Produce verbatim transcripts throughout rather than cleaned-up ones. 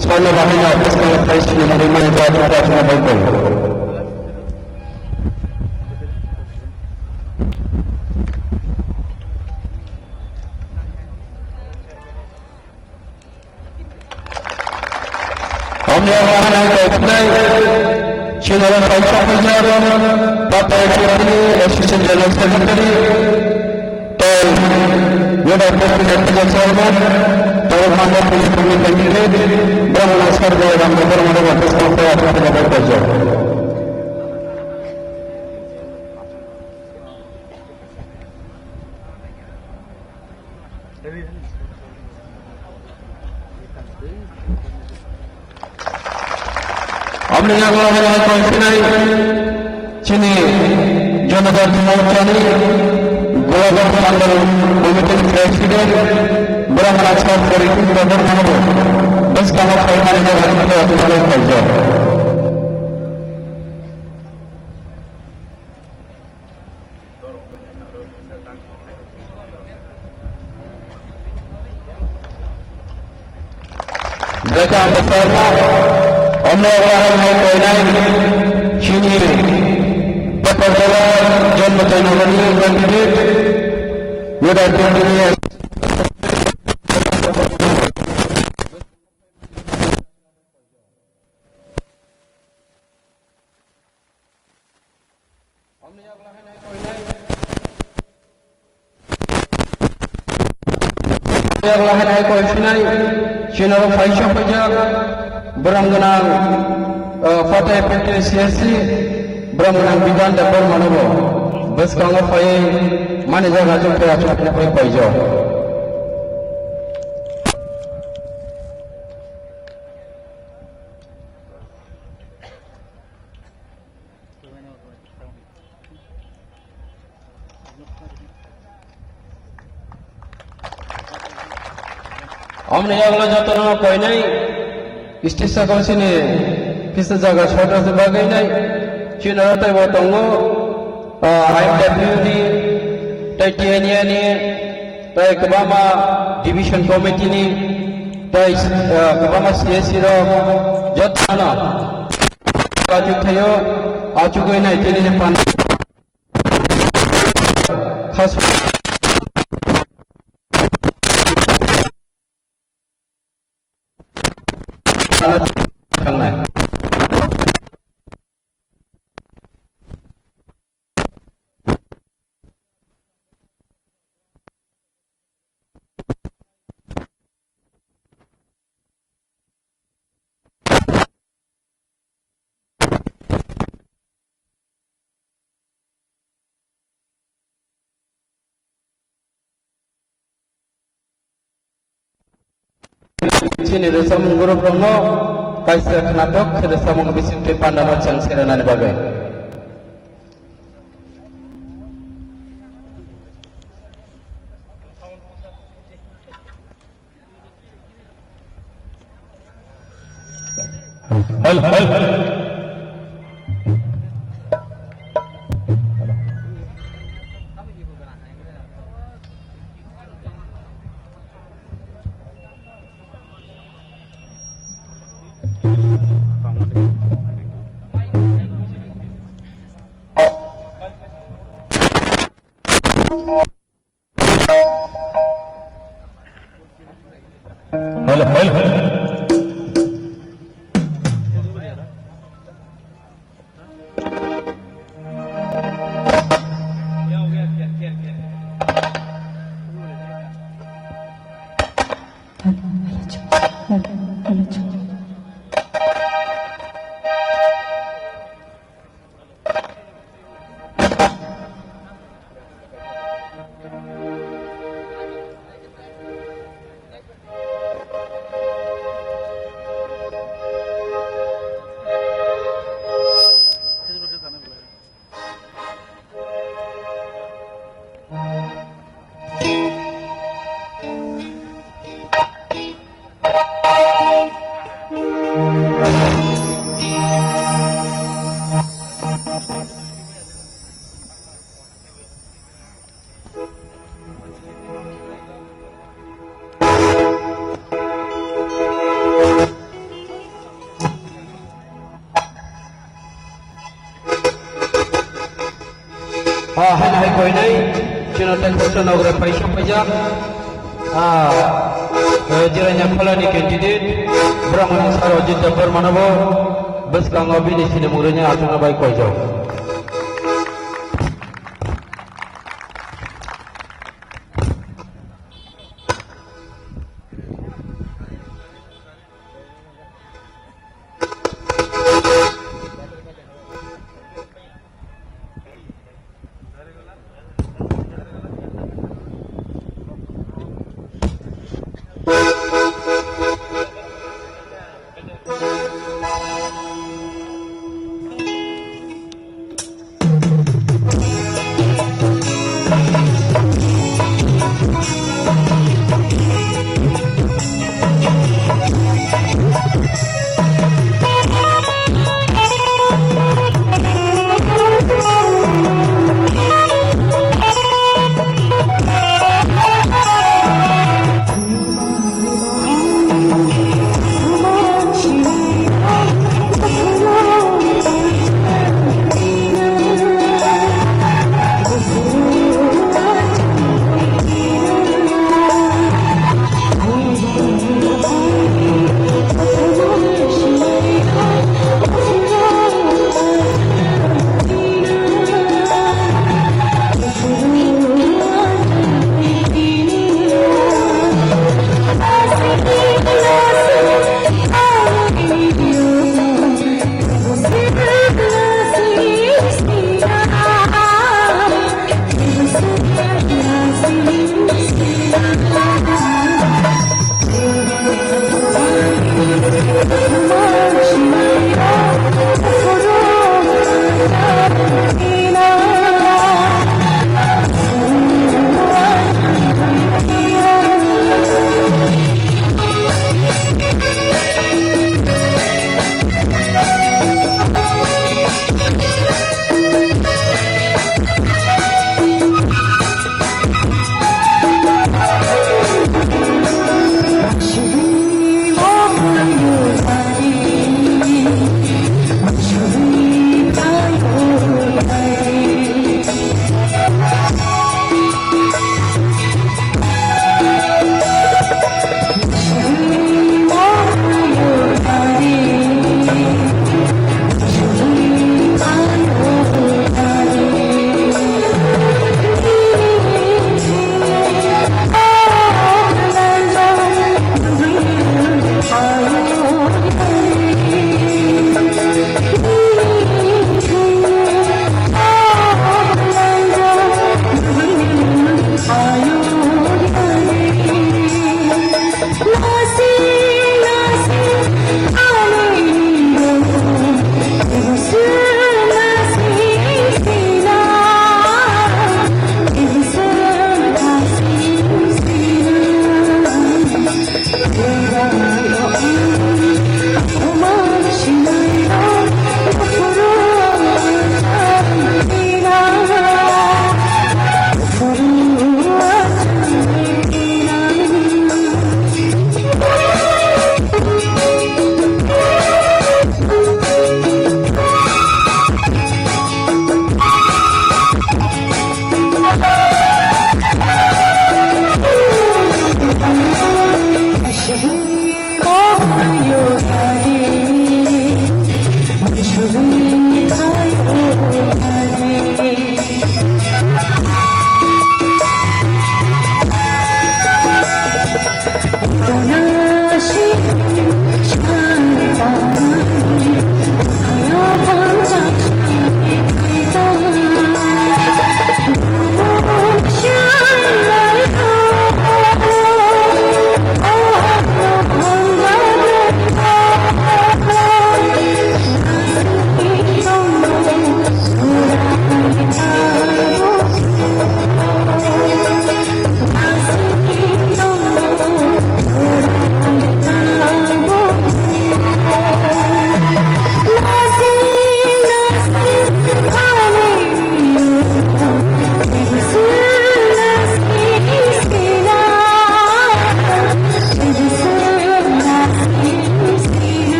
Swarno bahai no bwskango phai sini mani mani jat jat no bai bai. Omni abo hanai kaisinai, chini oro kaisa puja, Pata F C ni Assistant General Secretary, tei Yoda President Chairman, tei Manda Puja Committee candidate, Brahmana Sargo Ram Brahmana Baptis Kong Taya Taya Taya Taya. Aboni yago hai hai koi sinai chini Janajati Morcha ni Golagarh Mandal Committee ni President Brahmana Chowdhury Kishore Debbarma no bwskango phaimani jaga ni khe khaijak. Jaka bwsarno omno wahai hai koinai chini Pakarjala Janmati Nagar ni candidate Yuda Tendini. Yak lahainai koi sinai, chini oro phaisa phaijak, borok gwnang, uh, Pata F C ni C S C, borok gwnang Bidan Debbarma no bo bwskango phaiwi mani jaga chuk phai achuk phai paijak. Omni yagulo jotono koinai stage sakao chini kisa jaga short rwna bagwi nai chini oro teibo tongo, ah, I M W ni tei T N A ni tei kwbangma division committee ni tei, ah, kwbangma C S C rok jotono achuk thaio, achugwi nai tini ni pan khas thangnai. Chini rwchapmung group rokno kaisa khwnathok khe rwchapmung bisingtwi pandano chwng serinani bagwi. Hello, hello. Hello, hello. Ah, haino hai koinai, chwngno tei kosto nogra paisa paijak. Ah, eh, Jiranya Kholani candidate, Brahmani Sar Ajit Debbarma no bo bwskango bini sinimung rwnya achukna bai koijak.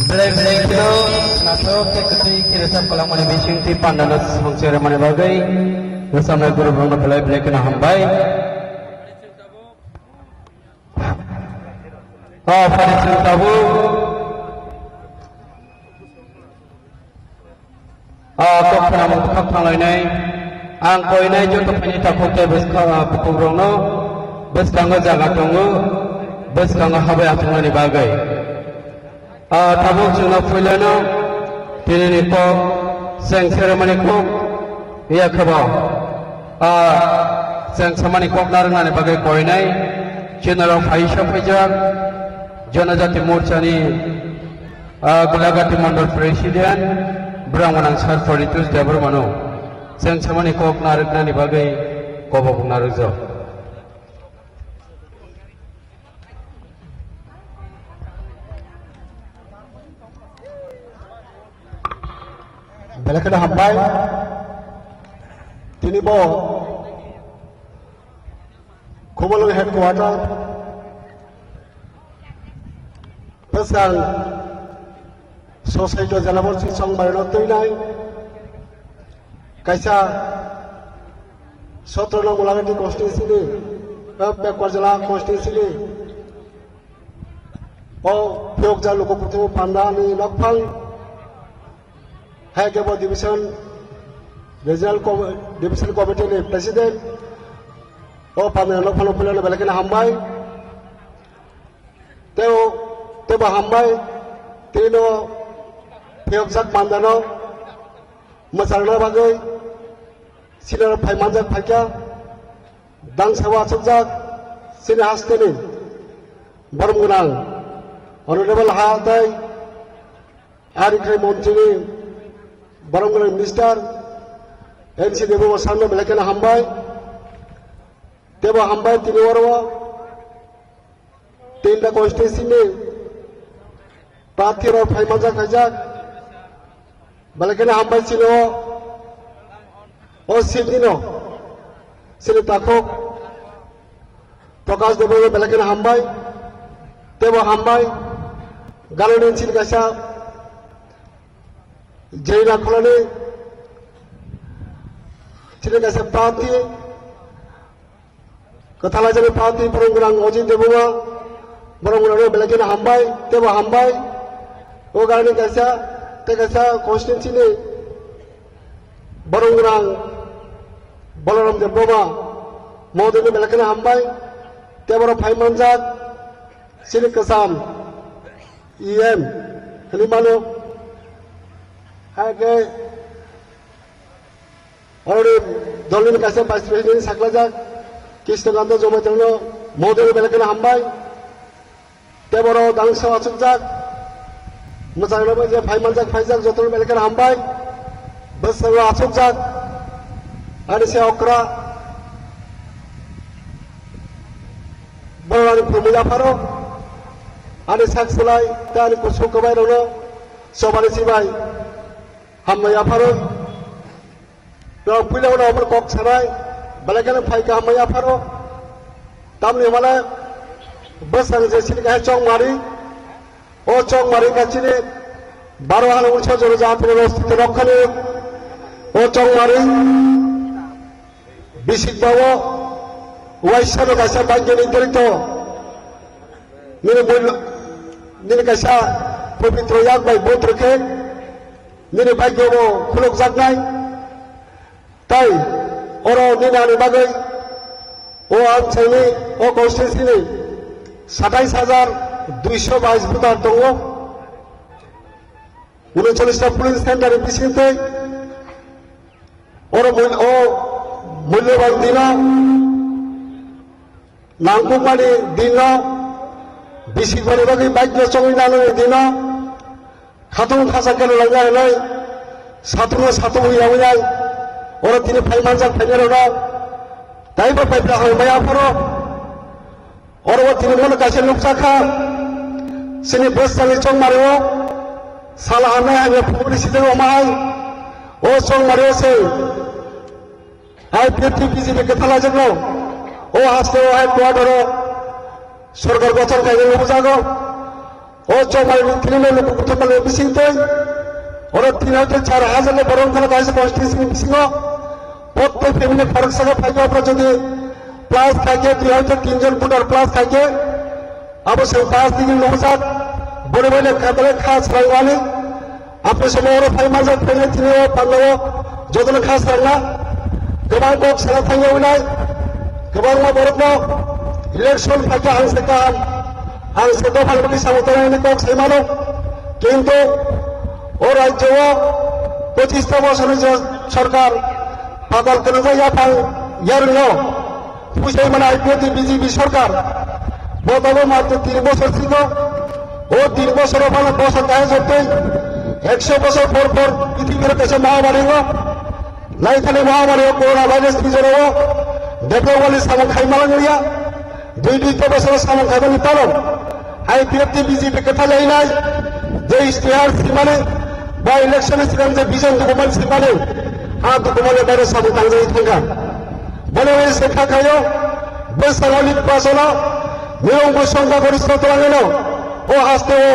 Belai belai kheno naithok khe kwtwi khe rwchap kwlangmani bisingtwi pandano songchormani bagwi rwchapnai gurukrokno belai belai kheno hambai. O phari chwng tabuk. O kok khwnamung bwkhak thanglainai. Ang koinai joto phaini takhuk tei bwskha-, bukhukrokno bwskango jaga tongo, bwskango habai achuknani bagwi. Ah, tabuk chwngno puilano tinini kok, chwng seremani kok, iya khebo, ah, chwng samani kok narwknani bagwi koinai, chwngno rok phaisa phaijak, Jonojati Morchani, ah, Gulagati Mondol President, Brahmanang Sir Poritos Debbarmano, chwng samani kok narwknani bagwi kobok narwkjak. Belai kheno hambai. Tini bo Khumulwng headquarter Bwsang Society Jelaborsi Chongmarino twinai kaisa sotro nang Gulagati constituency ni, eh, Pekwarjala constituency ni o phiyokjak luku kuthum panda ni nokphang, hai khe bo division, regional com-, division committee ni president, o panda ni nokphang no puilano belai kheno hambai. Teo, tebo hambai, tino phiyokjak pandano mwcharna bagwi sinaro phai manjak phaikha, dangsao achukjak chini hasteni borom gwnang Honorable ha tei ari khe montrini borom gwnang Minister N C Debbarma sir no belai kheno hambai, tebo hambai tini oro Tinta constituency ni prarthi rok phai manjak khaijak. Belai kheno hambai chini o, o seat ni no. Chini takhuk Prakash Debbarma belai kheno hambai. Tebo hambai. Ganani chini kaisa Jaina Kholani chini kaisa prarthi. Kwthalaijani pati borong gwnang Ojit Debbarma, borong gwnang no belai kheno hambai, tebo hambai. O ganani kaisa, tei kaisa constituency ni borong gwnang Balaram Debbarma, mohodoino belai kheno hambai, tei borok phai manjak, chini kwcham E M hinwi mano. Hai khe Already dolni kaisa vice president saklajak Krishnakanta Jamatia no mohodoino belai kheno hambai. Tei borok dangsa achukjak. Mwchangno bai je phai manjak phaijak jotono belai kheno hambai. Bwskango achukjak. Ani se okra. Borok ani khumui yapharo. Ani sak slai tei ani kusu kwbai rokno chobani sibai. Hambai yapharo. Rok puila ulo omo kok sanai, belai kheno phai kha hambai yapharo. Tamni hwnmale bwsang je chini kaisa Chongmari, o Chongmari ka chini baro hano unsa joro jatro rok site rok khani, o Chongmari bisik bawo waisa no kaisa bangkeni dirito nini bul nini kaisa pobitro yak bai botro khe nini bhagyo bo khulukjaknai. Tai oro nini ani bagwi o amchaini o constituency ni satais hajar duiso bais voter tongo. Unochollis ta polling center ni bisingtwi oro mul-, o mulyoban dino nangkukmani dino, bisikmani bagwi bike no chongwi nanani dino, khatung khasa keno laina hinwi, satung no satung wi yawi nai, oro tini phai manjak phainairokno, taibo paipra hambai apharo, oro bo tini bono kaisa nukjakha, chini bwskango Chongmario, sala hamnai hamya phunguni siteng omahai, o Chongmario se, I P F T B J P kwthalaijak no, o haste o headquarter o sorkar gothon khaina nukjago. O chomai ni tini no luku kuthum mani bising twi. Oro tin hajar char hajar le borok wngkha kaisa constituency ni bisingo. Prottek family pharok saka phaikha, oro jodi plus khaikhe, dui hajar tin jon voter plus khaikhe, abo se pass degree nukjak, boni bai le kadale kha swrang wani. Abo se oro phai manjak, phai tini o panda o jotono kha swrang na. Kwbang kok sana thangya winai, kwbangma borok no election phaikhe ang se kaham, ang se dophani bagwi samung tangnani kok sai mano. Kintu o rajyo o pochista bosor ni je sorkar padal kwrwngjak yaphang yarwng no puisai mano I P F T B J P sorkar. Bo tabuk matro tin bosor siko, o tin bosor o phano bosor kaya jotoi ekso bosor por por prithibi o kaisa mahamari o, naithani mahamari o corona virus ni jora o development ni samung khai malang ya. Dui dui ta bosor samung khaimani palong, I P F T B J P kwthalainai, je istihar simani, ba election ni swkang je vision document simani, ha document ni baire samung tangjagwi thangkha. Boni bai se kha khayo, bwskango ni pasono, nirong bwsong ba gori sotolangino, o haste o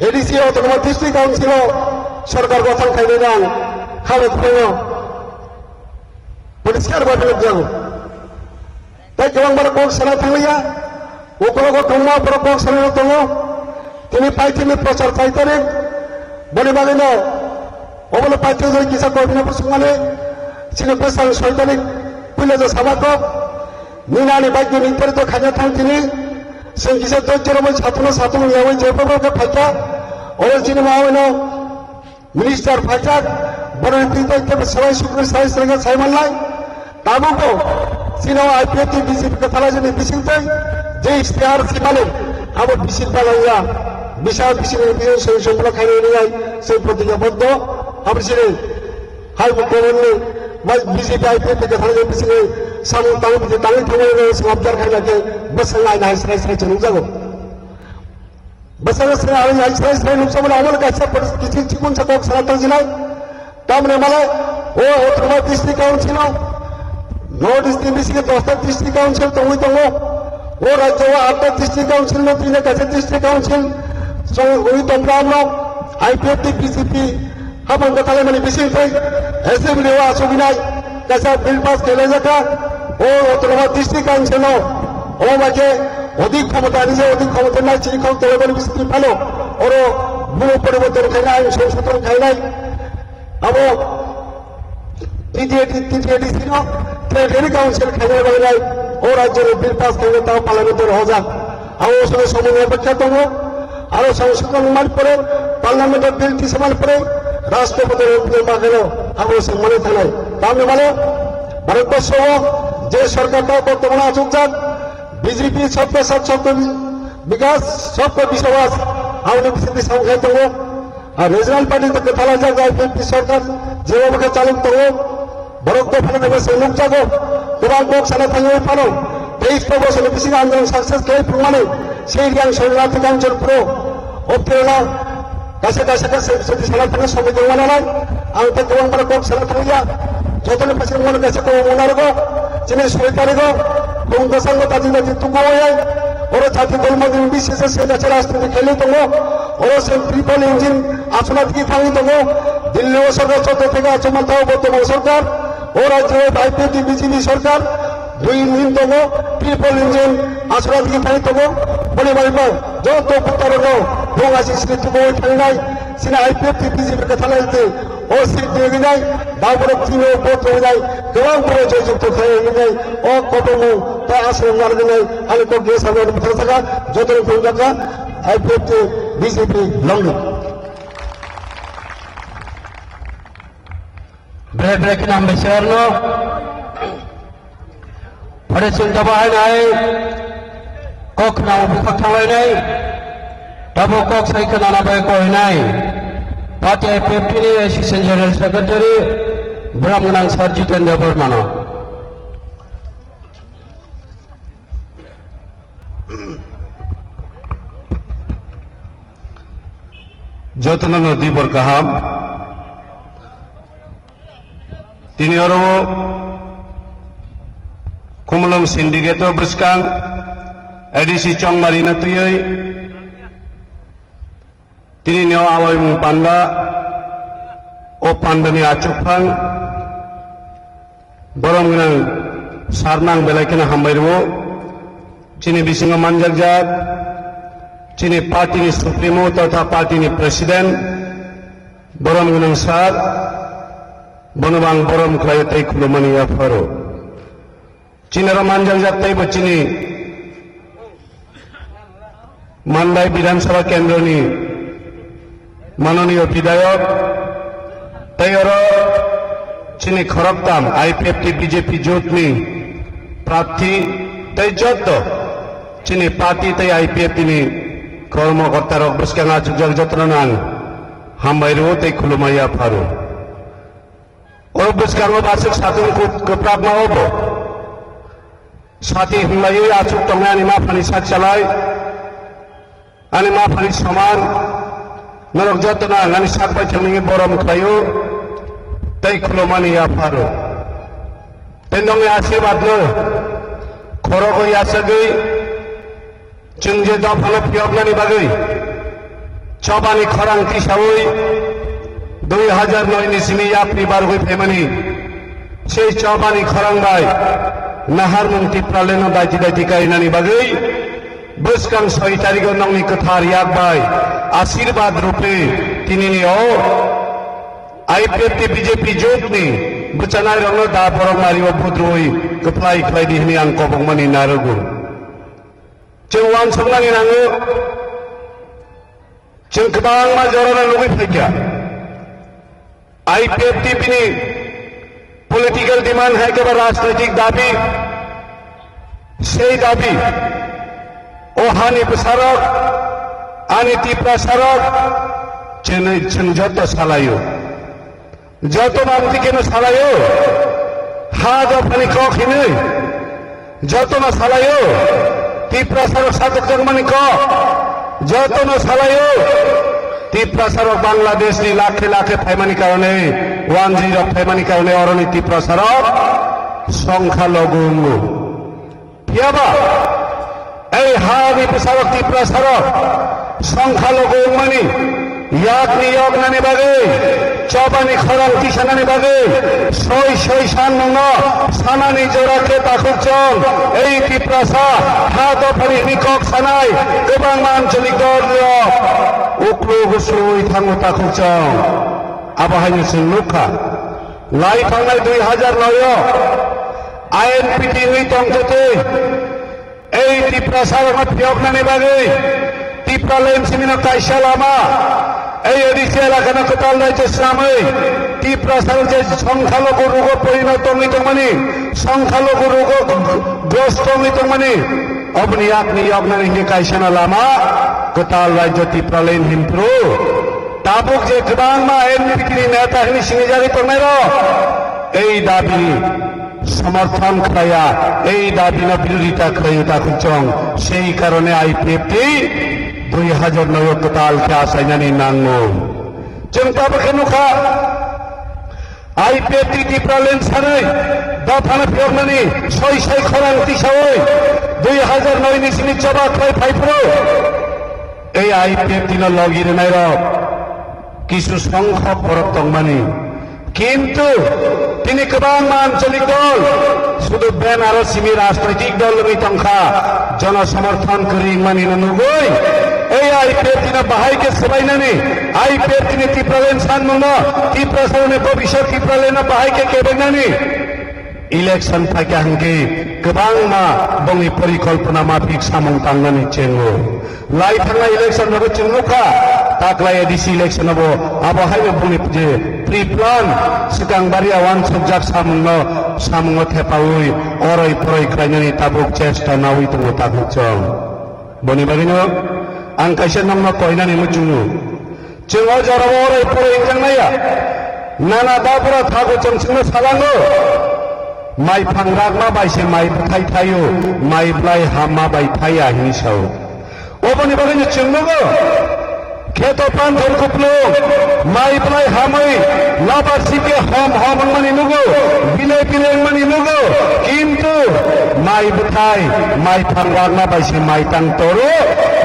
A D C Autonomous District Council o sorkar gothang khainai rang, khabe khwlaino, poriskar bai philip jago. Tei kwbangma rok kok sana thanglia, ukologo tongma borok kok sana tongo. Tini paithakni prochar paithanik, boni bagwino obono paithak jani kisa koimino bwswngmani, chini bwsang soithanik puila ja sama kok. Nini ani bagwi nini teri to khaina thang tini, chwng kisa dojjo romwi satung satung yawi jephru khe phaikha, oro chini ma hwnwi no. Minister phaijak, boroni twi tei tebo swbai sukri sai srega sai manlai. Tabukbo chini o I P F T B J P kwthalajani bisingtwi je istihar simani abo bising palangya. Bisa bising bising soi soi bwla khainai wngnai se protigya boddo. Abo chini hai bo koborni bai B J P I P F T kwthalajani bisingni samung tangwi bising tangwi thangwi wngnai se observe khaina khe bwswk naina hai srai srai se nukjago. Bwskango se ang yang srai srai nuksa mano, omo kaisa kiching chikun sa kok sana tangjinai. Tamni malai o Autonomous District Council o North East ni bisingo dosta District Council tongwi tongo. O rajyo o atta District Council no tini kaisa District Council songwi tongkha amno I P F T B J P. Habang kwthalaimani bisingtwi assembly o achugwi nai kaisa bill pass khlaijakha. O Autonomous District Council no omo bai khe odik khomota ani je odik khomota nai chini khok tolai bani bisingtwi phano oro bumo poriborton khainai, ain songsodhon khainai. Abo T T A D, T T A D C no Territory Council khainai bai nai o rajyo ni bill pass khainai tamo parliament o rohorjak. Abo sono somoni apekha tongo. Aro songsodhon wngmani pore, parliament o bill tisamani pore, Rashtrapati o bill ma khaino abo se mani thanai. Tamni mano, Bharatborsho o je sorkar ta bortomano achukjak, B J P sabka sath sabka vikas, sabka biswas, aboni bisingtwi samung khai tongo. Ar regional party tei kwthalajak I P F T sorkar, jeba bwkha chalok tongo. Borok dophani bai se nukjago, kwbang kok sana thangwi phano, teis bosorni bisingo andolon success khlai phurmani, sei riyang Songnathi Kanchanpuro, Optirno, kaisa kaisa khe se soti sana thangwi somoi tongma nanai, ang tei kwbang borok kok sana thangya, jotoni bisingo mano kaisa kok mung narwgo, chini soi tarigo, bung bwskango daji daji tukuwi, oro jati dol mani bisi se se kaisa rajniti khlai tongo, oro se triple engine aswna tigi thangwi tongo, Delhi o sorkar chotto theke achukma tao bortoman sorkar, o rajyo o I P F T B J P sorkar, dui engine tongo, triple engine aswra tigi thangwi tongo, boni bai bo joto bwtarokno bung aswk sini tukuwi thangnai, chini I P F T B J P kwthalai twi o seat twi rinai, da borok chini o vote rinai, kwbang borok joy jukto khlai rinai, o kotormung tei aswk narwknai, ani kok ge samani bwthang saka, jotoni phunukjaka, I P F T B J P longni. Bre bre khe nang bai se arno. Pore chwng tabo hai nai. Kok nang bukhak thanglainai. Tabo kok sai khna na bai koinai. Party I P F T ni Assistant General Secretary Bram Gwnang Sir Jitendra Barmano. Jotono no dibor kaham. Tini oro o Khumulwng syndicate o bwskang A D C Chongmari no twiwi Chini no awaimung panda, o pandani achukphang, borom gwnang sir no ang belai kheno hambai rwo. Chini bisingo manjakjak, chini party ni supremo totha party ni president, borom gwnang sir, bono bo ang borom khlaio tei khulumani yapharo. Chini oro manjakjak teibo chini Mandai Bidhan Sabha Kendroni Manoniyo Bidhayok, tei oro chini khoroktham I P F T B J P jotni prarthi, tei jotto chini party tei I P F T ni kormokorta rok bwskang achukjak jottono ang hambai rwo tei khulumani yapharo. Oro bwskango baswk satung kwp-, kwprapma obo. Sati hwnlaiwi achuk tongnai ani maphani sak chalai, ani maphani soman, norok jotono ang ani sak bai thangwi borom khlaio, tei khulumani yapharo. Tei nokni asirwadno khorogo yachagwi, chwng je dophano phiyoknani bagwi chobani khorang tisaui dui hajar noi ni simi yapri bargwi phaimani, sei chobani khorang bai naharmung Tipralandno daiti daiti kainani bagwi bwskang soi tarigo nokni kwthar yak bai asirwad rupe tinini o I P F T B J P jotni bwchanai rokno da borok mario budrui kwplai khlai di hwnwi ang kobokmani narogo. Chwng uansuknani nango, chwng kwbangma jorano nugwi phaikha. I P F T bini political demand hai khe ba rajnaitik dabi, sei dabi o hani bwsarok, ani Tiprasarok chwng, chwng joto salaio. Joto bangti keno salaio, ha dophani kok hinwi. Jotono salaio, Tiprasarok satokjakmani kok. Jotono salaio, Tiprasarok Bangladeshni lakhe lakhe phaimani karone, wanjwi rok phaimani karone oroni Tiprasarok songkha logu wngo. Phiyaba, ei hani bwsarok Tiprasarok songkha logu wngmani, yakni yoknani bagwi, chobani khorang tisanani bagwi, soi soi san nungno sanani jora khe takhuk chong, ei Tiprasa ha dophani hini kok sanai kwbangma anchalik dol rok uklu gusui thango takhuk chong. Abo haino chwng nukha, lai thangnai dui hajar noi o I N P T wngwi tongtwtwi, ei Tiprasarokno phiyoknani bagwi Tipraland simino kaisa lama, ei A D C elakano kwtal raijyo swnamwi Tiprasarok je songkha logu rugo porino tongwi tongmani, songkha logu rugo grosto wngwi tongmani, oboni yakni yoknani hwnkhe kaisano lama kwtal raijyo Tipraland hinphru. Tabuk je kwbangma N P T ni neta hwnwi sinijagwi tongnairok, ei dabi somorthon khlaiya, ei dabino birodita khlaio takhuk chong, sei karone I P F T dui hajar noi o kwtal khe achainani nango. Chwng tabuk khe nukha, I P F T Tipraland sanwi dophano phiyoknani soi soi khorang tisaui dui hajar noi ni simi choba khlai phaiphuru. Ei I P F T no logi rwnairok kisu songkhok borok tongmani. Kintu tini kwbangma anchalik dol sudu banner o simi rajnaitik dol wngwi tongkha, jono somorthon kwrwi wngmani no nugwi ei I P F T no bahai khe swbainani, I P F T ni Tipraland sanmungno, Tiprasarokni bobiswt Tipralandno bahai khe kebenani. Election phaikha hwnkhe kwbangma bongni porikolpona maphik samung tangnani chengo. Lai thangnai election rogo chwng nukha, taklai A D C election obo abo haino bongni je pre-plan swkang baria uansukjak samungno, samungo thepaui oroi poroi khlainani tabuk chesta naui tongo takhuk chong. Boni bagwino ang kaisa nokno koinani muchungo. Chwng o jorao orai poroi wngjaknaiya. Nana babura thago chwng chwngno salango. Mai phang rakma bai se mai bwthai thaio, mai blai hamma bai thaiya hinwi sao. Oboni bagwino chwng nogo Kheto panthor kupulung, mai belai hamwi, labar sikhe hom hom wngmani nugo, bile bile wngmani nugo, kintu mai bwthai, mai phang ragna bai se mai tang toro,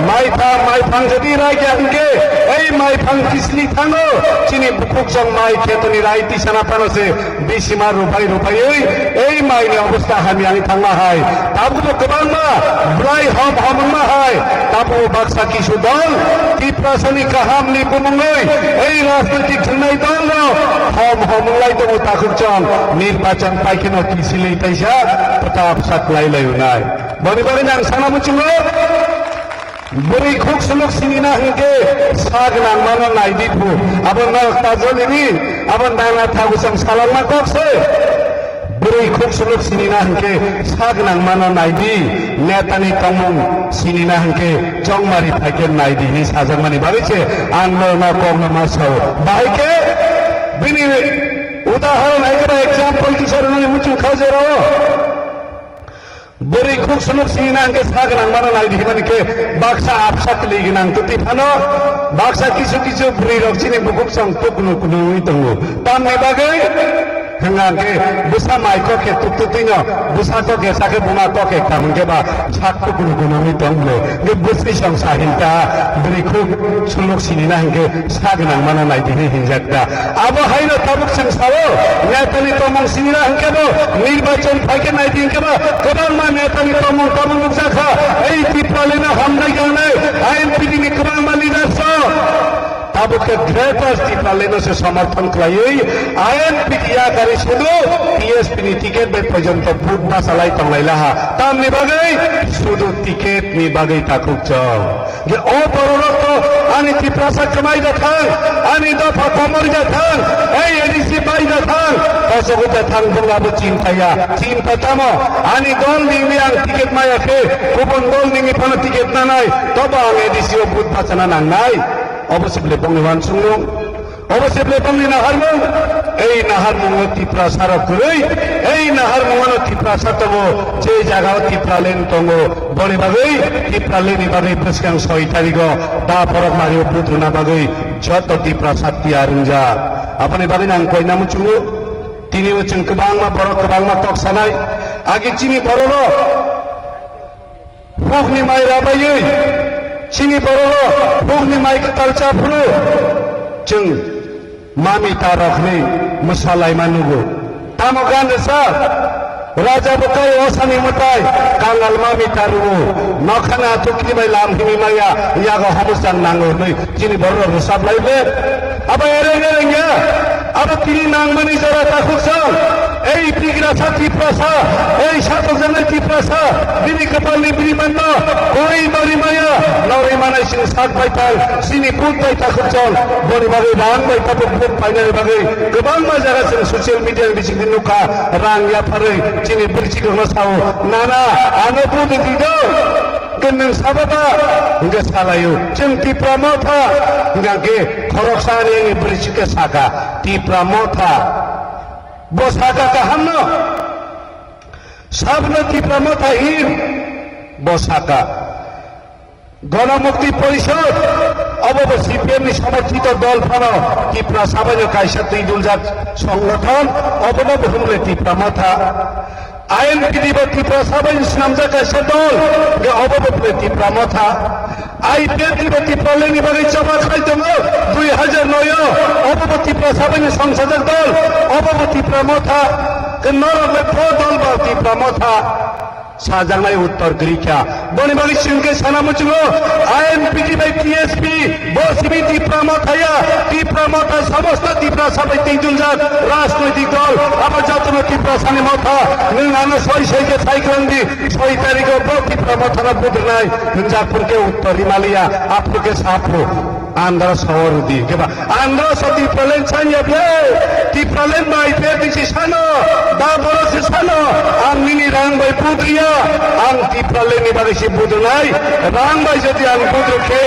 mai phang, mai phang jodi ragya hwnkhe, ei mai phang kisli thango, chini bukhuk chong mai khetoni rai tisana phano se, Bisima rupai rupaiwi ei maini obostha hamya wngwi thangma hai. Tabukbo kwbangma bwlai hom hom wngma hai. Tabukbo baksa kisu dol Tiprasani kahamni bumungwi ei rajnoitik thwngnai dolrok hom hom wnglai tongo takhuk chong nirbachon paikheno kisilwi taisa pwtap saklai lai wnai. Boni bagwi nang sana muchungo. Bwrwi khuk suluk sinina hwnkhe sa gwnang mano nai di phu. Abo norok ta jolini, abo nana thagu chwng salangma kok se. Bwrwi khuk suluk sinina hwnkhe sa gwnang mano nai di, netani tongmung sinina hwnkhe chongmari phaikhe nai di hinwi sajakmani bagwi se ang norokno kokno ma sao. Bahai khe bini udahoron hai khe ba example kisa rwnani muchung kha je rw. Bwrwi khuk suluk sini na hwnkhe sa gwnang mano nai di himani khe baksa absa kwlwi gwnang twtwi phano baksa kisu kisu bwrwi rok chini bukhuk chwng tuk nuk nungwi tongo. Tamni bagwi hwnga hwnkhe bwsa mai kok khe tuk twtwi no bwsa kok khe sakhe buma kok khe kam hwnkhe ba sak tuk nuk nungwi tong bwle. Hwnkhe bwswi chwng sa hinta bwrwi khuk suluk sini na hwnkhe sa gwnang mano nai di hinwi hinjak da. Abo haino tabuk chwng sao, netani tongmung sinina hwnkhe bo nirbachon phaikhe nai di hwnkhe bo kwbangma netani tongmung tabuk nukjakha. Ei Tipralandno hambai gangnai I N P T ni kwbangma leaders rok tabuk khe Greater Tipralandno se somorthon khlaiwi I N P T yakarwi sudu T S P ni ticket bai porjonto vote bachalai tonglai laha. Tamni bagwi sudu ticket ni bagwi takhuk chwng. Je o bororok to ani Tiprasa kwmai da thang, ani dopha komor da thang, ei A D C bai da thang, kosogo da thang bwlabo chinta ya, chinta tamo, ani dol nini ang ticket maya khe, kubun dol nini phano ticket nanai, tobo ang A D C o vote bachana nangnai, obo se bwle bongni wansukmung. Obo se bwle bongni naharmung, ei naharmungo Tiprasa rok kwrwi, ei naharmungo no Tiprasa tongo, je jaga o Tipraland tongo, boni bagwi Tipraland ni bagwi bwskang soi tarigo da borok mario budruna bagwi joto Tiprasa tiyar wngjak. Aboni bagwi ang koina muchungo, tini o chwng kwbangma borok kwbangma kok sanai, agi chini borok rok Hukni mai rabaiwi chini borok hukni mai kwtal cha phuru chwng mami tarokni mwsa laima nugo. Tamo gan rwsa raja bwkai osani mwtai kangal mami tarugo nokhani athukni bai lam himwi maya yago homochang nango hwnwi chini borok rwchap lai be. Abo ereng ereng ya. Abo tini nangmani jora takhuk chwng. Ei tigrasa Tiprasa, ei satokjaknai Tiprasa, bini kwpalni bini manno, koi nori maya, nori manai chwng sak bai thang, chini put bai takhuk chwng, boni bagwi rang bai tabuk put painani bagwi kwbangma jaga chwng social media ni bisingtwi nukha, rang yapharwi chini bwrwichirokno sao, nana, ano put di do. Hwnkhe nwng sabo ba? Hwnkhe salaio, chwng Tipra Motha. Hwnkhe khoroksa ani ani bwrwi chikhe saka, Tipra Motha. Bo saka kahamno? Sabno Tipra Motha hin? Bo saka. Ganamukti Porishod, obo bo C P M ni somorthito dol phano Tipra sabaino kaisa twi duljak songothon, obono bo hwnle Tipra Motha. I N P T bo Tiprasa bai swnamjak kaisa dol, hwnkhe obo bo bwle Tipra Motha. I P F T bo Tipralandni bagwi choba khai tongo, dui hajar noi o, obo bo Tiprasa bai swngsajak dol, obo bo Tipra Motha. Hwnkhe norok bai bo dol ba Tipra Motha? Sajaknai uttor kwrwi kha. Boni bagwi chwng khe sana muchungo, I N P T bai T S P, bo simi Tipra Motha ya, Tipra Motha samosto Tiprasa bai tengtuljak rajnoitik dol, abo jotono Tiprasani Motha, nwng ano soi soi khe sai kwlang di, soi tarikh o bo Tipra Mothano budrwnai hwnjak phuru khe uttor rimaliya, aphuru khe sa phuru. Andhra sahor di, khe ba, Andhra sa Tipraland sanya bhe, Tipraland bai phe bisi sano, da borok se sano, ang nini rang bai put riya, ang Tipraland ni bagwi se put rwnai, rang bai jodi ang put rwkhe,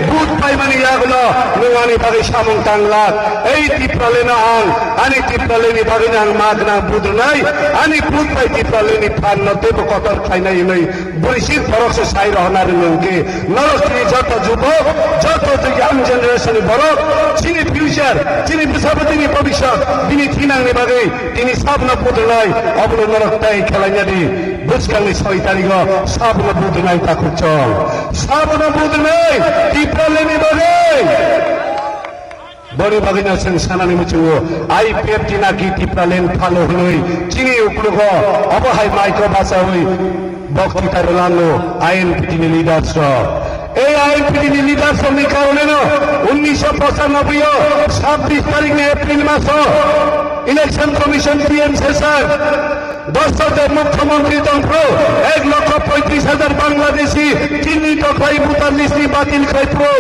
put paimani yagulo, nwng ani bagwi samung tanglak, ei Tipraland no ang, ani Tipraland ni bagwi no ang ma gwnang put rwnai, ani put bai Tipraland ni phan no teibo kotor khlainai hwnwi, Bwrwi sir borok se sai rohorna rwngwi hwnkhe, norok chini joto jubok, joto young generation, Chini borok, chini future, chini bwsabwtwini bobiswt, bini thinangni bagwi tini sabno budrwnai, obono norok tei khelaina di. Bwskangni soi tarigo sabno budrwnai takhuk chwng. Sabno budrwnai Tipralandni bagwi. Boni bagwino chwng sanani muchungo, I P F T naki Tipraland phalo hwnwi chini uklogo obo hai maiko bachawi bokti taro lango I N P T ni leaders rok. Ei I N P T ni leaders rokni karoneno unnisho pochanobbai o sabbish tarikni April maso Election Commission T M C sir, Dosho je mukhyamantri tongphuru ek lokho poitris hajar Bangladeshi chini tokhlai voter list ni batil khlai phuru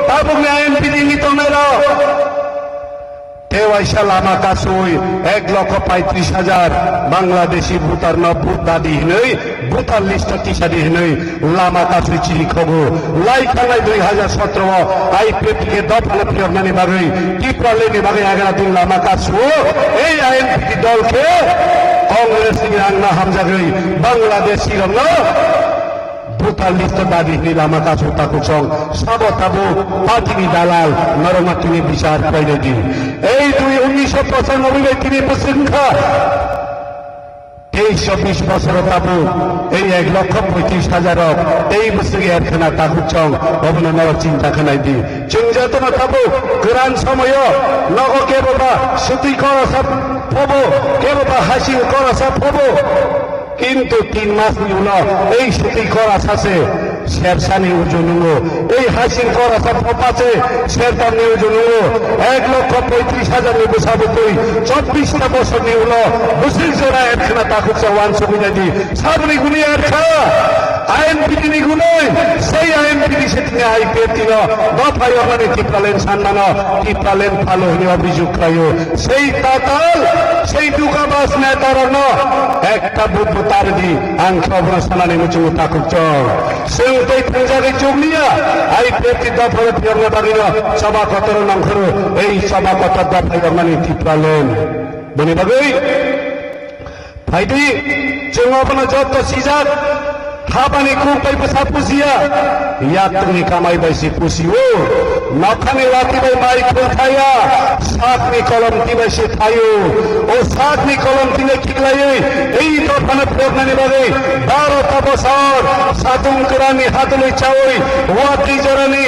tabukni I N P T ni tongnairok. Tewaisa lama kasui ek lokho poitris hajar Bangladeshi voter no vote dadi hinui voter list o tisadi hinui lama kasui chini khogo. Lai thangnai dui hajar sotro o I P F T ke dopha no phiyoknani bagwi Tipralandni bagwi agra din lama kasuo. Ei I N P T dol khe Congress ni rang no hamjagwi Bangladeshi rok no voter list o dadi hinui lama kasu takhuk chwng sabo tabuk party ni dalal norokno tini bichar khlainai di. Ei twi unnisho pochanobbai bai tini bwswk wngkha. Tei chobbish bosoro tabuk ei ek lokho poitris hajar rok tei bwswk er khna takhuk chwng obono norok chinta khlai di. Chwng jotono tabuk kwran somoyo nogo kebo ba swtwi korasa phobo, kebo ba hasing korasa phobo. Kintu tin mas ni ulo ei swtwi korasa se sersani uju nungo. Ei hasing korasa phopa se sertam ni uju nungo. Ek lokho poitris hajar ni bwsa bwtwi chobbish ta bosor ni ulo bwswk jora er khna takhuk sa wansugwi nai di. Saboni guni er kha. I N P T ni guni, sei I N P T se tini I P F T no dopha yormani Tipraland sanmano Tipraland phalo hwnwi obhijog khlaio. Sei tatal, sei dukabas neta rokno ekta vote bo tar di, ang khe obono sanani muchungo takhuk chwng. Chwng tei thangjagwi chukliya, I P F T dopha phiyokna bagwino choba kotor nangkhoro, ei choba kotor dopha yormani Tipraland. Boni bagwi Phaidi, chwng obono joto sijak, habani kuk bai bwsa pusiya, yaktwngni kamai bai se pusio, nokhani wati bai mai khul thaya, sakni kolomti bai se thaio, o sakni kolomti no khiklaiwi, ei dophano phiyoknani bagwi, baro ta bosor, satung kwrani hatului chaui, wati jorani,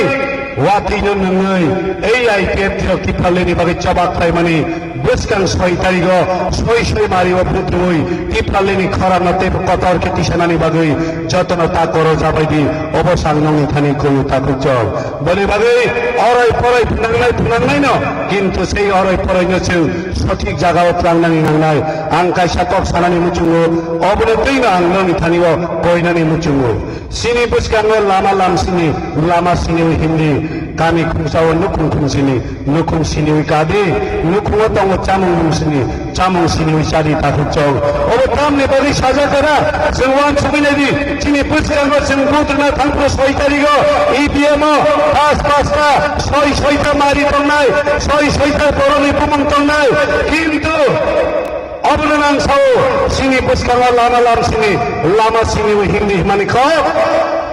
wati no nungwi, ei I P F T rok Tipralandni bagwi choba khlaimani, Bwskang soi tarigo soi soi mario butrui Tipralandni khorang no teibo kotor khe tisanani bagwi jotono ta koro jabai di, obo sang nongni thani kuyu takhuk chwng. Boni bagwi oroi poroi phunangnai phunangnai no, kintu sei oroi poroi no chwng sothik jaga o tlangnani nangnai. Ang kaisa kok sanani muchungo, oboni twi no ang nongni thani o koinani muchungo. Chini bwskango lama lam sini, lama sini Hindi, kami khungsa o nukhung khung sini. Nukhung siniwi kadi, nukhungo tongo chamung mung sini, chamung siniwi chadi takhuk chwng. Obo tamni bagwi sajak kana, chwng uansugwi naidi, chini bwskango chwng vote rwna thangphuru soi tarigo, E V M o, pas pasta, soi soita mari tongnai, soi soita borokni bumung tongnai, kintu obono nang sao, chini bwskango lama lam sini, lama siniwi Hindi hwnmani kok,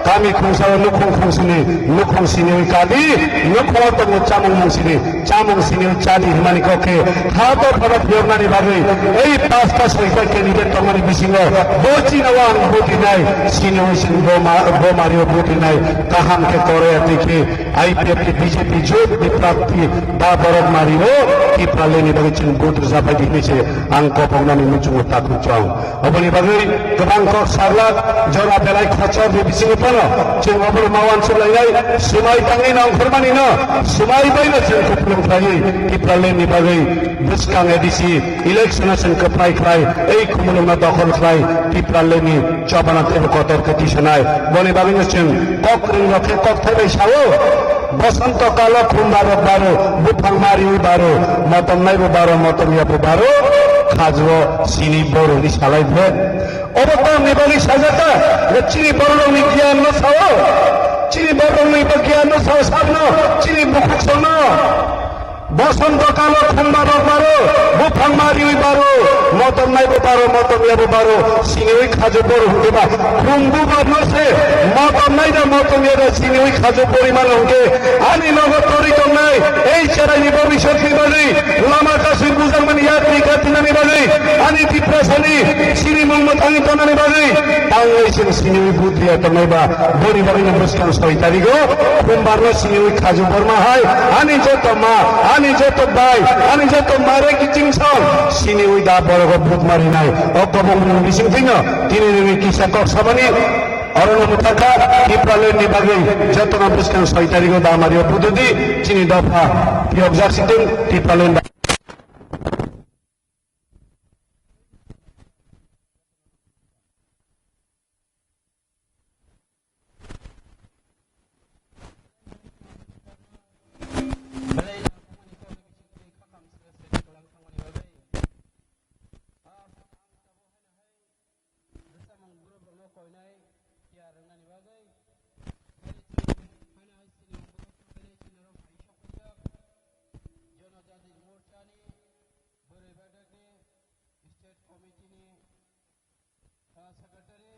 kami khungsao nukhung khung sini, nukhung siniwi kadi, nukhungo tongo chamung mung sini, chamung sini chadi hwnmani kok khe ha dophano phiyoknani bagwi ei pasta soita candidate tongmani bisingo bo chini o ang vote rinai, sini o sini bo ma-, bo mario vote rinai kaham khe kore twi khe I P F T B J P jut ni prarthi ba borok mario Tipralandni bagwi chwng vote rwjapai di hinwi se ang kopoknani muchungo takhuk chwng. Oboni bagwi kwbang kok sajlak, jora belai khachor ni bisingo phano chwng obono ma uansuk lainai, swmai tangwi nongkhormani no, swmai bai no chwng kupulung khlaiwi Tipraland ni bagwi bwskang A D C election o chwng kwplai khlai, ei khumulwng no dokhol khlai, Tipraland ni chobana teibo kotor khe tisanai. Boni bagwi no chwng kok kwrwng rok khe kok thaibai sao. Bosonto kalo khumba rok baro, buphang mariwi baro, motom naibo baro, motom yabo baro, khajuo sini boro ni salai bhe. Obo tamni bagwi sajak kha, je chini borok rokni giyan no sao, chini borok rokni bo giyan no sao sabno, chini bukhuk sono. Bosonto kalo khumba rok baro, buphang mariwi baro, motom naibo baro, motom yabo baro, siniwi khajo boro hwnkhe ba, khumbu barno se, motom nai da motom ya da siniwi khajo poriman hwnkhe, ani nogo tori tongnai, Ani bobiswtni bagwi, lama kasui bujakmani yakni katinani bagwi, ani Tiprasani sinimung mwthangwi tongnani bagwi, tangwi chwng siniwi budriya tongnai ba, boni bagwino bwskang soi tarigo, Khumbarno siniwi Khaju Borma hai, ani joto ma, ani joto bai, ani joto mare kiching song, siniwi da borogo but marinai, o kobongni bisingtwino, tini nini kisa kok samani, Orono mwthakha Tipraland ni bagwi jotono bwskang soi tarigo damario pudodi chini dopha phiyokjak situng Tipraland. Bwsamung borok rokno koinai tiyar wngnani bagwi. Haino hai sinimung borok koinai sinirok hai sokphaijak. Jonojati Morchani bwrwi bwdakni state committee ni, ah, secretary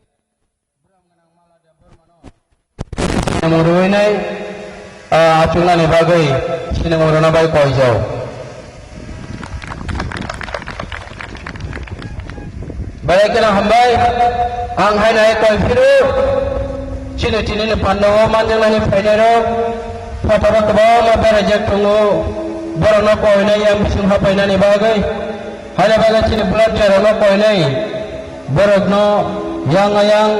Bwram gwnang Mala Debbarmano. Sinimung rwinai, ah, achuknani bagwi sinimung rwna bai koijao. Belai kheno hambai, ang haino hai koi phiro, chini tini ni panda o manjaknani phainai rok, photo rok kwbangma berajak tongo, borok no koinai yang bising hapainani bagwi, haino bagwi chini volunteer rok no koinai, borok no yang ayang,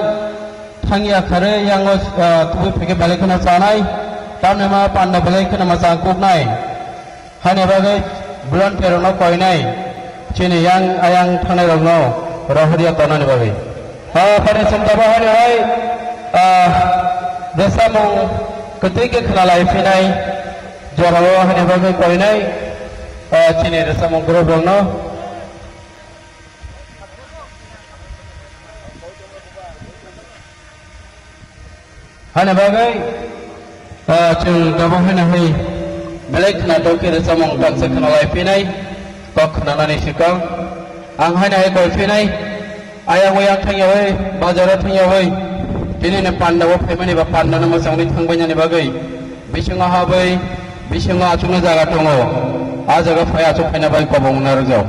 thangya kharwi yango, ah, tubui phaikhe belai kheno chanai, tamni ma panda belai kheno ma chang kuknai. Haini bagwi volunteer rokno koinai, chini yang ayang thangnai rokno rohorya tonani bagwi. Ah, phani chwng tabuk haino hai, ah, bwsamung kwtwi khe khwnalai phinai jorao haini bagwi koinai, ah, chini bwsamung group rokno. Haini bagwi, ah, chwng tabuk haino hai belai khwnathok khe rwchapmung tangsa khwnalai phinai, kok khwnanani swkang. Ang haino hai koi phinai, ayang oyang thangyawi, bazaro thangyawi, tini ni panda o phaimani ba panda no mwchangwi thangbainani bagwi bisingo habwi, bisingo achukna jaga tongo. A jaga phai achuk phaina bagwi kobong narwkjak.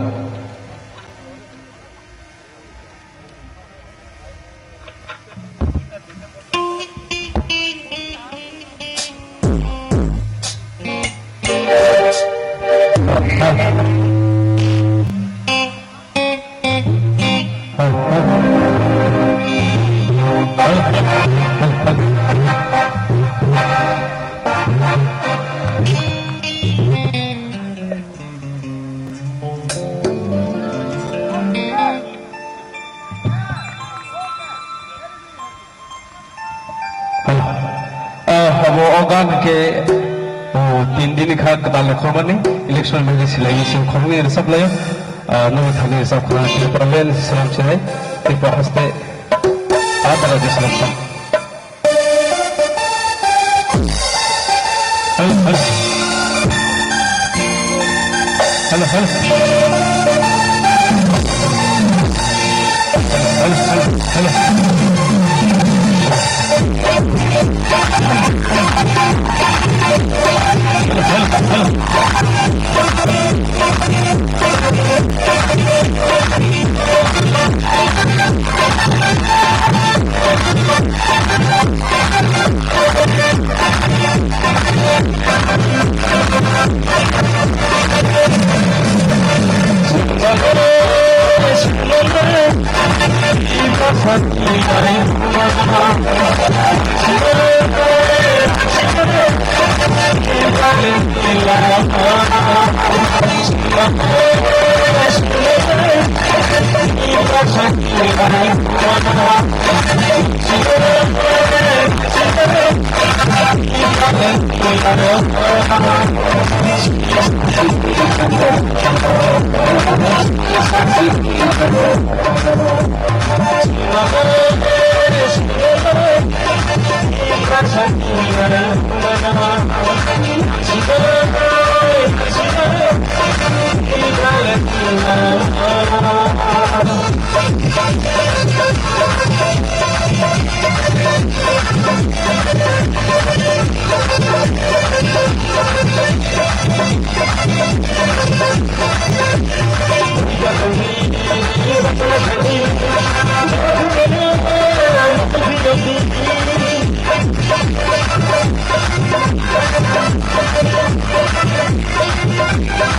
Ah, abo o gan ke, oh, tin din kha kwtal khormani election mele silai sing khormani resap layo. Ah, nang thani resap khormani Tipraland salam chai. Tipa haste. Adara de salam.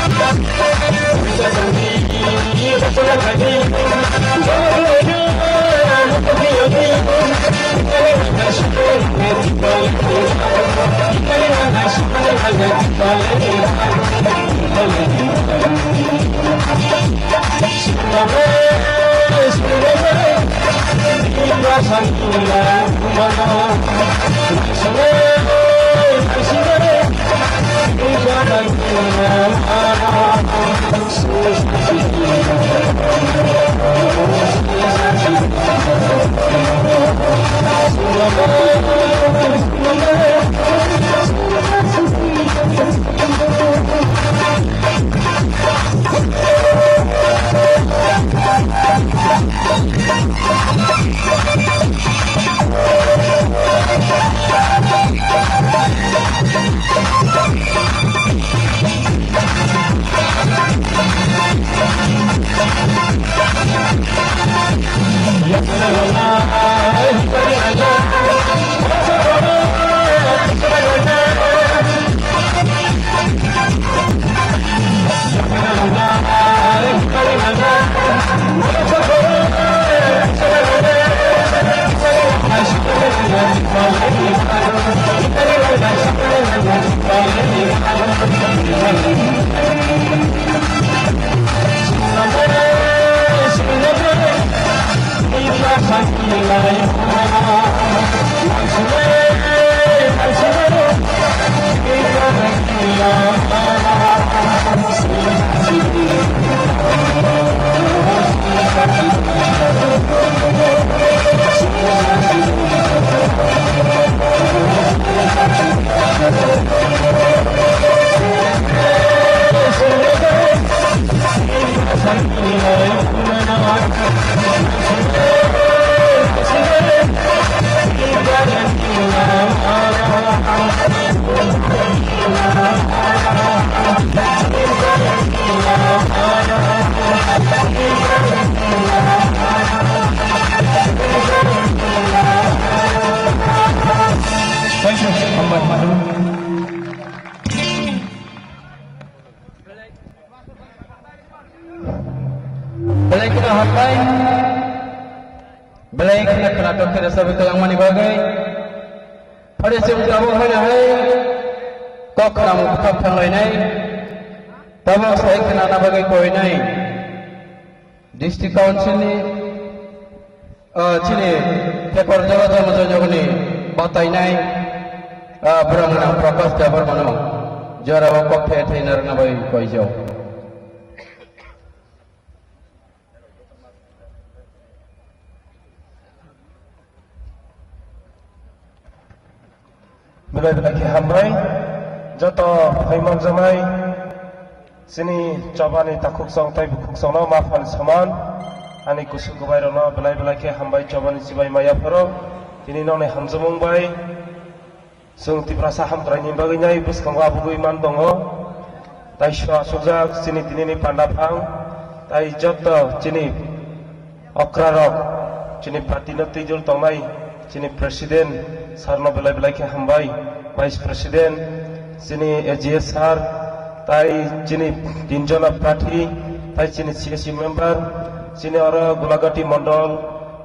Thank you. Hambai. Belai kheno hambai. Belai kheno khwnathok khe rwchapwi kwlangmani bagwi. Phari chwng tabuk haino hai kok khwnamung kok thanglainai. Tabuk sai khwnana bagwi koinai. District Council ni, ah, chini Thekorjala Jamajoyogoni batainai, ah, borok nang Prakash Debbarmano jorao kok thai thai narwkna bai koijak. Belai belai khe hambai. Joto phaimanjaknai chini chobani takhuksong tei bukhuksongno ma phan saman ani kusu kwbairokno belai belai khe hambai chobani chibai maya phoro. Tini nokni hamjakmung bai chwng Tiprasa hamkraini bagwi nai bwskango abugwi man tongo. Tei sua sukjak chini tinini panda phang, tei joto chini okrarok, chini party no twijol tongnai, chini president sir no belai belai khe hambai, vice president, chini A G S sir, tei chini tinjona prarthi, tei chini C S C member, chini oro Gulagati mondol,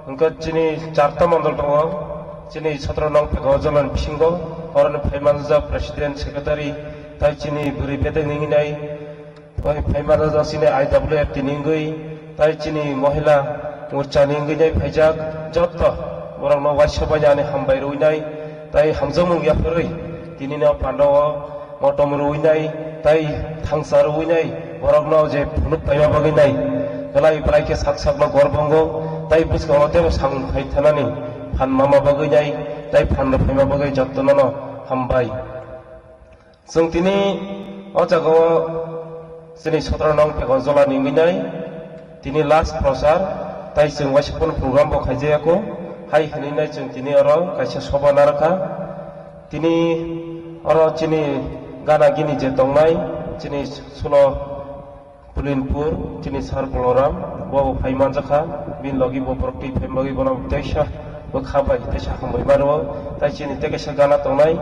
hwnkhe chini charta mondol tongo, chini sotro nong Pekha Ojolani bisingo, oroni phaimanjak president, secretary, tei chini bwrwi bedek nini nai, Oi, phaimanjak chini I W F T ni wngwi, tei chini mohila morcha ni wngwi nai phaijak joto borokno waisa bai ani hambai rwinai, tei hamjakmung yapharwi tini no panda o motom rwinai, tei thangsa rwinai, borokno je phunuk paima bagwi nai, belai belai khe sak sakno gorbongo, tei bwskango teibo samung khai thanani phan mama bagwi nai, tei phan rw phaima bagwi jotono no hambai. Chwng tini o jagao chini sotro nong Pekha Ojolani wngwi nai tini last prochar, tai chwng waisa phano program bo khaijaya kho, hai hwnwi nai chwng tini oro kaisa soba narwkha. Tini oro chini gana gini je tongnai chini sulo Pulinpur, chini Sar Boloram, bo bo phai manjakha, bini logi bo borok twi phai bagwi bono teisa bwkha bai teisa hambai mano, tai chini tei kaisa gana tongnai,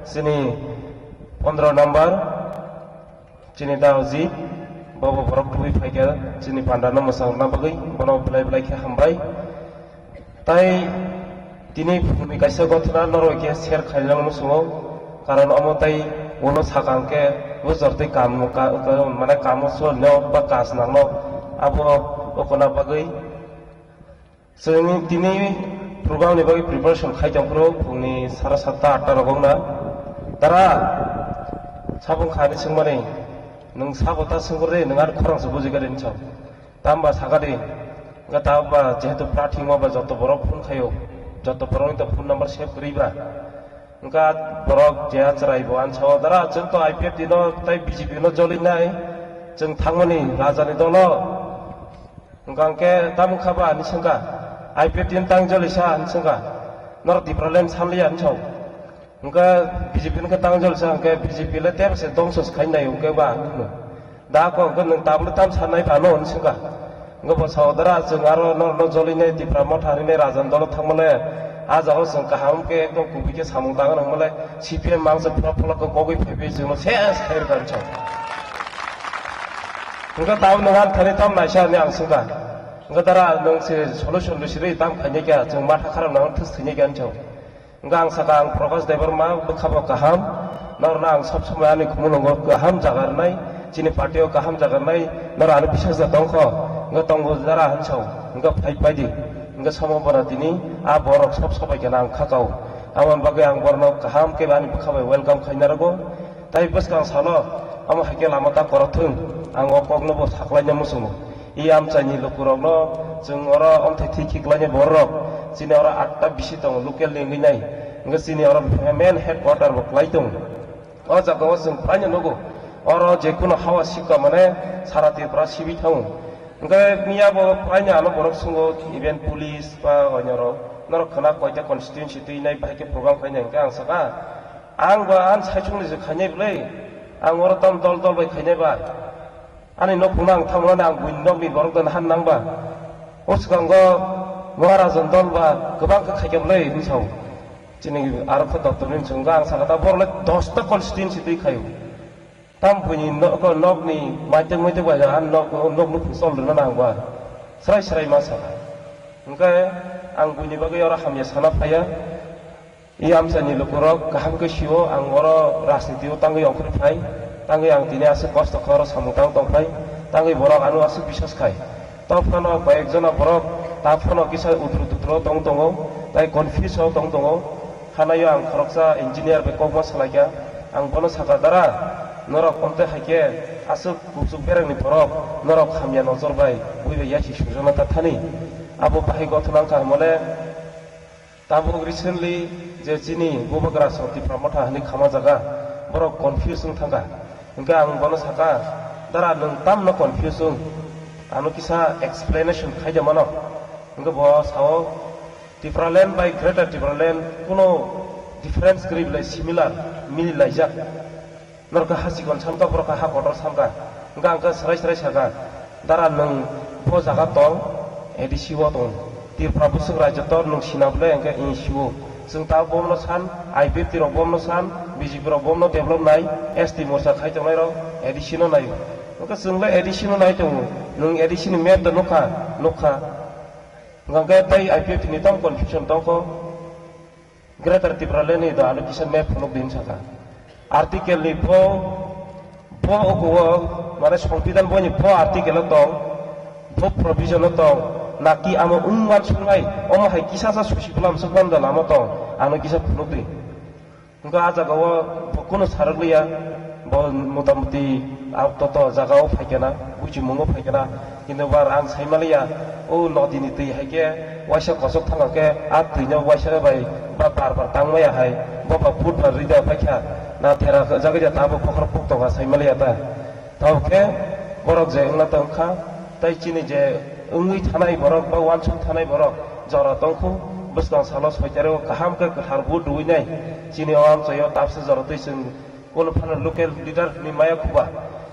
chini pondro number, Chini da Ojit, bobo borok tubui phaikha chini pandano mwchang rwna bagwi, bono belai belai khe hambai. Tai tini phungni kaisa gothona norok khe share khainani muchungo, karon omo tai uno sakang khe bo jortwi kam, ka-, ka-, mane kamo chwlwino ba kaj nangno abo okona bagwi. Chwngni tini program ni bagwi preparation khai tong phuru phungni sara satta atta rok wngna. Dara, sabung khani swngmani, nwng sabo ta swngkor de, nwng ar khorang se buji gari nchao. Tamba sakadi, nga tamba jehetu plating ma ba joto borok phone khayo, joto borok ni to phone number save kwrwi ba. Nga borok je achrai bo anchao, dara chwng to I P F T no tai B J P no joli nai, chwng thangmani raja ni dolo. Hwnkha hwnkhe tamo wngkha ba hinwi swngkha, I P F T ni tang jolisa hinwi swngkha, norok Tipraland sanliya hinwi sao. Hwnkhe B J P ni khe tang jolisa hwnkhe B J P le tebse dongso se khainai hwnkhe ba hinwi. Da kok hwnkhe nwng tabukle tam sanai phano hinwi swngkha. Hwnkhe bo sao dara chwng aro norokno jolinai Tipra motha hinwi rajan dolo thangmale, ah jagao chwng kaham khe ekdom kubui khe samung tangan hwnkhe C P M mangsa phulok phulok khe kogwi phaiwi chwngno ses khairwkha hinwi sao. Hwnkhe tamo nwng ani thani tamo naisa hinwi ang swngkha. Hwnkhe dara nwng se solution rwsirwi tamo khainai kha, chwng matha kharap nang thwis thwinai kha hinwi sao. Hwnkhe ang sakha ang Prakash Debbarma bwkha bo kaham, norokno ang sob somoi ani khumulwngo kaham jaga rwnai, chini party o kaham jaga rwnai, norok ano bisas da tongkho, hwnkhe tongbo dara hinwi sao, hwnkhe phai paidi, hwnkhe somo bwra tini a borok sob sobai kheno ang khakao, aboni bagwi ang borokno kaham khe ani bwkha bai welcome khaina rwgo. Tai bwskang salo, omo hai khe lama ta kwrwk thung, ang o kokno bo saklaina muchungo. I amchaini lukurokno chwng oro omthai thwi khiklainai bororok, chini oro atta bisi tongo local ni wngwi nai, hwnkhe chini oro main headquarter bo kwlai tongo. O jagao chwng phaino nugo, oro jekunu hawa sikka mane sara Tripura sibi thango. Hwnkhe miya bo phaino ano borok sungo, even police ba oinoro, norok khwna koita constituency twi nai bahai khe program khainai hwnkhe ang sakha, Ang ba ani saichung ni se khainai bwle, ang oro tam dol dol bai khainai ba. Ani nok phungno ang tamo nani ang buini nokni borok dana han nang ba. O swkango Maharajan dol ba kwbang khe khaikha bwle hinwi sao. Chini aro khe doctor ni swngkha ang sakha ta borok le dosta constituency twi khaio. Tam buini nok, nokni maitek maitek bai ani nok, nok nukhung chol rwna nang ba. Srai srai ma sakha. Hwnkhe ang buini bagwi oro hamya sana phaiya. I amchaini lukurok kaham khe sio, ang oro rajniti o tangwi ongkhorwi phai, tangwi ang tini aswk kosto khe oro samung tang tong phai, tangwi borok ano aswk biswas khai. Tei phano koi ek jona borok ta phano kisa utro tutro tong tongo, tai confuse o tong tongo. Hanaio ang khoroksa engineer bai kokma salaikha, ang bono sakha, "Dara, norok omtwi hai khe aswk kuchuk berengni borok, norok hamya nojor bai bui bai yasi sujana ta thani." Abo bahai gothona wngkha hwnmale, Tabuk recently je chini Bubagra Song Tipra Motha hinwi khama jaga, borok confuse wng thangkha. Hwnkhe ang bono sakha, "Dara, nwng tamno confuse wng? Ano kisa explanation khai de mano." Hwnkhe bo sao, "Tipraland bai Greater Tipraland kuno difference kwrwi belai similar, mili laijak." Norok khe ha chikon sanka, borok khe ha kotor sanka. Hwnkhe ang khe srai srai sakha, "Dara, nwng bo jaga tong, A D C o tong. Tripura bwswk raijyo tor nwng sina bwle hwnkhe A D C o. Chwng ta bomno san, I P F T rok bomno san, B J P rok bomno develop nai, S T morcha khai tongnai rok A D C no naio. Hwnkhe chwng le A D C no nai tongo. Nwng A D C ni map da nukha, nukha. Hwnkhe tei I P F T ni tam confusion tongkho." Greater Tipraland ni do ano kisa map phunuk din saka. Article ni bo, bo ogo, mane Songbidan bo ni bo article o tong, bo provision o tong, naki amo wngman sungai, omo hai kisa sa susi bulam suklam da lama tong, ano kisa phunuk di. Hwnkhe a jaga o bo kunu sarok liya, bo motamuti a toto jaga o phaikena, buchimungo phaikena, kintu bar ang saimaliya, o nodi ni twi hai khe waisa kosok thangkha khe a twi no waisa bai ba bar bar tangmaya hai, bo ba phut bar rida paikha, na thera jagwi ja ta bo bokhorok puk tongkha saimaliya ta. Tamo khe borok je wngna tong kha, tei chini je wngwi thanai borok ba uansuk thanai borok jora tong kho, bwskang salo soitaro kaham khe kwthar vote rwui nai. Chini o amchaio tabsa jora twi chwng Kunu phano local leader ni maya khuba,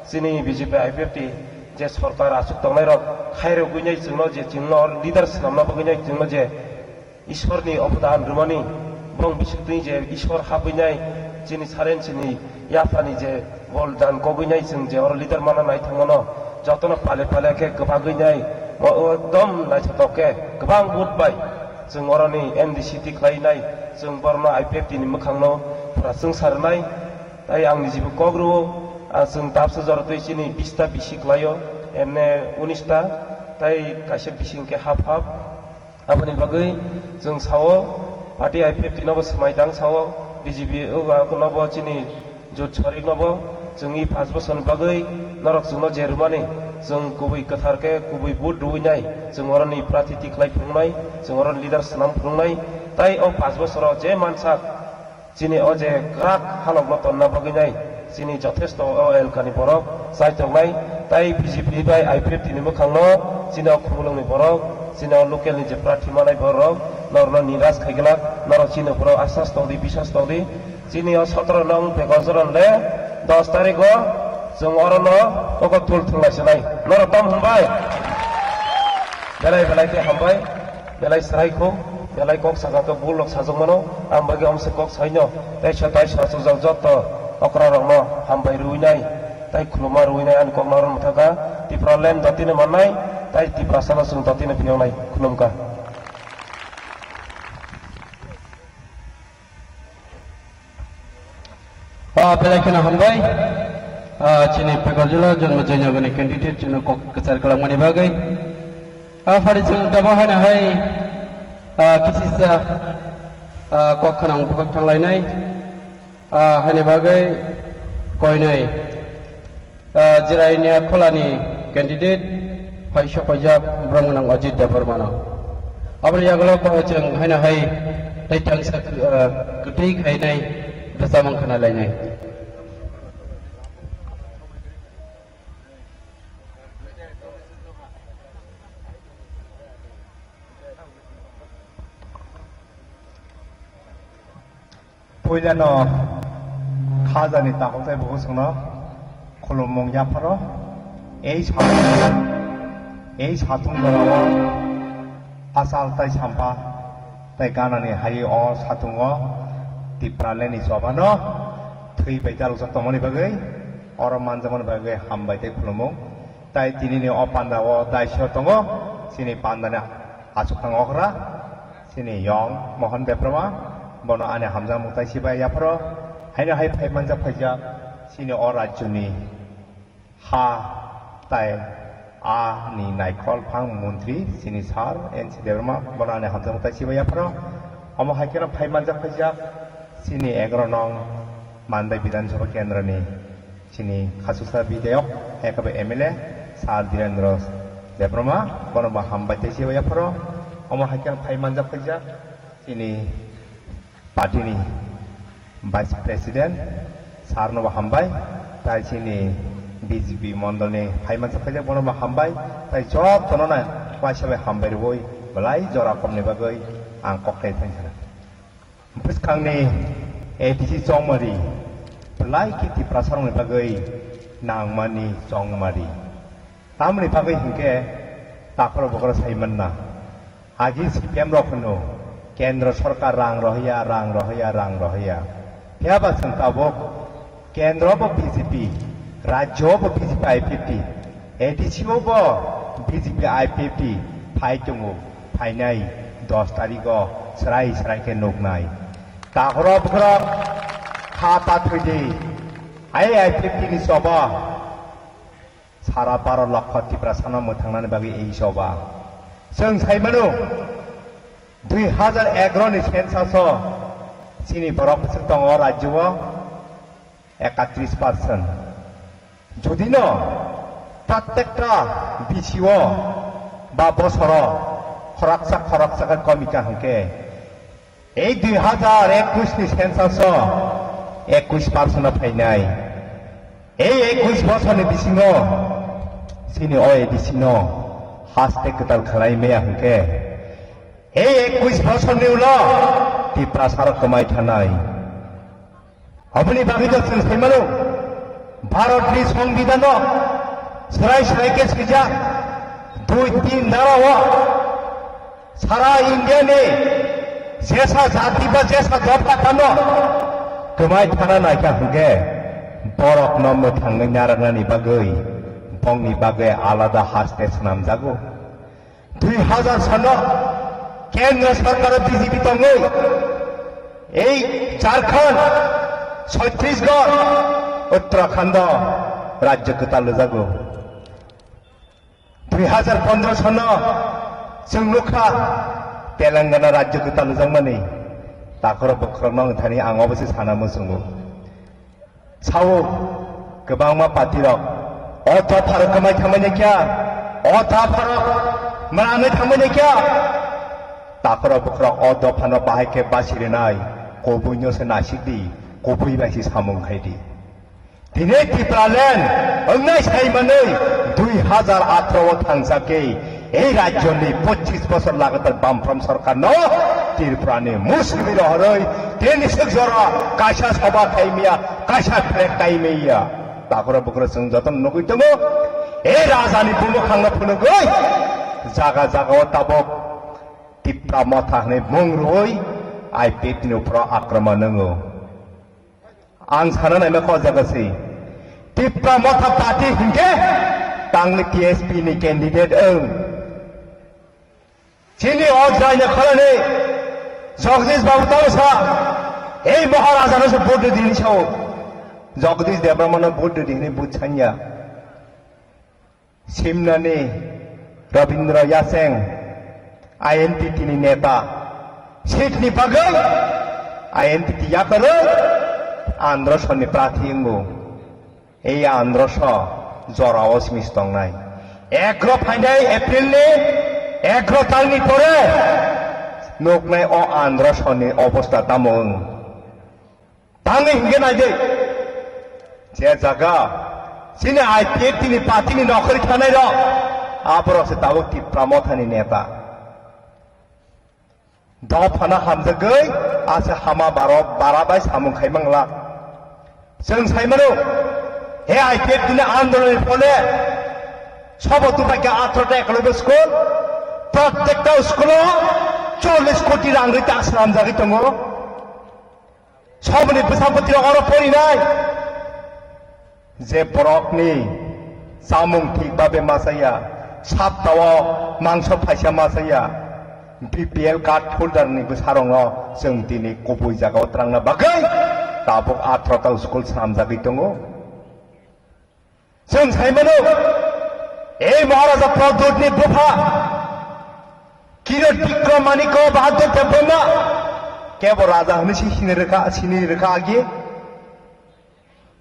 chini B J P I P F T je sorkar aswk tongnai rok khairogwi nai chwngno je chwngno leader swnamna bagwi nai chwngno je Ishwar ni obodan rwmani, bong bisingtwi je Ishwar habwi nai chini saren chini Yaphani je bol jan kogwi nai, chwng je oro leader mana nai thangmano, jotono pale pale khe kwbagwi nai, mo-, ekdom naithotok khe kwbang vote bai chwng oroni M D C tikhlai nai, chwng borno I P F T ni mwkhangno pura chwng sa rwnai. Tai ang nijibo kok rwo, ah, chwng tabsa jora twi chini bista bisi khlaio, emne unis ta, tai kaisa bising khe half half. Aboni bagwi chwng sao, party I P F T nobo swmai tang sao, B J P o ba nobo chini jot sorik nobo chwngni paanch bosorni bagwi norok chwngno je rwmani, chwng kubui kwthar khe kubui vote rwui nai, chwng oroni prarthi tikhlai phunuknai, chwng oroni leader swnam phunuknai, tai o paanch bosoro je mansak, chini o je kwrak halokno tonna bagwi nai, chini jothesto o elkani borok chaitongnai, tai B J P bai I P F T ni mwkhangno chini o khumulwngni borok, chini o local ni je prarthi manai borok, norokno niras khaiglak, norok chini borok asas tongdi, bisas tongdi, chini o sotoro nong Pekosron le dos tarikh o chwng orono oko tul thwnglaisonai, norok tam hwnbai? Belai belai khe hambai. Belai srai kho, belai kok saka khe bul rok sajak mano, ang bagwi omse kok saino, tei sa tai sa sujak joto okra rokno hambai rwinai, tei khuluma rwinai ani kok naro mwthaka, Tipra land dotino mannai, tei Tiprasano chwng dotino phiyoknai, khulumkha. Ah, belai kheno hambai. Ah, chini Pekar Jula Janma Joinagani candidate chini kok kwchar kwlangmani bagwi. Ah, phari chwng tamo haino hai, ah, kisisa, ah, kok khwnang bukhuk thanglainai. Ah, haini bagwi koinai. Ah, Jirania Kholani candidate phai sokpaijak borok gwnang Ajit Debbarmano. Aboni yagulo ko chwng haino hai tei tangsa, ah, kwtwi khainai rwchapmung khwnalainai. Puilano khajani takhuk tei bukhuk chwngno khulumung yapharo. Ei sa-, ei satung jorao Achal tai Sampha tai ganani hai o satungo Tipralandni chobano thwi bai dalukjak tongmani bagwi, oro manjakmani bagwi hambai tei khulumung. Tai tinini o panda o daisio tongo, chini pandani achukthang okra, chini yong Mohon Debbarma, bono ani hamjakmung tai sibai yapharo, haino hai phai manjak phaijak, chini o rajyoni ha tai a ni naikhol phang montri, chini sir N C Debbarma, bono ani hamjakmung tai sibai yapharo, omo hai kheno phai manjak phaijak, chini egaroh nong Mandai Bidhan Sabha Kendra ni chini khasusa bidayok, ekaba M L A, Sir Dhirendra Debbarma, bono bo hambai tei sibai yapharo. Omo hai khe phai manjak phaijak chini party ni Vice President, Sir no bo hambai, tai chini B J P mondol ni phai manjak phaijak, bono bo hambai, tai jotono no waisa bai hambai rwui belai jora komni bagwi ang kok tai thang sana. Bwskangni A D C chongmari, belai khe Tiprasarokni bagwi nangmani chongmari. Tamoni bagwi hinkhe takhoro bokhoro sai manna. Agi C P M rok hwno, Kendro Sorkar rang rohya, rang rohya, rang rohya. Phiyaba chwng tabuk Kendro bo B J P, rajyo bo B J P I P F T, A D C o bo B J P I P F T phai tongo, phainai dos tarikh o chwrai chwrai khe nuknai. Takhoro bukhoro kha ta thwidi, ai I P F T ni choba sara baro lokho Tiprasano mwthangnani bagwi ei choba. Chwng sai mano, dui hazar egaroh ni census o chini borok bwswk tongo o rajyo o, ekatris percent. Judino prottekta bisio ba bosoro khoroksa khoroksa khe komika hwnkhe, ei dui hazar ekush ni census o ekush percent o phainai. Ei ekush bosorni bisingo chini o A D C no haste kwtal khlai maya hwnkhe, ei ekush bosorni ulo Tiprasarok kwmai thanai. Aboni bagwi no chwng sai mano, Bharatni Songbidanno swrai swrai khe swijak dui tin dara o sara India ni jesa jati ba jesa dopha phano kwmai thana naikha hwnkhe, Borokno mwthangwi narwknani bagwi bongni bagwi alada haste swnamjago. Dui hazar sano kendra sarkaro B J P tongwi ei Jharkhand, Chhattisgarh, Uttarakhando rajyo kwtal rwjago. Dui hazar pondro sano chwng nukha Telangana rajyo kwtal rwjakmani. Takhoro bwkhorokno wng thani ang obo se sana muchungo. Sao kwbangma party rok o dopha rok kwmai thangmani kya, o dopha rok mwnwi thangmani kya. Takhoro bwkhorok o dophano bahai khe basi rwnai, kubuino se nasik di, kubui bai se samung khai di. Tini Tipraland wngnai saimanwi dui hazar atharo o thangjak khe ei rajyoni pochis bosor lagatar Bamfront sorkarno Tripurani musimi rohorwi tini swk jora kaisa soba khaimya, kaisa flag kaimya. Takhoro bukhoro chwng jotono nugwi tongo. Ei rajani bumukhangno phunugwi jaga jaga o tabuk Tipra Motha hwnwi mung rwui I P F ni uphoro akromon wngo. Ang sana naima kok jaga se. Tipra Motha Party hinkhe tangni T S P ni candidate wng. Chini o jaina khalani Jagdish Babu tamo sa, ei Maharaja no se vote di sao. Jagdish Debbarma no vote di hini buchanya. Simnani Rabindra Yaseng, I N P T ni neta, seat ni bagwi I N P T yakarwi Andhra Sonni prathi wngo. Ei Andhra so jorao simi tongnai. Egro phainai April ni egro talni pore nuknai o Andhra Sonni obostha tamo wng. Tangwi hinkhe naidi, je jaga chini I P F T ni party ni nokhorwi thanai rok, aborok se tabuk Tipra Mothani neta. Dophano hamjagwi ase hama baro bara bai samung khai mangla. Chwng sai mano, he I P F T ni andolon ni phole sobo tupai khe atharo ta ekologya school, prottekta school o chollish koti rang rwi ta swnamjagwi tongo. Somoni bwsapoti rok oro porinai. Je borokni chamung thik babe ma chaya, saptao mangso phaisa ma chaya, B P L card holder ni bwsarokno chwng tini kubui jagao twrangna bagwi tabuk atharo ta school swnamjagwi tongo. Chwng sai mano, ei Maharaja Pradyut ni bupha Kirat Bikram Manikya Bahadur Debbarma kebo raja hwnwi se sini rwkha, sini rwkha agi.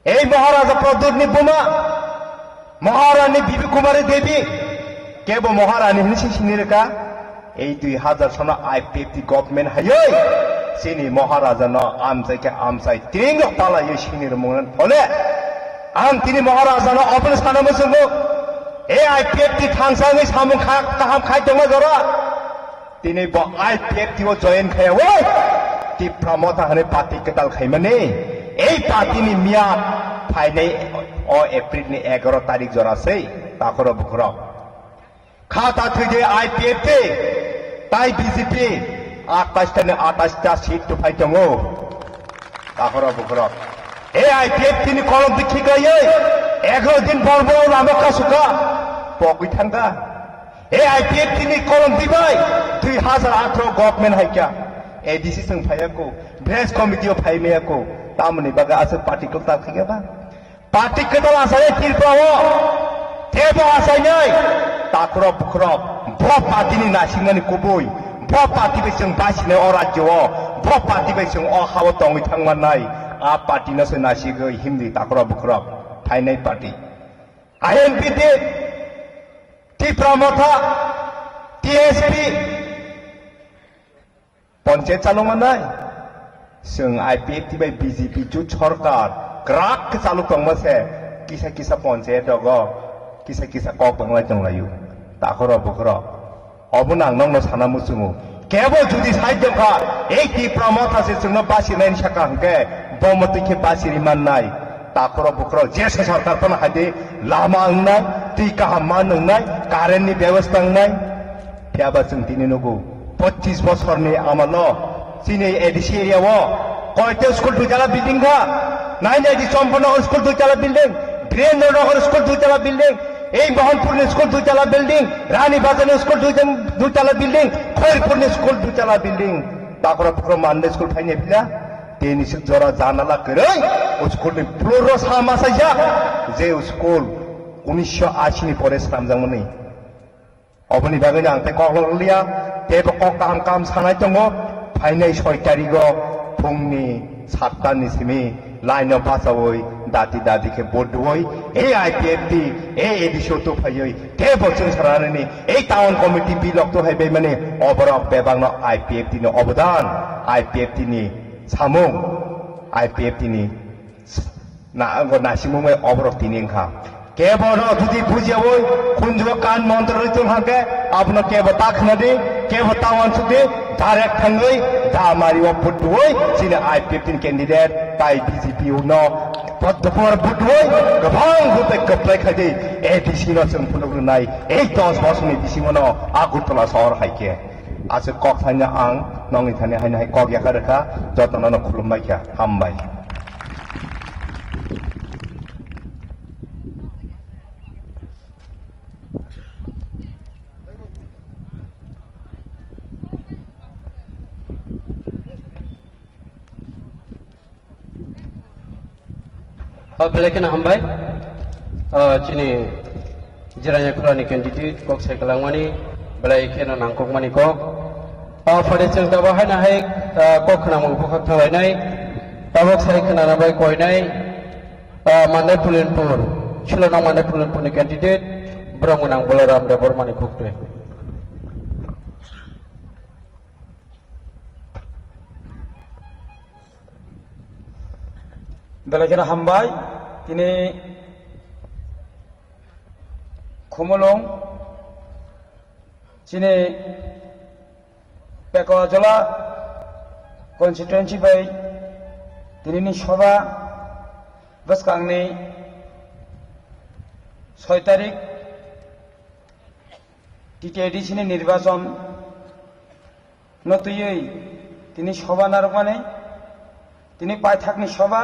Ei Maharaja Pradyut ni buma Maharani Bibi Kumari Devi kebo Maharani hwnwi se sini rwkha. Ei dui hazar sano I P F T government hayoi chini Maharaja no amchai khe amchai tring rok palaioi sini rwmung phole ang tini Maharaja no obono sana muchungo. Ei I P F T thangsangwi samung kha-, kaham khai tongma jora. Tini bo I P F T o join khaya oi. Tipra Motha hwnwi party kwtal khaimani. Ei party ni miya phainai o April ni egaro tarik jora sei takhoro bukhoro. Kha ta thwide I P F T, tai B J P, atais tani atais ta seat tuphai tongo. Takhoro bukhoro. He I P F T ni kolom di khiklaioi, egaro din bol bol lama kasuka, pogwi thangka. He I P F T ni kolom di bai, dui hazar atharo government haikya, A D C song phaiya ko, branch committee o phai maya ko, tamoni baga aswk party kwtal khaiya ba. Party kwtal achainai Tripura o, tebo achainai. Takhurok bukhurok, bo party ni naisingmani kubui, bo party bai chwng basinai o rajyo o, bo party bai chwng o ha o tongwi thangmannai, a party no se naisigwi himdi takhurok bukhurok, phainai party. I N P T, Tipra Motha, T S P, Ponchayat chalok manai. Chwng I P F T bai B J P jut sorkar kwrak khe chalok tongma se kisa kisa ponchayat rogo kisa kisa kok banglai tonglaio. Takhoro bukhoro. Obo nang nokno sana muchungo. Kebo judi sai tongkha, ei Tipra Motha se chwngno basi naini saka hwnkhe, bo motwi khe basi ri mannai. Takhoro bukhoro jesa sorkar phano haide lama wngnai, twi kaham man wngnai, current ni bebosta wngnai. Phiya ba chwng tini nugo, pochis bosorni amalo chini A D C area o koita school dui tala building kha, Nai nai di Champanagar school dui tala building, Birendra Nagar school dui tala building, ei Mohanpur ni school dui tala building, Rani Bazar ni school dui, dui tala building, Khairpur ni school dui tala building. Takora puro mande school phaini pila, teni sik jora janala kwrwi, o school ni floor ro sama saijak, je o school unisho ashi ni pore slamjakmani. Oboni bagwino ang tei kok lok liya, teibo kok kaham kaham sanai tongo. Phainai soi tarigo phungni satta ni simi line o bachaui dati dati khe vote duoi, ei I P F T, ei A D C o tu phaioi, teibo chwng sarani, ei town committee bilok tu hai bai mani, oborok bebakno I P F T ni obodan, I P F T ni samung, I P F T ni Na, angko nasimung bai oborok tini wngkha. Kebo no jodi bujiyawi khunjugo kan montro rwi tong hangke, abono kebo ta khna di, kebo ta wansuk di, direct thangwi da mari o puttuwi chini I P F T ni candidate tai B J P no poddo por puttuwi gabang gute kaplai khai di, A D C no chwng phunuk rwnai, ei dos bosor ni bisingo no Agartala sohor hai khe. Aswk kok thaino ang nongni thani haino hai kok yakha rwkha, jotono no khulumbai kha, hambai. O belai kheno hambai. O chini Jiranya Khulani candidate kok sai kwlangmani, belai kheno nangkukmani kok. O phaide chwng tabuk haino hai, o, kok khwnamung bukhak thanglainai. Tabuk sai khwnana bai koinai, o, Mandai Pulinpur, Sulonang Mandai Pulinpurni candidate, borok gwnang Balaram Debbarmani kok twi. Belai kheno hambai, tini Khumulwng, chini Pekojala constituency bai tinini soba bwskangni soi tarik T T A D C ni nirbachon no twiwi tini soba narwkmani, tini paithakni soba,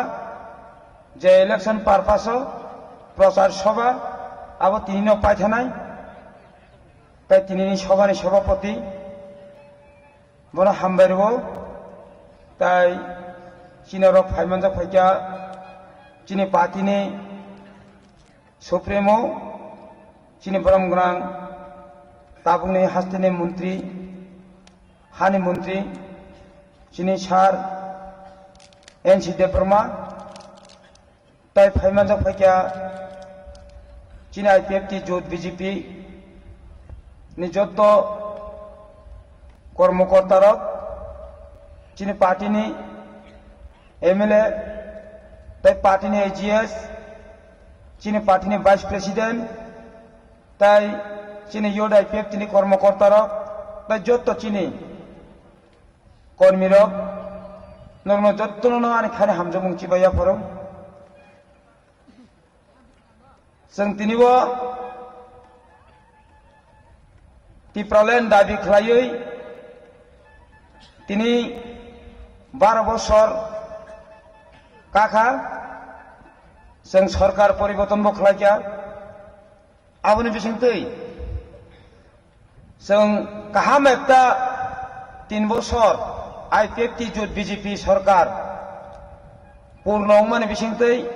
je election purpose o prochar soba, abo tinino paithanai, tai tinini sobani sobapoti, bono hambai rwo, tai chini oro phaimanjak phaikha chini party ni Supremo, chini borom gwnang tabukni hasteni montri, hani montri, chini sir N C Debbarma, tai phaimanjak phaikha chini I P F T jot B J P ni jotto kormokortarok, chini party ni M L A, tai party ni A G S, chini party ni Vice President, tai chini Youth I P F T ni kormokortarok, tai jotto chini kormirok, norokno jottono ani khani hamjakmung chibai yapharo. Chwng tini o Tipraland dabi khlaiwi tini baro bosor kakha, chwng sorkar poriborton bo khlaikha. Aboni bisingtwi chwng kaham ekta tin bosor I P F T jot B J P sorkar purno wngmani bisingtwi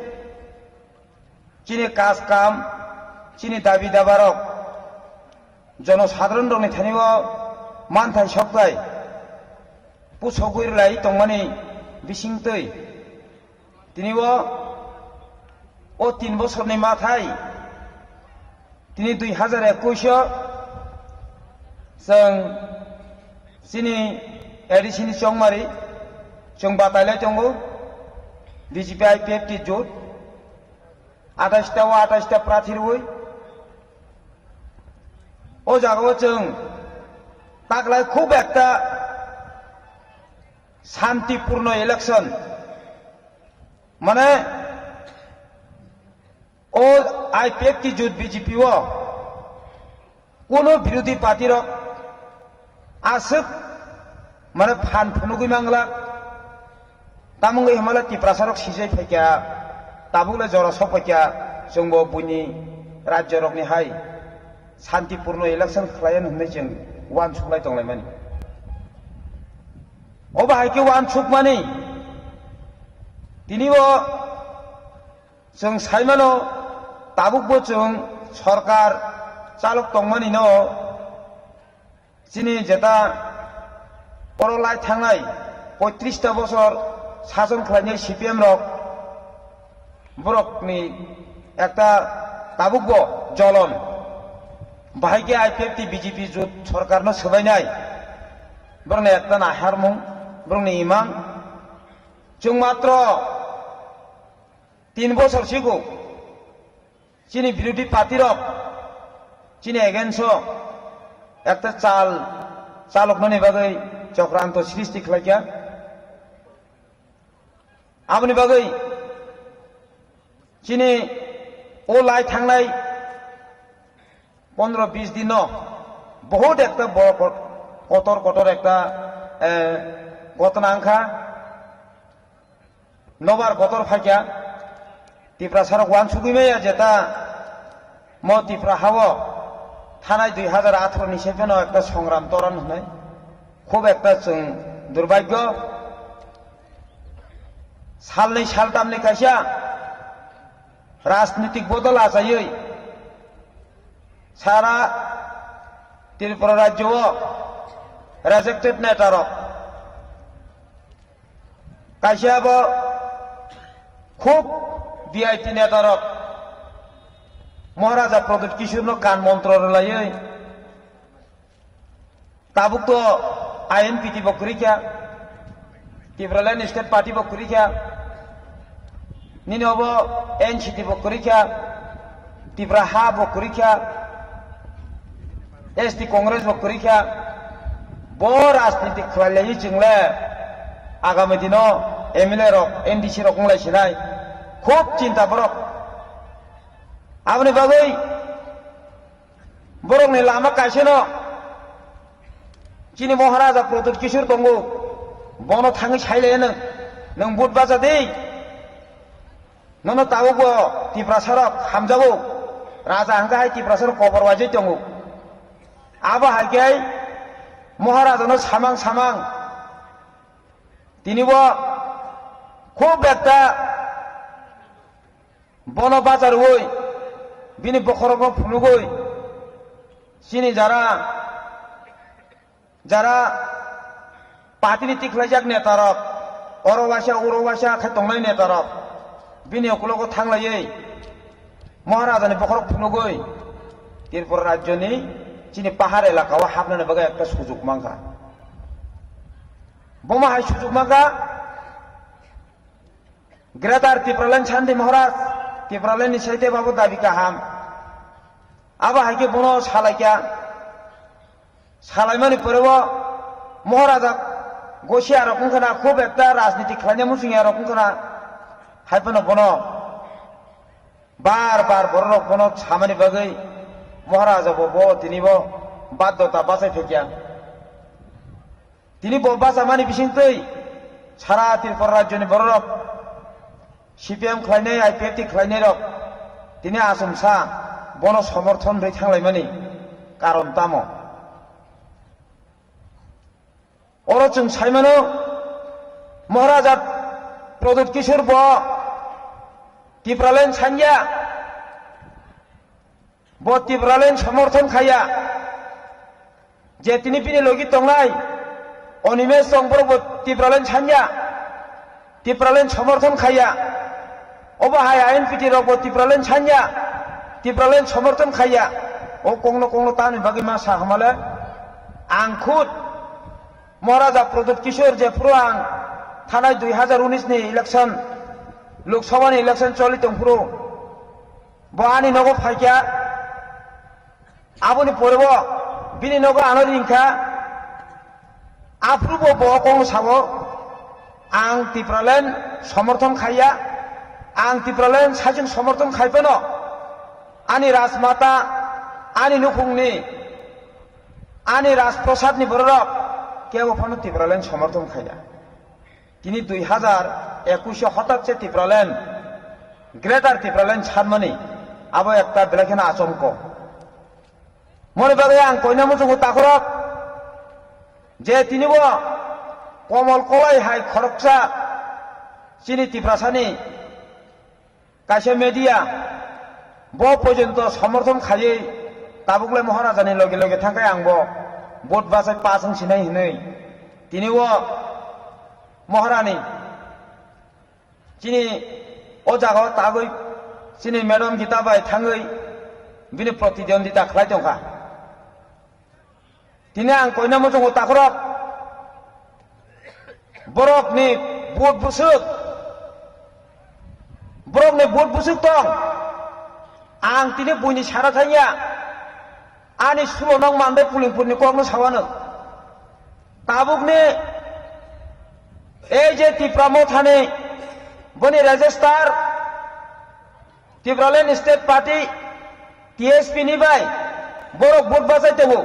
chini kaj kam, chini dabi dabarok jonosadharon rokni thani o manthai sokthai pusogwi rwlai tongmani bisingtwi tini o, o tin bosorni mathai tini dui hazar ekush o chwng chini A D C ni chongmari chwng batailai tongo B J P I P F T jot. Atais ta o atais ta prathi rwui o jaga o chwng taklai khub ekta santipurno election, mane o I P F T jot B J P o kuno birodhi party rok aswk mane phan phunugwi manglak, Tamungwi hwnmale Tiprasarok sijai phaikha, tabukle jora sok phaikha, chwngbo buini rajyorokni hai santipurno election khlaiya hwnwi chwng uansuklai tonglaimani. Obo hai khe uansukmani tinibo chwng saimano, tabukbo chwng sorkar chalok tongmanino. Chini jeta oro lai thangnai poitrista bosor sason khlainai C P M rok, borokni ekta tabukbo jolon. Bahai khe I P F T B J P jut sorkarno swbainai. Borokni ekta naharmung, borokni imang. Chwng matro tin bosor sigo chini birodhi party rok chini against o ekta chal chaloknani bagwi chokranto srishti khlaikha. Aboni bagwi chini o lai thangnai pondro bis din no bohut ekta bo-, kot-, kotor kotor ekta, eh, ghotona wngkha. Nobar kotor phaikha, Tiprasarok uansugwi maya jeta mo Tipra hao thanai dui hajar atharo ni se phano ekta songram toron hwnwi. Khub ekta chwng durbagyo. Salnwi saltamni kaisa rajnitik bodol achaiwi sara Tripura rajyo o rejected netarok, kaisa bo khub V I P netarok Maharaja Pradyut Kishorno kan montro rwlaiwi tabuk to I N P T bo kwrwi kha, Tipraland State Party bo kwrwi kha, nini obo N C T bo kwrwi kha, Tipra ha bo kwrwi kha, S T Congress bo kwrwi kha. Bo rajniti khlai lai chwng le agami dino M L A rok, N D C rok wng lai sinai. Khub chinta borok. Aboni bagwi borokni lama kaisano chini Maharaja Pradyut Kishore tongo, bono thangwi sailaiya nwng, nwng vote bacha di. Nono tabukbo Tiprasarok hamjago, raja hwnkha hai Tiprasarok kobor waijai tongo. Abo hai khe Maharajano samang samang tinibo khub ekta bono bacha rwui, bini bokhorokno phunugui, chini jara, jara patini tikhlaijak netarok, oro waisa, oro waisa khe tongnai netarok, bini ukulogo thanglaiwi Maharajani bokhorok phunugui Tripura rajyoni chini pahar elakao hapnani bagwi ekta sujuk mankha. Bomo hai sujuk mankha, Greater Tipraland Shanti Maharaj, Tipraland ni saite babo dabi kaham. Abo hai khe bono salaikha. Salaimani pore o Maharaja gosi arok wngkha na, khub ekta rajniti khlaina muchung arok wngkha na. Hai phano bono bar bar bororok bono samani bagwi Maharaja bo, bo tini bo baddhota bachai phaikha. Tini bo bachamani bisingtwi sara Tripura rajyoni bororok C P M khlainai, I P F T khlainairok tini achomsa bono somorthon rwi thanglaimani karon tamo? Oro chwng saimano, Maharaja Pradyut Kishore bo Tipraland sanya. Bo Tipraland somorthon khaiya. Je tini bini logi tongnai Animesh Chongborok bo Tipraland sanya, Tipraland somorthon khaiya. Obo hai I N P T rok bo Tipraland sanya, Tipraland somorthon khaiya. O kongno kongno tamni bagwi ma sa hamale, ang khud Maharaja Pradyut Kishore je phuru ang thanai dui hajar unis ni election, Lok Sabha ni election choli tong phuru, bo ani nogo phaikha, aboni pore bo bini nogo ano ringkha, aphuru bo bo kong sao, ang Tipraland somorthon khaiya, ang Tipraland saichung somorthon khai phano, ani Rajmata, ani nukhungni, ani Rajprasad ni bororok kebo phano Tipraland somorthon khaiya. Tini dui hazar ekush hotak se Tipraland, Greater Tipraland sanmani abo ekta belai kheno achomko. Moni bagwi ang koina muchungo takhorok je tini bo Komol Kolai hai khoroksa chini Tiprasani kaisa media bo porjonto somorthon khaiwi tabuk le Maharajani loge loge thangkhe ang bo vote bachai pass wng sinai hinwi tini o Maharani chini o jaga o tagwi chini madam Gita bai thangwi bini protidwondita khlai tongkha. Tini ang koina muchungo takhorok borokni vote bwswk, borokni vote bwswk tong. Ang tini buini sara thangya, ani sulo nang mandai Pulingpurni kokno sawano. Tabukni ei je Tipra Mothani boni register Tipraland State Party, T S P ni bai borok vote bachai tongo.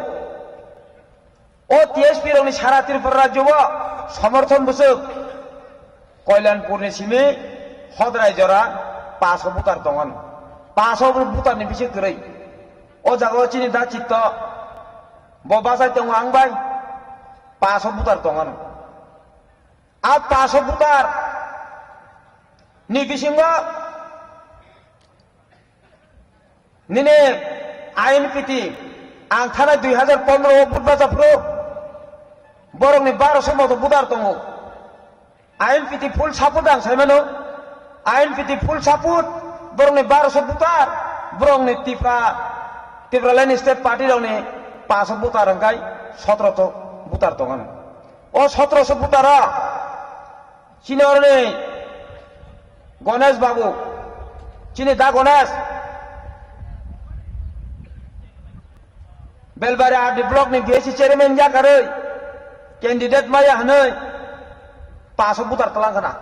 O T S P rokni sara Tripura rajyo o somorthon bwswk Kalyanpurni simi Hodrai jora paso butar tongan. Paso butar ni bisi kwrwi. O jaga o chini da chitto bo bachai tongo ang bai paso butar tongan. A paso butar ni bisingo nini I N P T ang thanai dui hajar pondro o vote bacha phuru borokni baroso moto voter tongo. I N P T full support ang sai mano. I N P T full support borokni baroso voter, borokni Tipra, Tipraland State Party rokni paso voter hwnkhe sotoroso voter tongo. O sotoroso voter o chini oroni Ganesh Babu, chini da Ganesh, Belbari R D block ni B S C chairman yakarwi candidate maya hwnwi paso butar talang khna.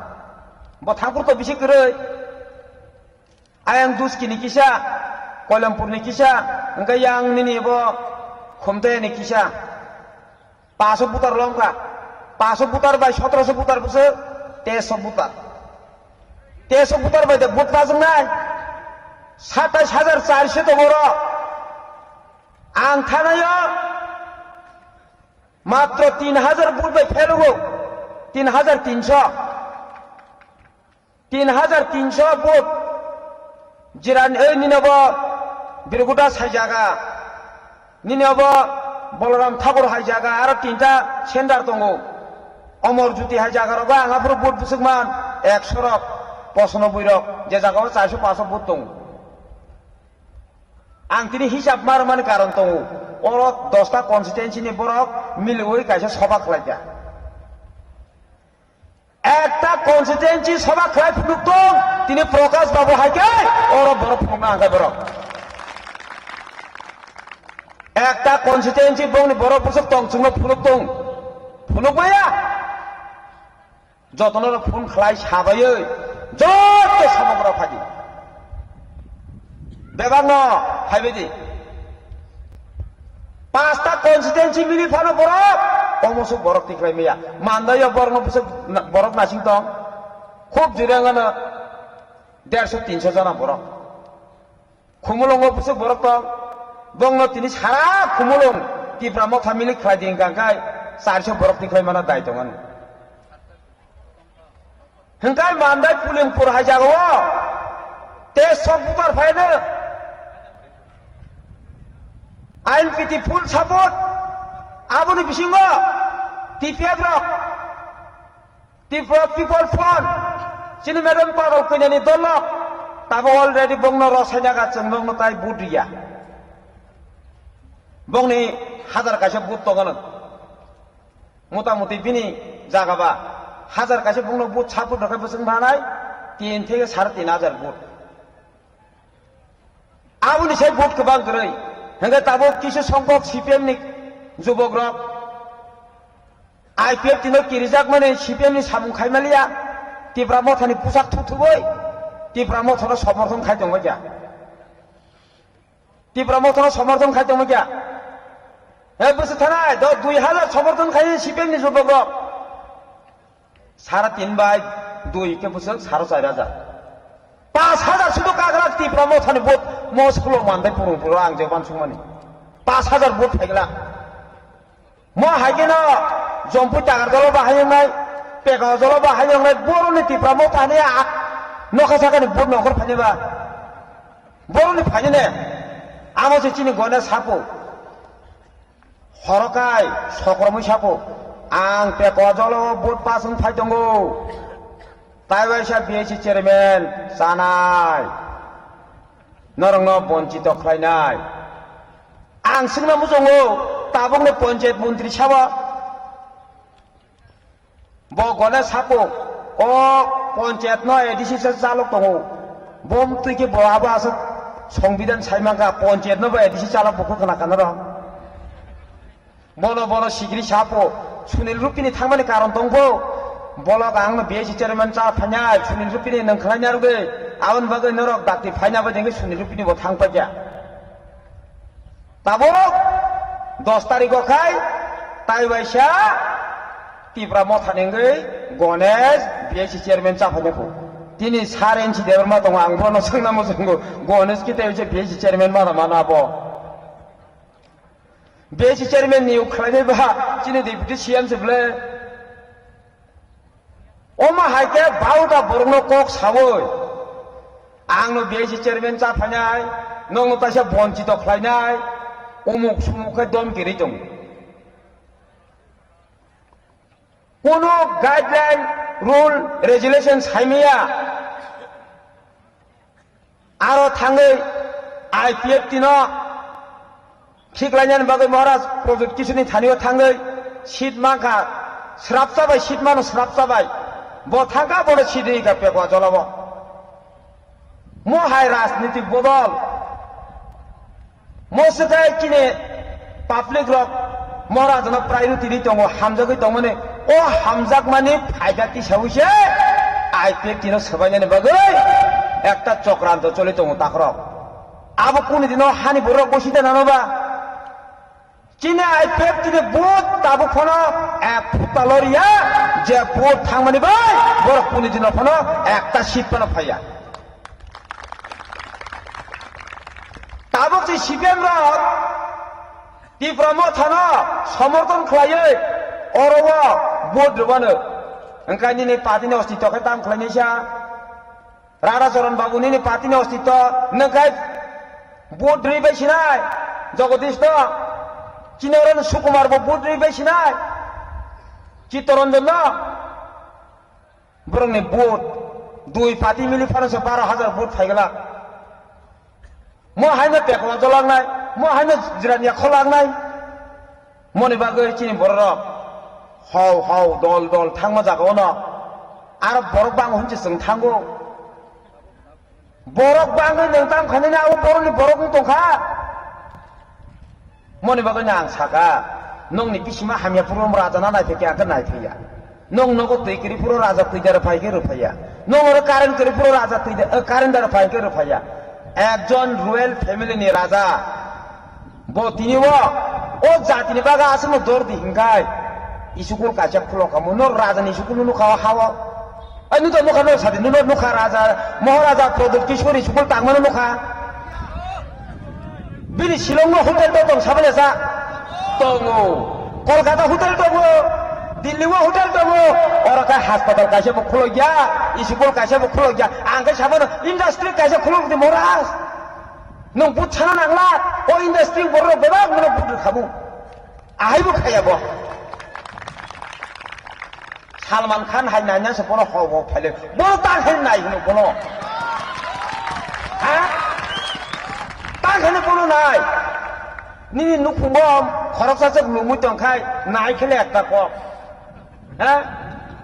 Bo thangpur to bisi kwrwi. Ayang Duski ni kisa, Koilampur ni kisa, hwnkhe yang nini bo Khumtei ni kisa. Paso butar lomkha. Paso butar bai sotoroso butar bwswk teso butar. Teso butar bai de vote pajaknai satais hajar charso tongo oro. Ang thanaio matro tin hajar vote bai phel wngo. Tin hajar tinso. Tin hajar tinso vote. Jiran, ei, nini obo Birguda sai jaga, nini obo Balaram Thakur hai jaga, aro tinta center tongo. Omor Jyoti hai jaga rogo ang aphuru vote bwswk man ekso rok, pochanoboi rok, je jaga o charso paso vote tongo. Ang tini hisab mar mani karon tongo. Oro dosta constituency ni borok miliwi kaisa soba khlai kha. Ekta constituency soba khlai phunuk tong, tini Prakash Babu hai khe oro borok phunukna ang khe borok. Ekta constituency bongni borok bwswk tong chwngno phunuk tong, phunuk maya. Jotono phone khlai sabaiwi joto somogra phadi. Bebakno phaibaidi. Pasta constituency mini phano borok, omo suk borok tikhlai maya. Mandaiyo borokno bwswk na-, borok nasing tong. Khub jurengano derso tinso jona borok. Khumulwngo bwswk borok tong. Bongno tini sara Khumulwng Tipra Motha milik khlai di hwnkha khe charso borok tikhlai mana dai tongani. Hwnkhe Mandai Pulimpur hai jagao tei sok bubar phaino I N P T full support, aboni bisingo T P F rok, Tripura People Front, chini madam Pagol Kanyani dol rok, tabo already bongno rosai naga chwng bongno tai vote riya. Bongni hazar kaisa vote tongo. Mota moti bini jaga ba hazar kaisa bongno vote support rwkhe bwswk manai tin theke sare tin hazar vote. Aboni sai vote kwbang kwrwi. Hwnkhe tabuk kisu songkok C P M ni jubok rok I P F T no kirijak mani C P M ni samung khai maliya. Tipra Mothani pusak thuk thugwi Tipra Mothano somorthon khai tongwi kha. Tipra Mothano somorthon khai tongma kya? He bwswk thanai, do dui hazar somorthon khai C P M ni jubok rok. Sara tin bai dui khe bwswk sara char hajar. Pas hajar sudu kaglak Tipra Mothani vote mo sulo mandai purung puro ang je uansukmani. Pas hajar vote phaigla. Mo hai kheno Jompui Tagar jolo bahai wngnai, Pekao jolo bahai wngnai, boroni Tipra Mothani a nokha sakani vote nongkhor phainai ba. Boroni phainai ne. Amo se chini gone sapo. Horokai sokromwi sapo, ang Pekao jolo vote pass wng phai tongo. Tai waisa B S C chairman chanai. Norokno bonchito khlainai. Ang swngna muchungo, tabukni panchayat montri sabo. Bo gole sapo, o panchayat no A D C se chalok tongo. Bom twi khe bo abo aswk songbidan sai mangkha, panchayat no bo A D C chalok bo khwkhwna kana rw. Bono, bono sigiri sapo, Sunil Rupini thangmani karon tongbo. Bolok ang no B S C chairman cha phainai, Sunil Rupini nang khlai narwgwi, aboni bagwi norok dakti phaina bai dengwi Sunil Rupini bo thang paikha. Tabuk dos tarikh o khai tai waisa Tipra Mothani wngwi Ganesh B S C chairman cha phainai kho. Tini sar N C Debbarma tongo, ang bono swngna muchungo, Ganesh khe tai waisa B S C chairman mano mano abo. B S C chairman niyok khlainai ba chini deputy C M se bwle. Omo hai khe bauta borokno kok sawi, "Ang no B S C chairman cha phainai, nokno taisa bonchito khlainai, umuk sumuk khe domki rwi tongo." Kuno guideline, rule, regulation saimaya. Aro thangwi I P F T no thik lainani bagwi Maharaj Pradyut Kishorni thanio thangwi seat mankha, srapsa bai seat mano, srapsa bai. Bo thangkha, bono seat rikha Pekao jolabo. Mo hai rajnitik bodol. Mo swkhe chini public rok Maharaj no priority ri tongo, hamjagwi tongmani. O hamjakmani phaida tisawi se I P F T no swbainani bagwi ekta chokranto choli tongo takhorok. Abo kuni dino hani borok bosi da nano ba? Chini I P F T ni vote tabuk phano ek phutta loriya, je vote thangmani bai borok kuni dino phano ekta seat phano phaiya. Tabuk se C P M rok Tipra Mothano somorthon khlaiwi oro o vote rwmano. Wngkha nini party ni ostitw khe tam khlainai sa. Rara Charan Babu nini party ni ostitw nwng khe vote rwi bai sinai. Jagadish no, chini oro no Sukumar bo vote rwi bai sinai. Chittaranjan no. Borokni vote dui party mili phano se baro hajar vote phai glak. Mo haino Pekao jolak nai, mo haino Jirania kholak nai. Moni bagwi chini bororok hau hau dol dol thangma jaga ono. Aro borok bango hinse chwng thango. Borok bangwi nwng tam khainani abo borokni borok wng tongkha. Moni bagwi no ang saka, nokni bisima hamya phuru raja na naiphai khe ang khe naiphaiya. Nong nogo twi kwrwi phuru raja twi da rwphai khe rwphaiya. Nong oro current kwrwi phuru raja twi da, eh, current da rwphai khe rwphaiya. Ekjon royal family ni raja. Bo tini o, o jatini bagwi aswkno dor di hinkhai. Isukul kaisa khulok kamo, nor rajani isukul nukha o ha o. Ai, nukha, nukha, nukha, sadi, nukha, nukha, raja, Maharaja Pradyut Kishore isukul tangmano nukha. Bini Shillong no hotel to tong sabale sa. Tongo. Kolkata hotel tongo. Delhi o hotel tongo. Oro khe hospital kaisa bo khulok ya, isukul kaisa bo khulok ya. Ang khe sabano industry kaisa khulok di Maharaj. Nwng but sana nangla, o industry borok bebak nwng but rwkhamu. Ahaibo khaya bo. Salman Khan hai naina se bono hok hok phaile. Bono ta khe nai hino bono. Ha? Ta khe bono nai. Nini nukhungo khoroksa se lungwi tongkhai nai khele ekta kok. Ha?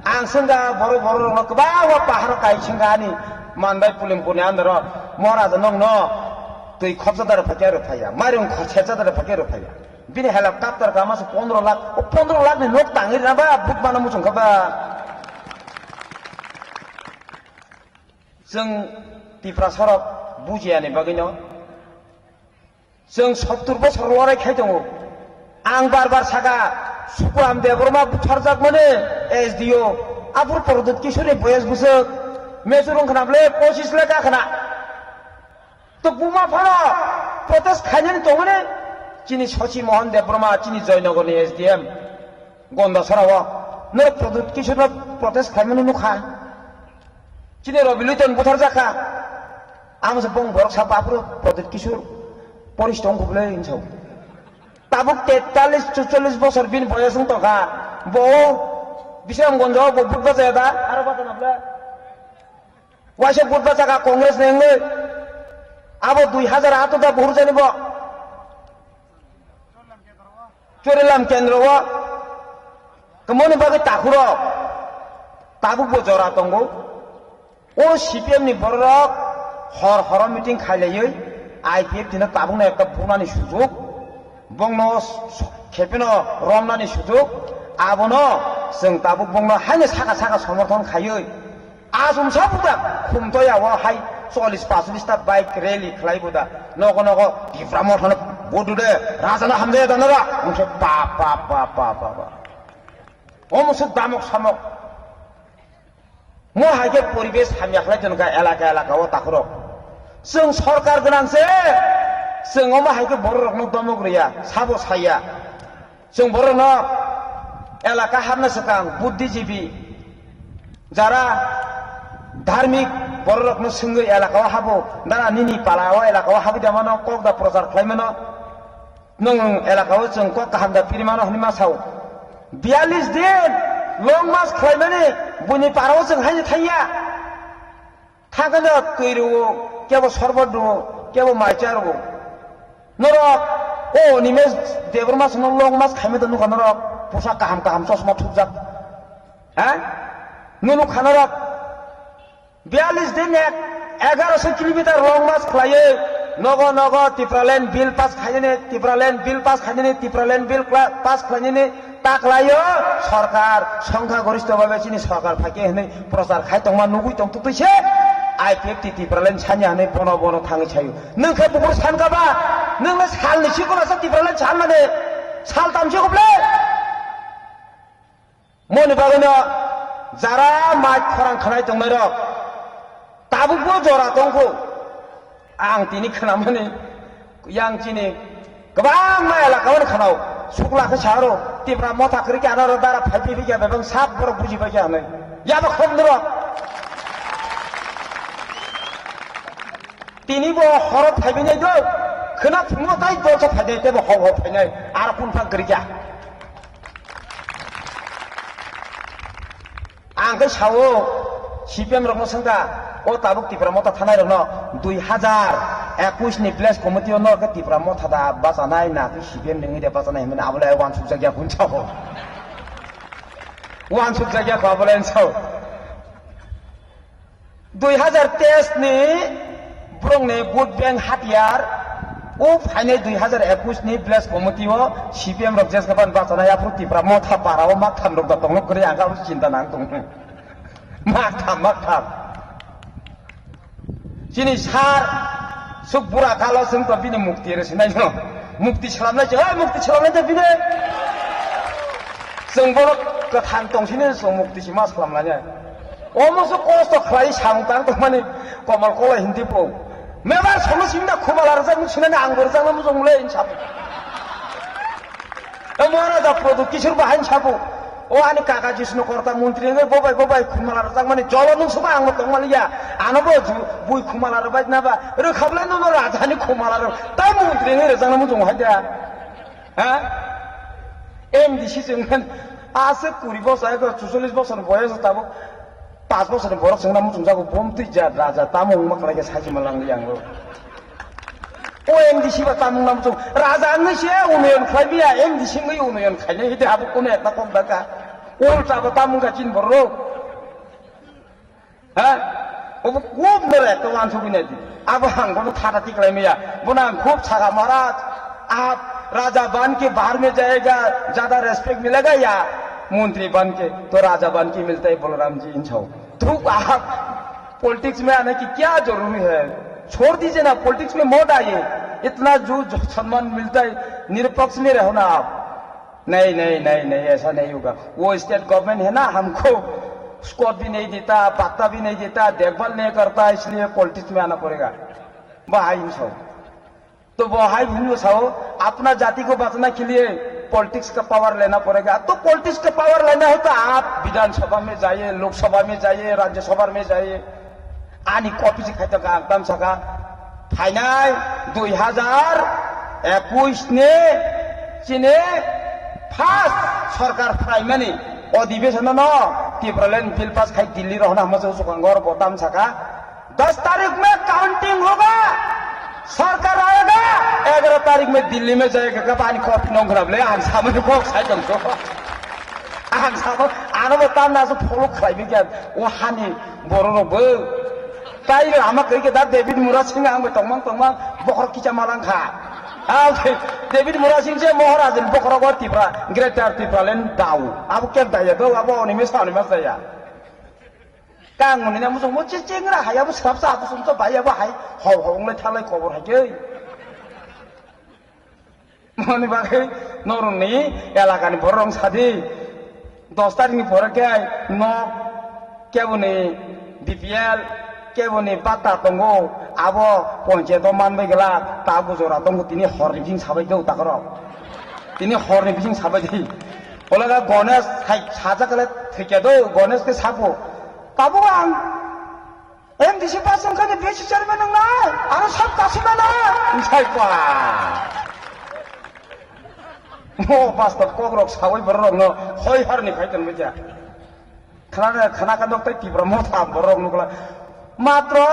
Ang sengga borok borok rokno kwbangma paharo kai sengga ani manbai pulim puni andaro Maharaja nongno twi khopsa dara phakya rw phaya, mairung khosepsa dara phakya rw phaya. Bini helicopter kama se pondro lakh, o pondro lakh ni nok tangwi rina ba but mana muchung kha ba. Chwng Tiprasa rok bujiya ni bagwi no. Chwng sottur bosor lorai khai tongo. Ang bar bar saka, Sukuram Debbarma butharjakmani S D O, Aphuru Pradyut Kishore ni boyas bwswk, mature wng khna bwle pochis le ka khna. To buma phano protest khainani tongmani chini Shashi Mohan Debbarma, chini Joynagar ni S D M, Gondasara o. Norok Pradyut Kishore no protest khaimani nukha. Chini Rabi Luiton butharjakha. Ang se bong borok sa baphuru Pradyut Kishore poris tong khuble hinsa. Tabuk tetallis, chuchollis bosor bini boyas wng tongkha. Bo Bisramganj o bo vote bachaya da, aro bachana bwle. Waisa vote bachakha Congress ni wngwi. Abo dui hajar ato da buhur jani bo. Churilam kendro o. Kwmoni bagwi takhuro. Tabuk bo jora tongo. O C P M ni bororok hor horo meeting khailaiwi I P F T no tabukno ekta bunani sujuk, bongno s-, s-, khepeno romnani sujuk, abono chwng tabuk bongno haino saka saka somorthon khaiwi, asumsa buda khumtoya o hai chollish panchollish ta bike rally khlai buda, nogo nogo Tipra Mothano vote de, rajano hamjaya danara, wngkhe pa pa pa pa pa pa. Omo suk damok samok. Mo hai khe poribesh hamya khlai tonka elaka elaka o takhurok. Chwng sorkar gwnang se, chwng omo hai khe borok rokno domok rwya, sabo saya. Chwng borok no elaka hapna swkang buddhijibi, jara dharmik borok rokno swngwi elaka o habo, dara nini pala o elaka o habwi da mano, kok da prochar khlai mano. Nwng elaka o chwng kok kaham da piri mano hwnwi ma sao. Biyallis din long march khlaimani buini para o chwng haino thangya. Thangkhe no twi rwo, kebo sorbot rwo, kebo mai cha rwo. Norok o Animesh Debbarma songno long march khaimani da nukha norok, poshak kaham kaham chosma thupjak. Ha? Nunu khanarok biyallis din ek, egaroso kilometer long march khlaiwi nogo nogo Tipraland bill pass khainani, Tipraland bill pass khainani, Tipraland bill kla-, pass khlainani ta khlaio sorkar, songkha goristho babe chini sorkar phaikhe hwnwi prochar khai tongma nugwi tong tuktwi se I P F T Tipraland sanya hwnwi bono bono thangwi saio. Nwng khe buphuru sankha ba, nwng le salni sikula sa Tipraland sanmani, sal tamsi khuble. Moni bagwino jara mai khorang khanai tongnairok tabukbo jora tongkho. Ang tini khnamani yang chini kwbangma elaka wani khanao. Sukla khe saro Tipra Motha kwrwi khe anaro dara phaiphai khe bebang sab borok bujibai khe hanai. Yaba khok norok. Tini bo horo phaibai nai do. Khna phungo tai dorso phainai tebo hok hok phainai. Aro phunphang kwrwi kha. Ang khe sao, C P M rokno swngkha, o tabuk Tipra Motha thanai rokno dui hajar ekush ni village committee o no khe Tipra Motha da bachanai na khe C P M ni wngwi de bachanai hinmani abo le uansukjak ya hwn sao. Uansukjak ya kho abo le sao. Dui hajar teis ni borokni vote bank hatiyar, o phainai dui hajar ekush ni village committee o C P M rok jesga ban bachanai aphuru Tipra Motha para o maktham rok da tongno kwrwi ang khe abo chinta nang tong. Maktham, maktham. Chini sar suk bura kalo chwng to bini mukti rw sinai no. Mukti salamnai se, oi mukti salamnai se bini. Chwng borok kwthang tong sini chwng mukti sima salamnai. Omo se kosto khlai samung tang tongmani komal kolai hindi po. Mebar sono simda khumala rwjak nuk sinani ang bo rwjakna mujung le in sabu. E Maharaja Pradyut Kishore bahai sabu. O ani kaka Jishnu Korta montri wngwi bobai bobai khumala rwjakmani jolo nung suba ang bo tongmani ya. Ano bo ju bui khumala rwbai na ba. Rwkhablai no no raja ni khumala rw. Ta montri wngwi rwjakna mujung hai da. Ha? M D C chwng aswk kuri bosor, eko chuchollis bosor boyos tabuk. Pas bosor ni borok chwngno muchungjago, bom twi ja raja tamo wngma khlai khe sachi ma langli ang bo. O M D C ba tamo wngna muchung raja wngwi se unoyon khlai biya, M D C wngwi unoyon khainai hidi abo kuno ekta kok da kha. Ulta bo tamo wngkha chini borok. Ha? Obo kub nore ekta wansugwi nai di. Abo ang bono thata tiklai maya. Bono ang khub saka, "Maharaj, aap raja ban ke bahar mein jayega, jyada respect milega ya montri ban ke, to raja ban ke milta hai Balaram ji," insao. Thuk, aap politics mein aane ki kya zaruri hai? Chhod dijiye na, politics mein mat aaiye. Itna jo, jo samman milta hai, nirpaksh mein raho na aap. Nahi, nahi, nahi, nahi, aisa nahi hoga. Wo state government hai na, humko उसको भी नहीं देता, पत्ता भी नहीं देता, देखभाल नहीं करता, इसलिए पॉलिटिक्स में आना पड़ेगा। Bahai hinwi sao. To bo hai hinwi sao, apna jati ko bachana ke liye politics ka power lena padega. To politics ka power lena ho to aap Bidhan Sabha mein jaiye, Lok Sabha mein jaiye, Rajya Sabha mein jaiye. Ani copy se khai to ka, ang tam saka. Phainai dui hazar ekush ni chini first sarkar phaimani odhibeshon no Tipraland bill pass khai Delhi rohna hama se usukang gor bo tam saka. दस तारीख में काउंटिंग होगा, सरकार आएगा, ग्यारह तारीख में दिल्ली में जाएगा। Kha ani copy nong khna le, ang samani kok sai tong so. Ang samo, ano bo tam na so follow khlai bi kya, o hani borok rok bo. Tai rama kai ke da David Murasing ang bo tongmang tongmang bokhorok kicha malang kha. Ah, David Murasing se Maharaj ni bokhorok o Tipra, Greater Tipraland dao. Abo kya daya do, abo oni mes ani mas daya. Kang muni na musung mo che chengra hai abo srap sa abo sum to bai abo hai hau hau nglai thalai kobor hai ke. Moni bagwi norokni elakani borok rong sadi dos tarikni pore khe nok keboni B P L keboni bata tongo abo ponchayat o manbai gela ta gujora tongo tini horni bising sabai do takorok tini horni bising sabai di olaga Ganesh hai sajak le thikya do Ganesh ke sapo tabuk ang M D C pass wngkha ni B C chairman wngnai, aro sab kasi mano. Wngkhai pa. Mo pastor kok rok sawi borok rok no hoi har ni khai tong bia. Khana khana ka dok tai Tipra Motha borok rok nukla. Matro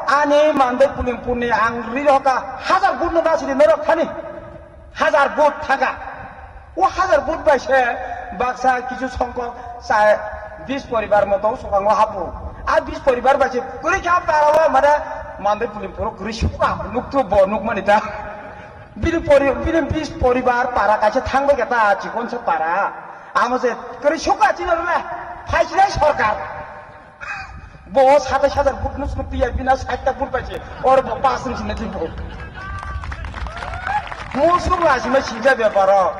ani mandai puling puni ang ri hoka hazar gun no nasidi norok khani. Hazar vote thaka. O hazar vote bai se baksa kichu songkok sa bis poribar moto sokango hapu. A bis poribar bai se kwrwi kha para o mane mandai pulim puro kwrwi suka nuktu bo nukmani ta. Bini pori bini bis poribar para kaisa thangbai kha ta chikon se para. Amo se kwrwi suka chino le phaisinai sorkar. Bo satais hajar vote no sukti ya bina sait ta vote paise. Or bo pass ni sine tipo. Musuk la sima sija beparo.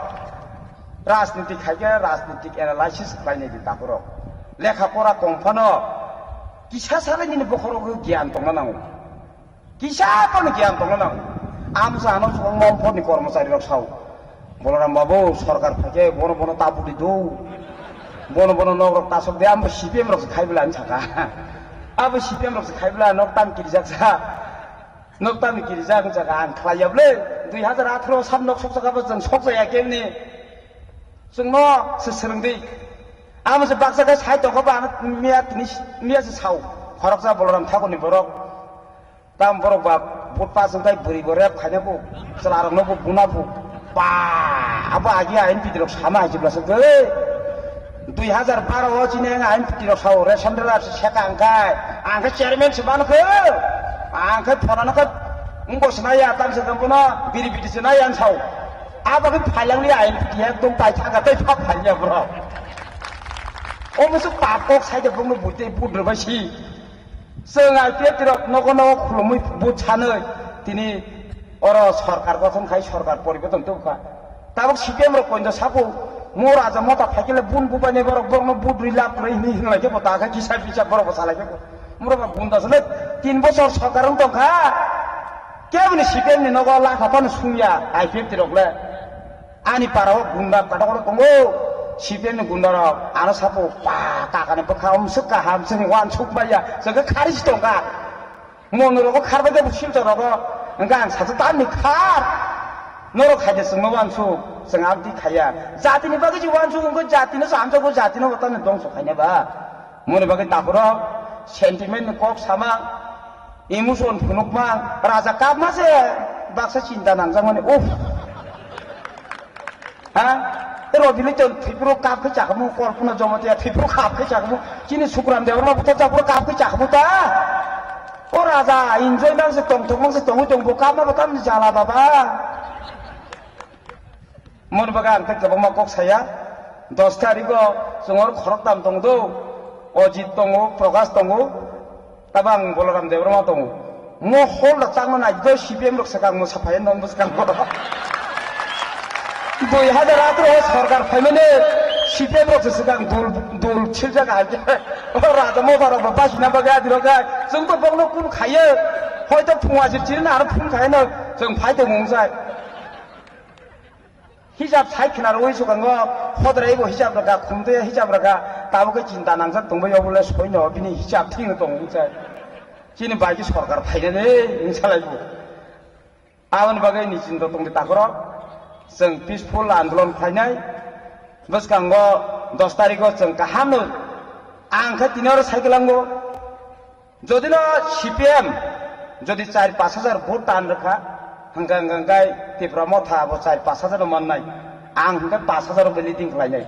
Rajniti khaike rajnitik analysis khlainai di takurok. Lekha pora kongphano kisa salai nini bokhorok gyan tongna nango. Kisa phano gyan tongna nango. Amsa ano song mom phorni kormochari rok sao. Boloram babu, sorkar phaikhe bono bono ta budi do. Bono bono nok rok tasok de, amo C P M rok se khai bwla ani saka. Abo C P M rok se khai bwla nok tam kirijak sa. Nok tam kirijak wng saka ang khlai ya bwle. Dui hazar atharo sab nok sok saka bo chwng sok jaya kemni. Chwngno se swrwng di. Amo se baksa khe sai tongkha ba ano miya tini miya se sao. Khoroksa Boloram Thakurni borok. Tam borok ba vote pass wngkhai bwrwi bo rep khaina bo chwla rokno bo buna bo ba abo agi ain piti rok sama hai jibla se dui hazar baro o chini ang ain piti rok sao ration dealer se seka angkhai angkhe chairman se mano khe angkhe phonano khe wngbo se naya tam se bono biri biti se naya ang sao abo khe phailang li ain piti ekdom pai thaka tei phap phaiya bro o musu pap kok sai de bongno bute budro bai si Chwng I P F T rok nogo nogo khulumwi vote sanwi tini oro sorkar gothon khai sorkar poriborton tubukha. Tabuk C P M rok poito sabu mo raja mota phaikele bun bubaini borok borokno vote rwi lab kwrwi hinwi hinlaikhe bo ta khe kisa bisa borok bo salaikhe bo. Moro ba gunda sene tin bochor sorkar wng tongkha. Keboni C P M ni nogo lakha phano sungya I P F T rok le. Ani para o gunda kotor kotor tongo. C P M ni gunda rok ano sapo pa kakani bwkha umsuk kaham sini wansuk maya. Chwngkhe khari si tongkha. Mono rogo kharbai de silchar rogo. Hwnkhe ang sacha tamni khar. Norok khaide chwngno wansuk. Chwng abdi khaya. Jatini bagwi je wansuk wngkhe jatino samjago jatino bo tamni dongso khaina ba. Moni bagwi takhurok sentiment ni kok sama, emotion phunukma, raja kapma se baksa chinta nangjakmani, uff. Ha? Te Robili ton thwipro kap khe chakmu, Kalpana Jamatia thwipro kap khe chakmu, chini Sukram Debbarma buta chapro kap khe chakmu ta. O raja enjoy mang se tongthok mang se tongwi tong bo kapma bo tamni jala baba. Moni bagwi ang tei kwbangma kok saya. Dos tarikgo chwng oro khoroktham tongo do. Ojit tongo, Prakash tongo, tei ang Balaram Debbarma tongo. Mo hol da changma nai do C P M rok swkang mo saphai non bwskango. Dui hazar atharo o sorkar phaimani C P M rok se swkang dul, dul siljak hai khe. O raja motha rok bo bachina bagwi adi rok hai. Chwng to bokno kun khaiyo. Hoito phung ajir chini na aro phung khaiyo no. Chwng phai tong wng sai. Hisab sai khna rwi swkango. Hodrai bo hisab rwkha, khumtwi hisab rwkha. Tabuk khe chinta nangjak tongbai obole soino bini hisab thwino tong wng sai. Chini bai khe sorkar phainani wng salai bo. Aboni bagwi ni chinta tongdi takhorok, chwng peaceful andolon khlainai. Bwskango dos tarikho chwng kahamno, ang khe tini oro sai kwlango. Jodi no C P M, jodi char pash hajar vote tan rwkha, hwnkha, hwnkha, hwnkha Tipra Motha abo char pash hajar no mannai, ang hwnkhe pash hajar rok leading khlainai.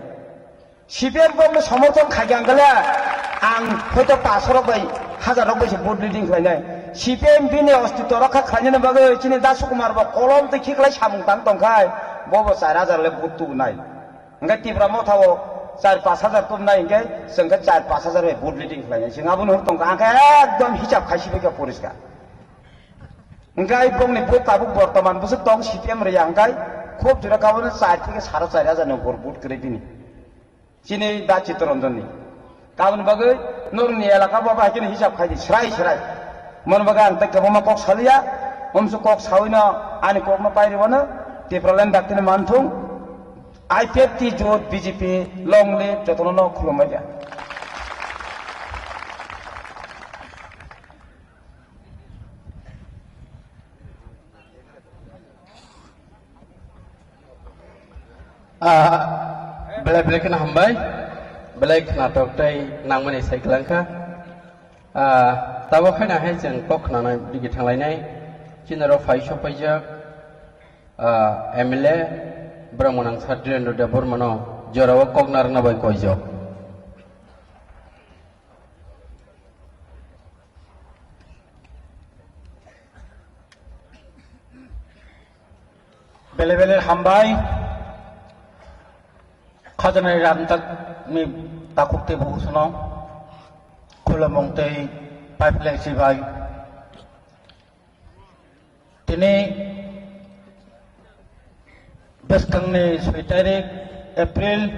C P M kokno somorthon khaikha hwnkhe le, ang hoito pash rok bai, hajar rok bai se vote leading khlainai. C P M bini ostitw rokha khlainani bagwi chini Dasu Kumar bo kolom twi khiklai samung tang tongkhai, bo bo char hajar le vote tubunai. Hwnkhe Tipra Motha o char pash hajar tubunai hwnkhe chwng khe char pash hajar bai vote leading khlainai. Chwng abono huk tongkha, ang khe ekdom hisab khai sibikha poriskar. Hwnkhe bongni vote tabuk bortoman bwswk tong C P M rwya hwnkhe khub jora kabono char theke saro char hajar ni upor vote kwrwi bini. Chini da Chittaranjan ni. Tamoni bagwi norokni elaka bo bai khe hisab khai di, srai srai. Mon bagwi ang tei kwbangma kok saliya, umsu kok sawi no ani kok no pai rwano, Tipraland daktino manthung, I P F T jot B J P long live jotono no khulumbai ya. Ah, belai belai kheno hambai, belai khnatok tei nangmani sai kwlangkha. Ah, tabuk haino hai chwng kok khnanai digi thanglainai, chini oro phai sokpaijak, ah, M L A, borok mwnang Sir Dhirendra Debbarmano jorao kok narwkna bai koijak. Bele bele hambai. Khajanai rangchakni takhuk tei bukusono khulumung tei paiplai sibai. Tini bwskangni soi tarik April,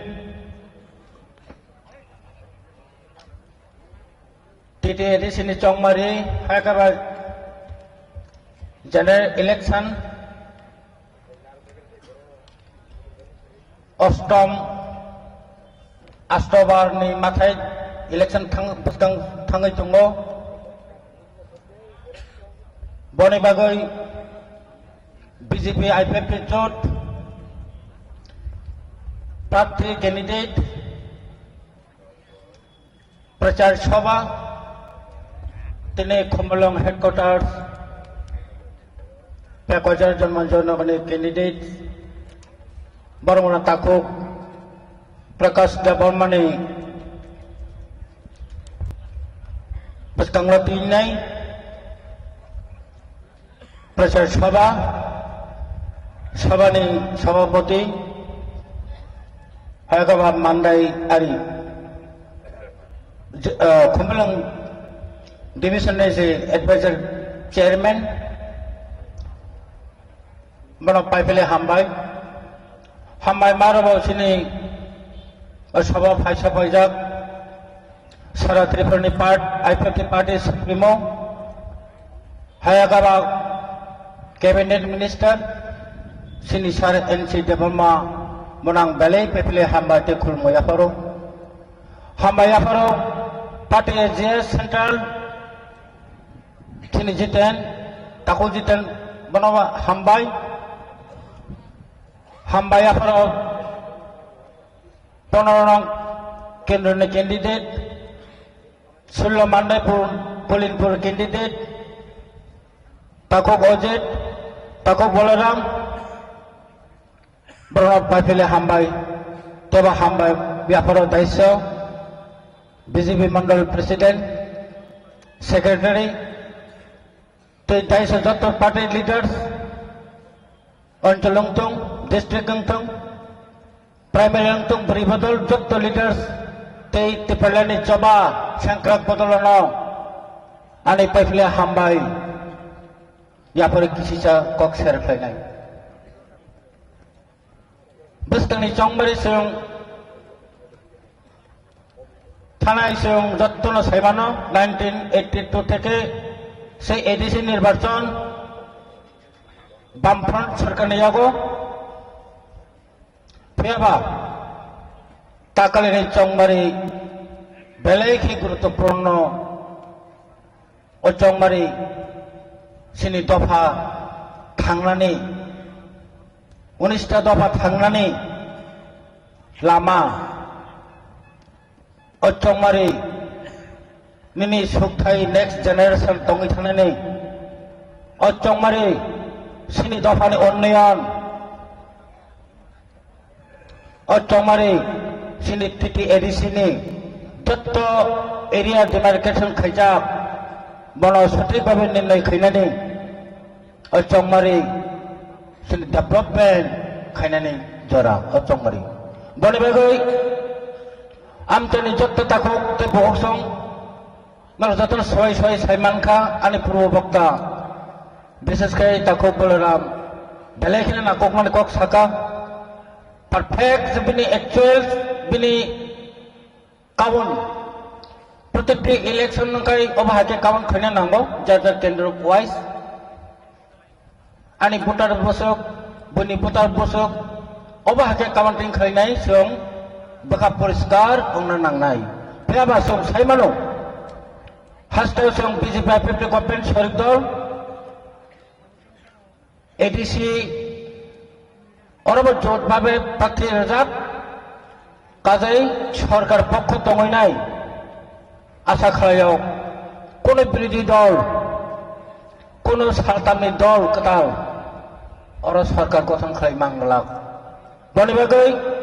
T T A D C ni Chongmari Hyderabad General Election, Ostom, October ni mathai election thang, bwskang thangwi tongo. Boni bagwi B J P I P F T jot prarthi candidate Prachar Sabha, tini Khumulwng Headquarters, Pekhajar Janmanjay Nagarni candidate, borok mwnang takhuk Prakash Debbarmani bwskango twinai. Prachar Sabha, Sabhani Sabhapati, Hayagaba Mandai Ari, J-, uh, Khumulwng Division ni si Advisor Chairman, bono paipele hambai. Hambai maro bo chini o Sabha phaisa paijak. Sara Tripura ni part, I P F T party supremo, Hayagaba cabinet minister, chini Sir N C Debbarma, mwnang belai paipele hambai tei khulumung yapharo. Hambai yapharo party A G S central, chini Jiten, takhuk Jiten, bono hambai. Hambai yapharo Pondro nong kendroni candidate, Sullo Mandaipur Polinpur candidate, Takhuk Ojit, Takhuk Balaram, borok paipele hambai, tebo hambai yapharo daisa, B J P Mandal President, Secretary, tei daisa joto party leaders, Anchal wngthung, district wngthung, primary wngthung, bwrwi bodol jotto leaders tei Tipralandni choba sengkrak bodolono ani paiphle hambai yapharo kisisa kok share khlainai. Bwskangni chongmari chwng Thanai chwng jottono saimano, nineteen eighty two theke sei A D C nirbachon Bamfront sarkarni yago. Phiyaba takalini chongmari belai khe guruttopurno. O chongmari chini dopha thangnani, unista dopha thangnani lama. O chongmari nini sukthai next generation tongwi thangnani. O chongmari chini dophani unnoyon. O chongmari chini T T A D C ni jotto area demarcation khaijak, bono sothik bhabe nirnoi khainani. O chongmari chini development khainani jora o chongmari. Boni bagwi amchaini jotto takhuk tei bokhok song norok jotono soi soi sai mankha ani purbo bokta, bishesh khe takhuk Balaram belai kheno nangkukmani kok saka. Perfect bini actual bini Kaun, protiti election nungkai obo hai khe kaun khaina nango, jar jar candidate wise. Ani voter bosok, bini voter bosok, obo hai khe kaun tin khainai chwng bwkha poriskar wngna nangnai. Phiyaba chwng sai mano, hasteo chwng B J P I P F T government sorik dol, A D C orobo jot babe prarthi rwjak, kajai sorkar pokho tongwi nai. Asa khlaio, kono birodhi dol, kono saltamni dol kwtal oro sorkar gothon khlai mang glak. Boni bagwi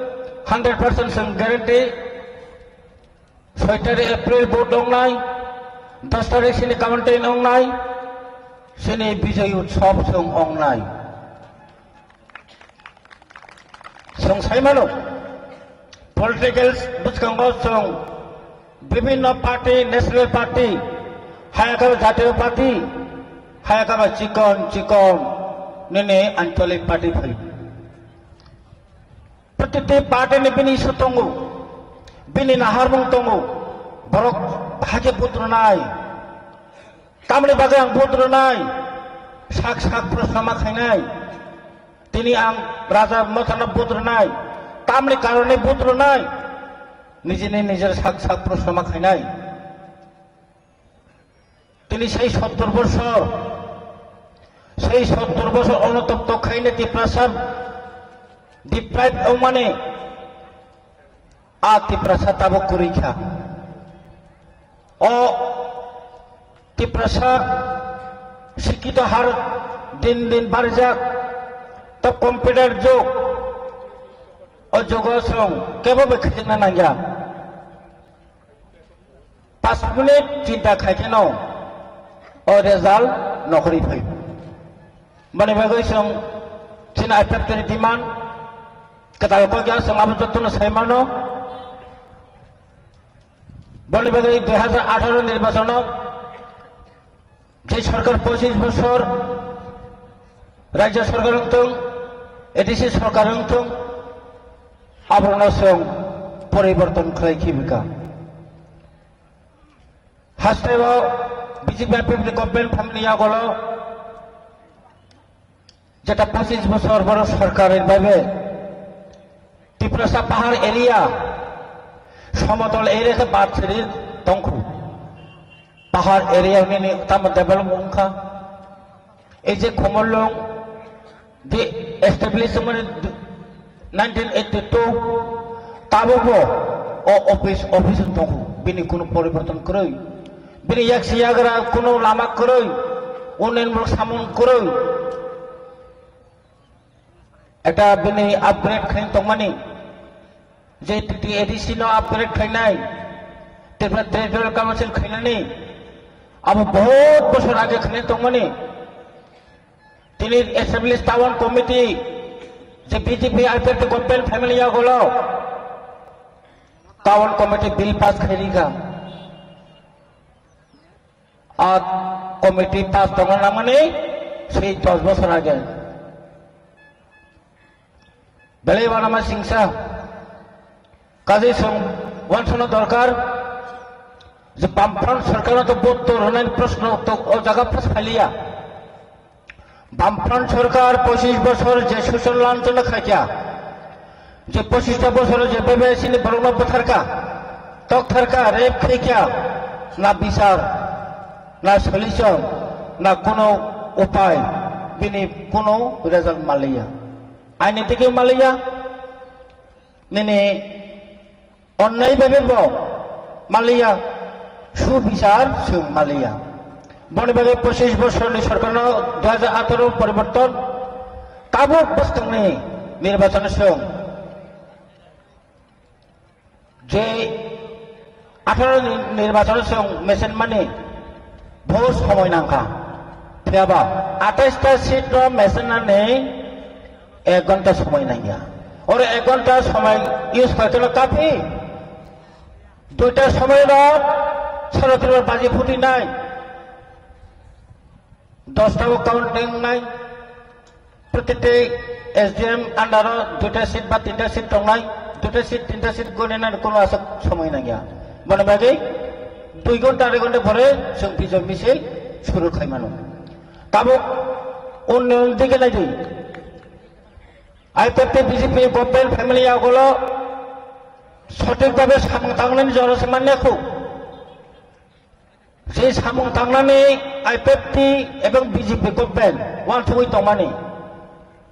hundred percent chwng guarantee. Soi tarik April vote ongnai, dos tarik sini counting ongnai, sini Bijoy Utsav chwng ongnai. Chwng sai mano, political bwskango chwng bibhinno party, national party, hayakhe jatiyo party, hayakhe chikon chikon nini ancholik party phai. Protiti party ni bini issue tongo, bini naharmung tongo, borok hakhe vote rwnai. Tamni bagwi ang vote rwnai, sak sak proshno ma khainai. Tini ang Raja Mothano vote rwnai, tamni karone vote rwnai, nijini nijer sak sak proshno ma khainai. Tini sei sottor borsor, sei sottor borsor onotopto khaina Tiprasa deprive wngmani a Tiprasa tabuk kwrwi kha. O Tiprasa sikito har din din barijak, to computer jug, o jugo chwng kebo bai khitikna nangya. Pas minute chinta khai kheno o result nokhorwi phai. Boni bagwi chwng chini I P F T ni demand kwtal kok ya chwng abo jotono sai mano. Boni bagwi dui hajar atharo nirbachono je sorkar pochish bosor rajya sorkar wngthung, A D C sorkar wngthung, abono chwng poriborton khlai khibika. Hasteo B J P I P F T ni government phaimani yagolo jeta pochish bosor borok sorkar ni bagwi Tiprasa pahar area, somotol area khe bad siri tongkhu. Pahar area nini tamo develop wngkha. Ei je Khumulwng di establish wngmani nineteen eighty two, tabukbo o office, office tongo, bini kunu poriborton kwrwi, bini yaksi yagra kunu lama kwrwi, unnayonmulok samung kwrwi. Ekta bini upgrade khaina tongmani, je T T A D C no upgrade khainai, Tripura Territorial Council khainani, abo bahut bosor age khaina tongmani. Tini establish town committee, je B J P I P F T government phaimani yagolo town committee bill pass khairikha. A committee pass tongna nangmani sei dos bosor age. Belai uanama singsa. Kajei chwng uansukna dorkar, Je Bamfront sorkarno to vote to rwnai proshno to o jaga phas phaliya. Bamfront sorkar pochish bochor je shoshon lanchona khaikha, je pochish ta bochor je bebe sini borokno bwtharkha, toktharkha, rape khaikha, na bichar, na solution, na kono upai, bini kono result maliya. Aini dike maliya, nini onnai bebe bo maliya, subichar chwng maliya. Boni bagwi pochish bosorni sorkarno dui hajar atharo poriborton, tabuk bwskangni nirbachano chwng je atharo ni nirbachano chwng mesenmani bohut somoi nangkha. Phiyaba atais ta seat no mesennani ek ghonta somoi nangya. Oro ek ghonta somoi use khaikhe no kafi. Duita somoi no saro tiro baji phuti nai. Dosta o counting nai. Protiti S D M under o duita seat ba tinta seat tongnai. Duita seat, tinta seat goni nani kono aswk somoi nangya. Boni bagwi dui ghonta, arai ghonta pore chwng bijoy misil suru khaimano. Tabuk unnoyon dike naidi. I P F T B J P government family agolo sothik bhabe samung tangnani jora se manya khu. Se samung tangnani I P F T ebong B J P government uansugwi tongmani.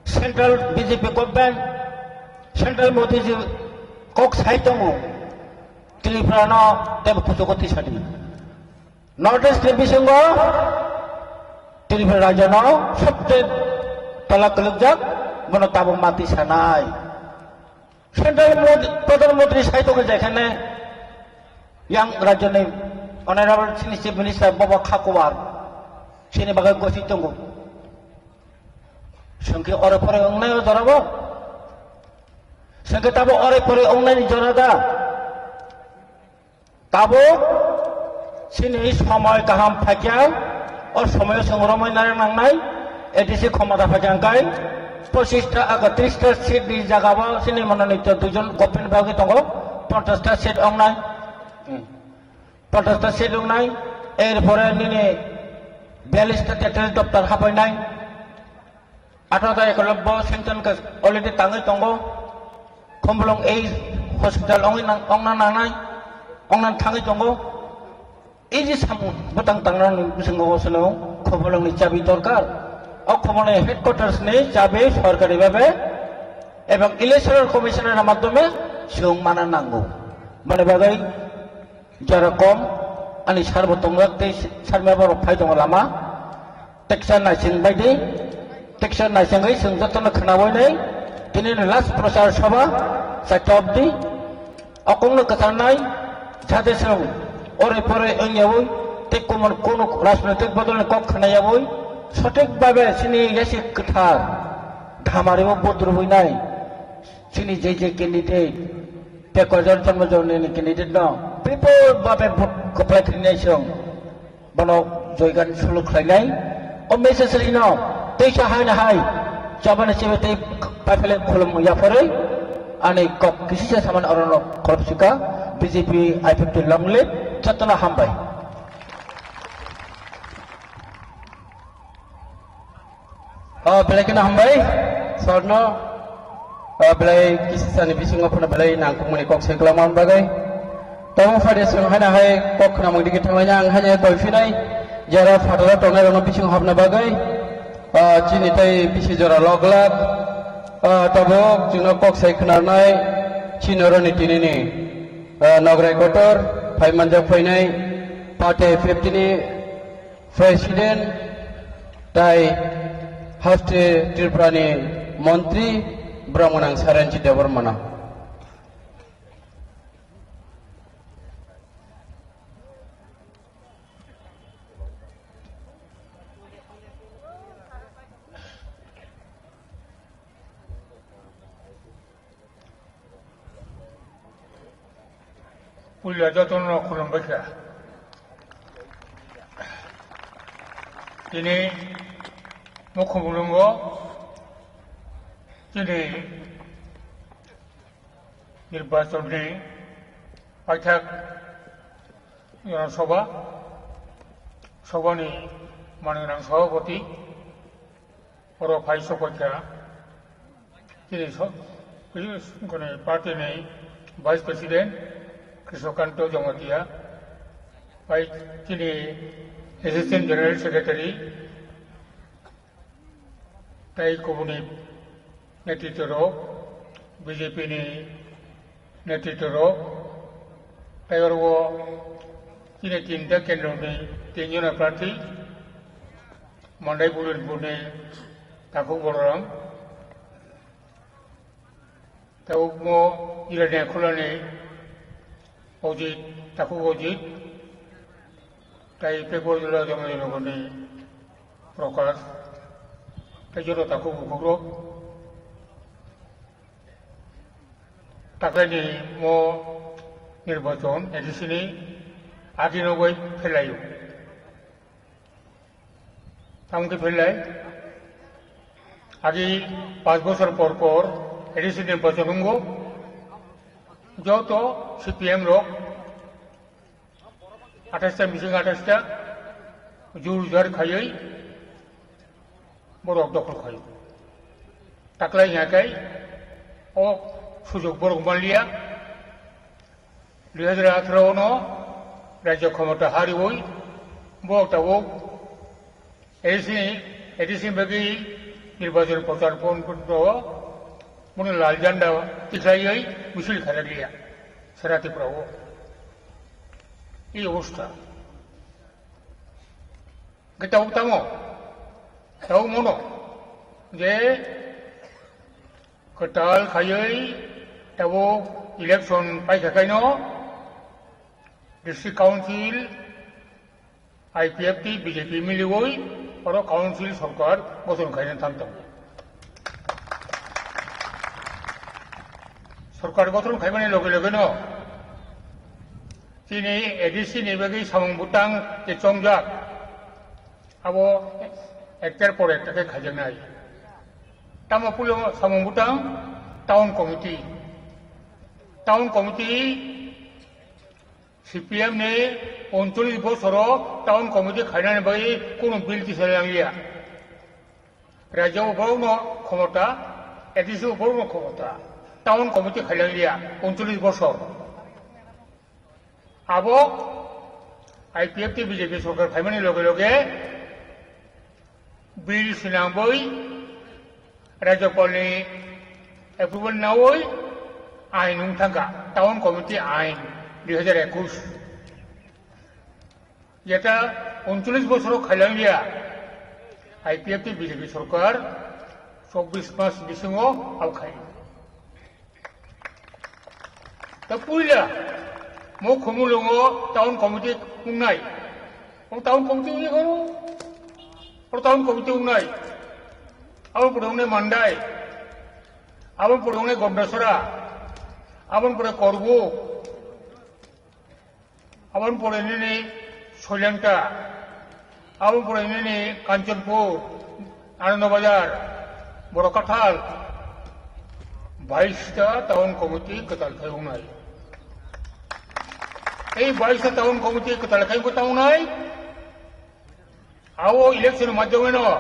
Central B J P government, Central Modi ji kok sai tongo. Tripura no tebo kuchugo tisadi. North East ni bisingo Tripura rajya no sobse tola kwlwkjak, bono tabuk mati sanai. Central Modi, Pradhan Mantri sai tongo jekhane yang rajya ni Honorable chini Chief Minister bobo khakuwar chini bagwi gosi tongo. Sengke ore pore wngnai o jorabo. Sengke tabo ore pore wngnai ni jora da. Tabuk chini somoi kaham phaikha, o somoio chwng romwi nai nangnai, A D C khomota phaikha hwnkhe pochish ta, aga, tris ta seat ni jaga o chini mononito duijon government bagwi tongo, ponchash ta seat wngnai, hmm, ponchash ta seat wngnai, er pore nini biyallish ta tertris doptar hapainai. Atharo ta Ekolobbo sanction khe already tangwi tongo. Khumulwng ei hospital ongwi nang, ongna nangnai, ongna thangwi tongo. Ei je samung bwtang tangnani bisingo o sono Khumulwngni chabi dorkar. O Khumulwng headquarters ni chabi sorkari bhabe ebong electoral commissioner ni madhyome chwng mana nango. Mani bagwi jora kom ani sarbo tongjak tei sarmeba rok phai tongo lama. Teksa naising bai di, teksa naisingwi chwng jotono khwnawinai, tini ni last prochar sabha, chaita obdi, okongno kwcharnai, jate chwng ore pore wngyawi, tei kumon kunu rajnoitik bodolni kok khwnayawi, sothik babe chini yasi kwthar, dhamaribo budrubwinai, chini J J candidate, tei koijon chonmo jonini candidate no, bipol babe vote kwplai khwlainai chwng. Bono joigan suluk khlainai. O message rino teisa hai na hai chabani chibai tei paiphaleng khulum yapharwi ani kok kisisa saman orono khorop sika B J P I P F T long live chatona hambai. O belai kheno hambai, sorno, o belai kisisani bisingo phano belai nangkukmani kok se kwlangma bagwi. Tabuk phaidi chwng haino hai kok khwnamung digi thanglaina ang haino koi phinai, jara phataro tongnai rokno bising hapna bagwi, o chini tei bisi jora lok lak, o tabuk chwngno kok sai khwnarnai chini oroni tinini, o nograi kotor phai manjak phainai party fifty ni President tai haste Tripura ni montri Brahmanang Saranjit Debbarmano. Puila jotono khulumbaikha. Tini mukhumulungo chini nirbachonni paithak Jana Sabha, Sabhani manwi nang Sabhapati, oro phai sokphaikha chini so-, kuni party ni Vice President Krishnakanto Jamatia, bai chini Assistant General Secretary, tei kubuni netritwrok, B J P ni netritwrok, tei oro o chini tinta kendroni tinjona prarthi, Mandai Burinpurni Takhuk Balaram, tei omo Jirania Khulani Ojit, Takhuk Ojit, tei Pekbor Jila Jamatia Nogorni Prakash, tei joto takhuk bukhukrok. Taklaini mo nirbachon A D C ni agi no bai phelaio. Tamo khe phelai. Agi panch bochor por por A D C nirbachon wngo. Joto C P M rok athais ta, meeting athais ta, jur jar khaiwi borok dokhol khaio. Taklai hwnka khe o sujok borok manliya. Dui hajar atharo no rajyo khomota hariwi borok tabuk A D C, A D C bagwi nirbachon prochar pon-, pon-, o, boni lal janda tikhlaiwi misil khairokliya sara Tripura o. Ei obostha. Hwnkhe tabuk tamo? Tabuk mono je kwtal khaiwi tabuk election paikha kaino District Council, I P F T, B J P miliwi oro council sorkar gothon khaina thang tongo. Sorkar gothon khaimani loge loge no chini A D C ni bagwi samung butang je chongjak, abo ektar por ekta khe khaijaknai. Tamo pulo samung butang town committee, town committee C P M ni uncholish bosoro town committee khainani bagwi kunu bill kisa langliya. Rajyo borokno khomota, A D C borokno khomota, town committee khailangliya uncholish bosor. Abo I P F T B J P sorkar phaimani loge loge bill swnamwi Rajyapalni approval nawi ain wng thangkha, Town Committee Ain dui hajar ekush. Jeta uncholish bosoro khailangliya, I P F T B J P sorkar chobbish mas bisingo abo khai. Ta puila mo Khumulwngo town committee wngnai. O town committee wngya kho. O town committee wngnai. Abo pore wngnai Mandai. Abo pore wngnai Gondasora. Abo pore Korbuk. Aboni pore nini Soilengta, aboni pore nini Kanchanpur, Anandabazar, Borokathal, bais ta town committee kwtal khai wngnai. Ei bais ta town committee kwtal khai wngkha tongnai, abo election madhyome no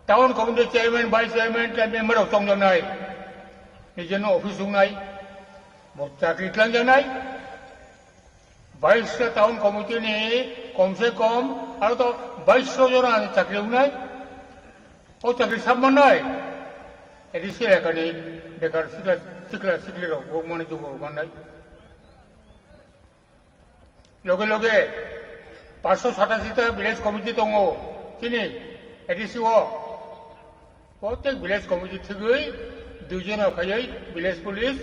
town committee chairman, vice chairman, tei member rok chongjaknai, nijeno office wngnai, bo chakri twlangjaknai. Bais ta town committee ni kom se kom aro to bais jona chakri wngnai. O chakri sab mannai. A D C elakani bekar sikla, sikla, sikli rok bo mani jubo mannai. Loge loge paanch sho satasi ta village committee tongo chini A D C o. Protek village committee thigwi dui jona khaiwi village police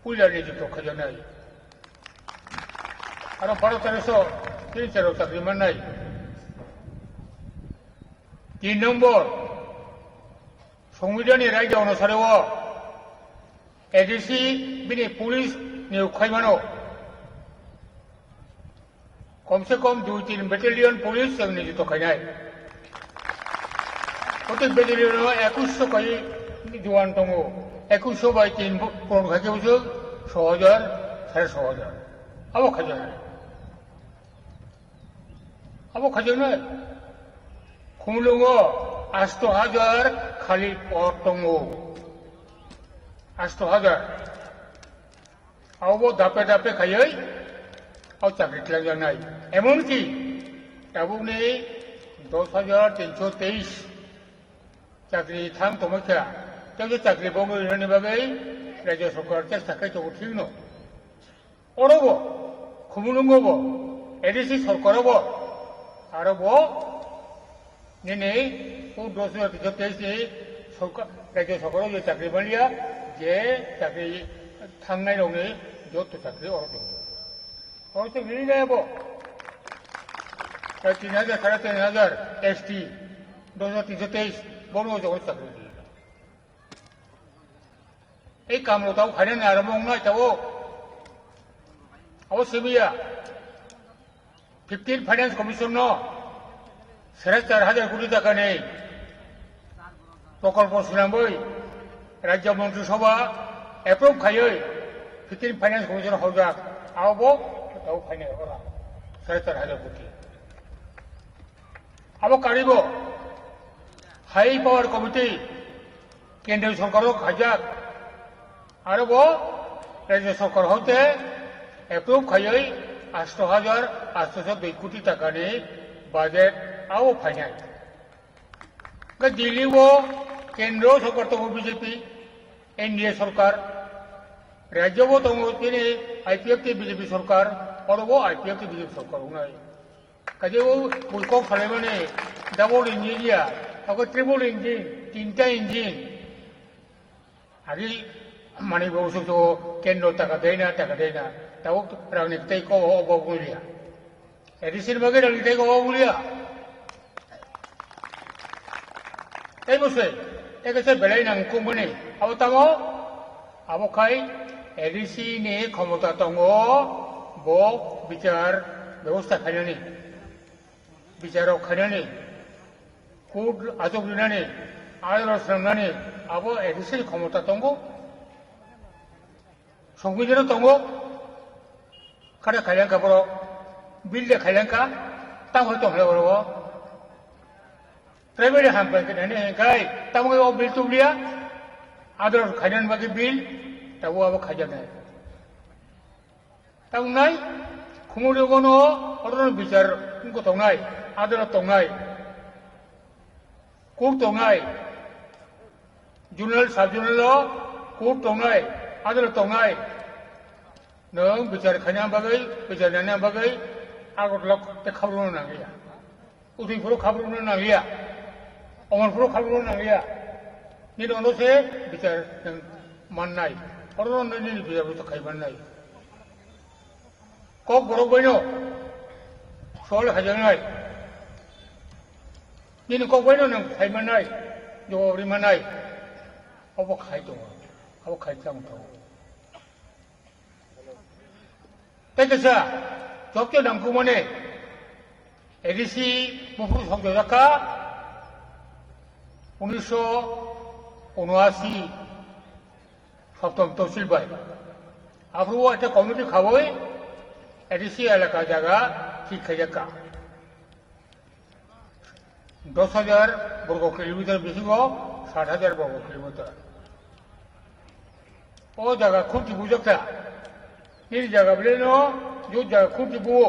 puila nijukto khaijaknai. Aro baro teroso tin chero chakri mannai. Tin nombor, Songbidanni raida onusare o A D C bini police niyok khai mano. Kom se kom dui tin battalion police chwng nijukto khainai. Protek battalion o ekush sho kai juan tongo. Ekush sho bai tin bu-, puron khai khe bwswk so hajar, sare so hajar. Abo khaijaknai. Abo khajaknai. Khumulwngo asto hajar khali pod tongo. Asto hajar. Abo dape dape khaiwi o chakri twlangjaknai. Emonki tabukni dos hajar tinso teis chakri thang tongma kha. Tei o chakri bongwi rwnani bagwi Rajya Sarkar chesta khai tongo, thikno. Orobo, Khumulwngobo, A D C sorkarobo, arobo, nini, o dos hajar teis ni sorka-, Rajya Sarkaro je chakri manliya, je chakri thangnai rokni joto chakri oro tongo. Oro se nini jaya bo. Tai tin hajar, sare tin hajar S T, dos hajar tinso teis, bono joto chakri manliya. Ei kamlo tabo finance ni aro mung nai tabo. Abo sibiya. Fifteen Finance Commission no sare char hajar koti taka ni prokolpo swnamwi Rajya Montri Sabha approve khaiwi fifteen Finance Commission horjak. Abo tabo finance ora sare char hajar koti. Abo karibo High Power Committee Kendriya Sorkaro khaijak, aro bo Rajya Sorkar hoite approve khaiwi asto hajar asto dui koti takani budget abo phainai. Hwnkhe Delhi o Kendro Sorkar tongo B J P, N D A Sorkar, Rajya bo tongo tini I P F T B J P Sorkar, oro bo I P F T B J P Sorkar wngnai. Kaje o bui kok salaimani double engine ya, ako triple engine, tinta engine. Agi mani bo usuk so kendro taka dena, taka dena. Tabo rangni tei ko o bo bulia. A D C ni bagwi rangni tei ko o bulia. Tei bo se, tei kaisa belai nang kung bini. Abo tamo, abo khai A D C ni khomota tongo, bo bichar bebosta khainani. Bichar rok khainani, court achuk rinani, adalot swnamnani, abo A D C ni khomota tongo. Songbidan tongo. Kada khailangkha borok, bill de khailangkha, tamo tong hwlai borok. Tribal hampai khe nani hwnkhe, tamo o bill tubliya, adalot khainani bagwi bill, tabo abo khaijaknai. Tongnai, khumui rwgano oro bichar wngkha tongnai, adalot tongnai, court tongnai, zonal, sub zonal o court tongnai, adalot tongnai. Nwng bichar khaina bagwi, bichar nana bagwi Agartala tei khabrokno nangya. Udaipuro khabrokno nangya, Amarpuro khabrokno nangya. Nini ono se bichar nwng mannai. Oro no nini bichar bo khai mannai. Kok borok baino sol hajaknai. Nini kok baino nwng khai mannai, jawab ri mannai. Obo khai tongo, obo khai chang tongo. Tei kaisa, joto nangkukmani A D C buphuru sokjak kha, unisho unoashi Saptam Tosil bai. Aphuru o ekta committee khaui A D C elaka jaga thik khaijak kha. Dos hajar borgo kilometer bisingo sat hajar borgo kilometer. O jaga khunti bujak kha. Nini jaga bele no, jo jaga khunti buo.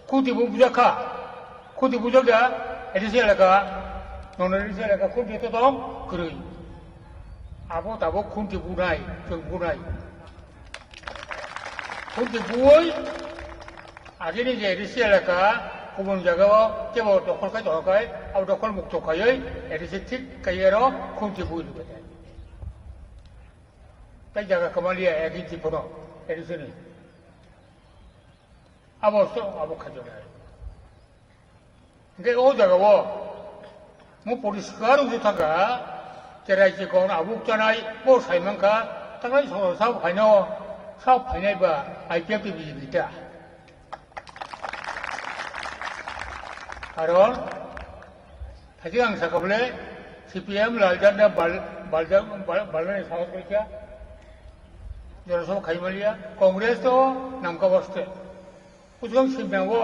Khunti bu bujak kha. Khunti bujak da, A D C elaka, nono A D C elaka khunti to tong, kwrwi. Abo tabo khunti bunai, chwng bunai. Khunti buoi, agini je A D C elaka, kubun jagao kebo dokhol khai tongkha khai, abo dokhol mukto khaioi, A D C thik khai aro khunti bui lubai. Tai jaga kwmaliya, ek inchi phono, A D C ni. Abo so, abo khaijak nai. Hingke o jaga o mo poriskar wngwi thangkha, cherai chikon abuk chanai bo sai mankha, tangnai soro sa phaino, sa phainai ba I P F T B J P ta. Karon, thachi ang sakha bole C P M Laljan na bal, baljan, bal, balani sahos koi kya? Jora sob khai maliya, Congress to namka baste. Kuchung sibna o,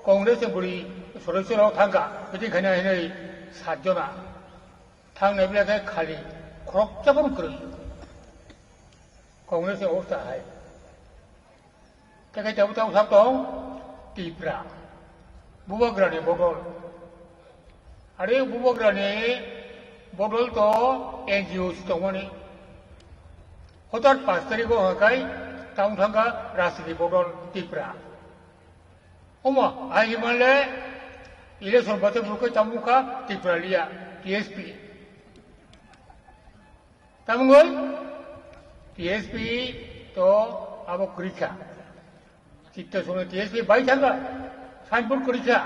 Congress ni bwrwi soroichorok thangkha, meeting khaina hinwi sat jona. Thangnai bwlai khe khali khoroksa phano kwrwi. Congress ni obostha hai. Tei khe tabuk tabuk sak tong Tipra. Bubagrani bodol. Are Bubagrani bodol to N G O si tongmani. Hotar pash tarikh o hwnkhai tamo thangkha rajniti bodol Tipra. Omo, hai himanle election bate burkhe tamo kha Tipra liya, T S P. Tamungoi T S P to abo kwrwikha. Chitto songni T S P bai thangkha, signboard kwrwikha.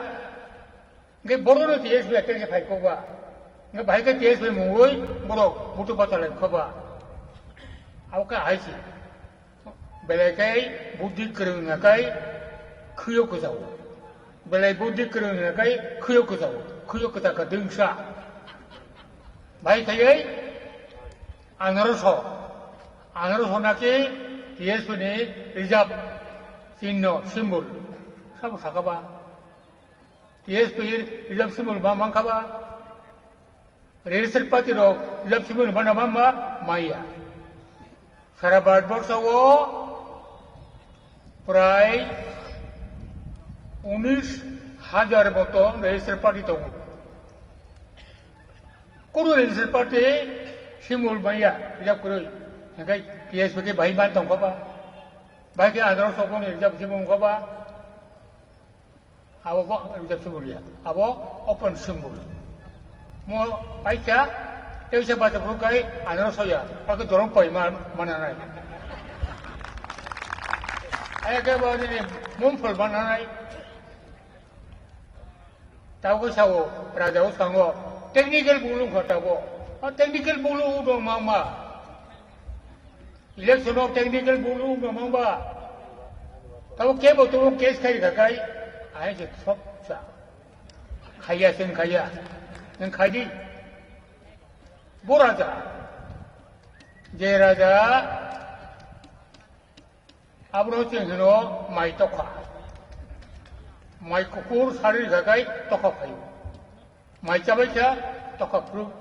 Hingke borokno T S P attack khe phaikokba. Hingke bahai khe T S P mungoi borok butu bata lai khoba. Abo khe hai se. Belai khe buddhi kwrwng hwnkhe khwiyo kwchao. Belai buddhi kwrwng hwnkhe khwiyo kwchao. Khwiyo kwchakha dwngsa. Bahai khaiwi anoroso. Anoroso nakhe T S P ni reserve chinno symbol. Sabo sakaba. T S P reserve symbol ma mankha ba? Registered party rok reserve symbol ma na ma ma maya. Sara Bharat borsho o prai unis hajar moto registered party tongo. Kunu registered party symbol maya reserve kwrwi. Hingke T S P khe bahai man tongkha ba? Bahai khe andro sokoni reserve symbol wngkha ba? Abo bo reserve symbol ya. Abo open symbol. Mo paisa, teisa bata phuru kai anaro soya. Pake dorong pai ma, mananai. Aya ke bo ni mumphol mananai. Tabo sao, raja o sango. Technical bulu kho tabo. A technical bulu u dong ma ma. Election o technical bulu wngkha mangba. Tabo kebo tabo case khai rikha kai. Ai je thok sa. Khaiya sen khaiya. Nang khai di. Bo raja. Je raja. Abro cheng hino mai tokha. Mai kukur sari rikha kai tokha phaio. Mai chabai kha tokha phuru.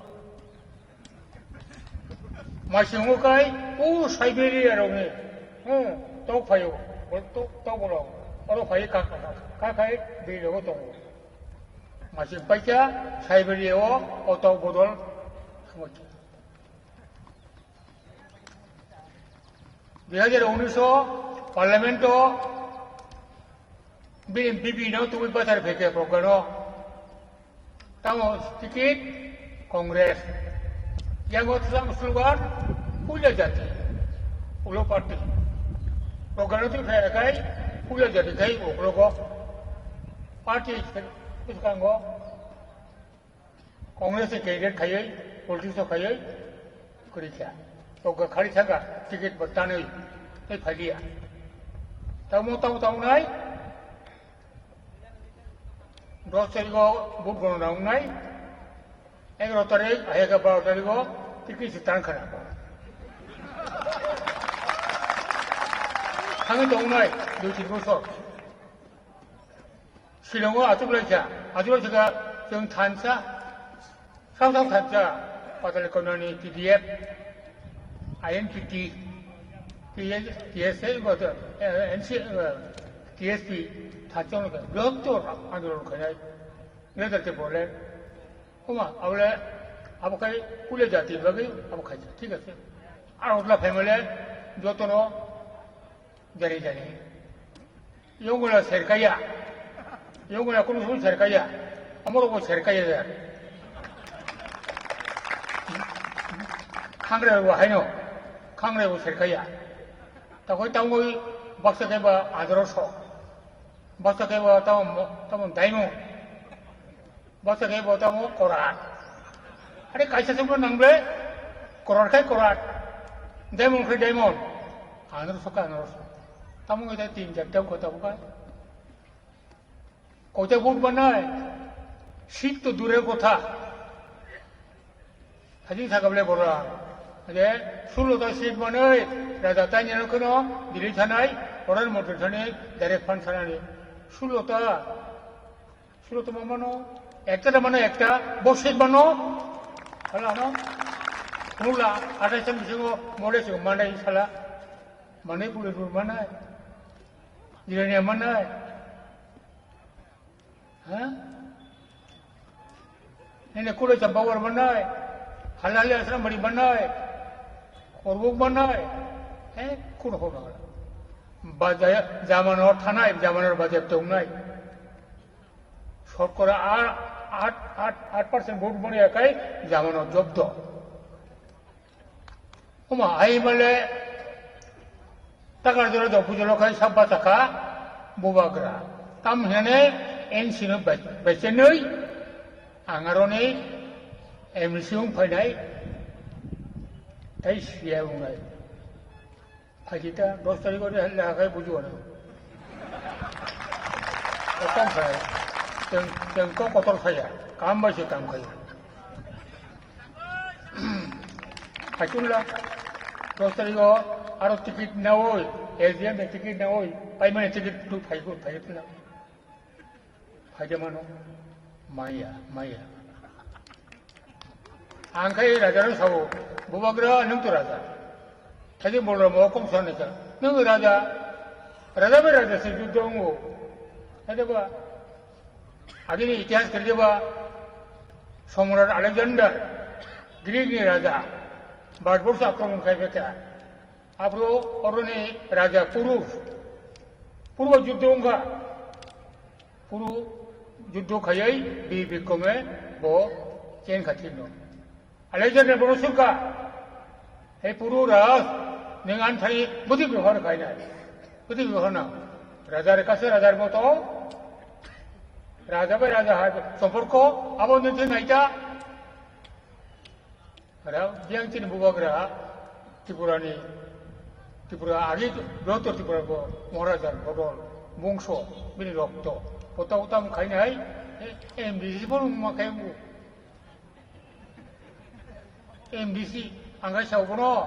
Mai singo kai o Siberia rokni. Hmm, tok phaio. Bol tok, tok bolo. Oro phai ka, ka, ka, ka khai bini logo tongo. Mai sing pai kha Siberia o, o tok bodol. Dui hajar unis o Parliament o bini B P no tubui bachar phaikhe program o. Tamo ticket Congress. Yang o tamo slogan puila jati. Ulo party. Program o twi phai kai puila jati khai ulo go. Party bwskango. Congress ni candidate khaiwi, politics o khaiwi, kwrwi kha. Tokga khari thangkha, ticket bo tanwi, tei phailia. Tamo, tamo, tamo nai, dos tarik o vote gono nang nai, egaro tarik, ayega baro tarik o, ticket se tang khana. Thangwi tong nai, dui tin bosor. Shillong o achuk lai kha, achuk lai kha, chwng thansa, sao sao thansa, Patali Kondani T D F, I N P T, T S A, N C, T S P, thansa no kha, joto andolon khainai, greater te bole, homa, abole, abo khai, pule jati bagwi, abo khai, thik ase. Ar hotla family, joto no, Jani jani. Yongula serkaya. Yongula kunu sung serkaya. Amoro bo serkaya ya. Khangre bo haino. Khangre bo serkaya. Takoi tangoi baksa keba adroso. Baksa keba tamo, tamo daimo. Bwsa khe bo tamo korat. Are kaisa se bo nang ble korat khai korat. Diamond khai diamond. Anor soka anor. Tamo ngai tin jar tamo kota buka. Kota vote banai. Seat to dure kotha. Hajing thaka ble bora. Ade sulo ta seat banai. Raja tanya no kono dili thanai. Koran motor thani direct fan thanani. Sulo ta Sulo tongma mano, ekta da mano ekta, bosit mano, hala ano, mula, atai san bisingo, mole se manai sala, manai puli pul manai, jirania manai, ha? Nene kulo chamba war manai, halali asram bari manai, korbuk manai, eh, kuno hono. Baja, jamano thanai, jamano baja tongnai. Shokora a-, at, at, at percent vote mani akai jamano jobdo. Oma ai male takar jora do bujolo khai sabba taka bubagra. Tam hene N C no bai-, baisenoi angaroni M C wng phainai tai siya wngnai. Phaikhe ta dos tarikh o leha khai buji wana. Kotom phai. Teng, teng to kotor phaiya. Kam bai se kam khaiya. Phaichunla. Dos tarikh o aro ticket naoi, S D M ni ticket naoi, paimani ticket tu phaiku, phaiku na. Phaide mano, maya, maya. Ang khai raja rok sao, bubagra nwng to raja. Thaidi bolra mo kong sa nai sa. Nwng raja, raja bai raja se juddo wngo. Thaidi ba, agini itihas kari ba, Samrat Alexander, Greek ni raja, Bharatborso akromon khai beka. Aphuru oroni raja Puru, Puru juddo wngkha. Puru juddo khaiwi bi bikrome bo chen kha thikno. Alexander bono surkha, "He Puru Raj, nwng ani thani bwtwi bebohar khainai? Bwtwi bebohar na? Raja re kase rajar moto, raja bai raja hai somporko, abo nwng thwi naita." Aro biyang chini bubagra Tripura ni, Tripura agi Bihar Tripura bo Maharaja bodol bongso bini rokto. Pota utam khainai, eh, M D C bo ma khai bu. M D C ang khai sao bono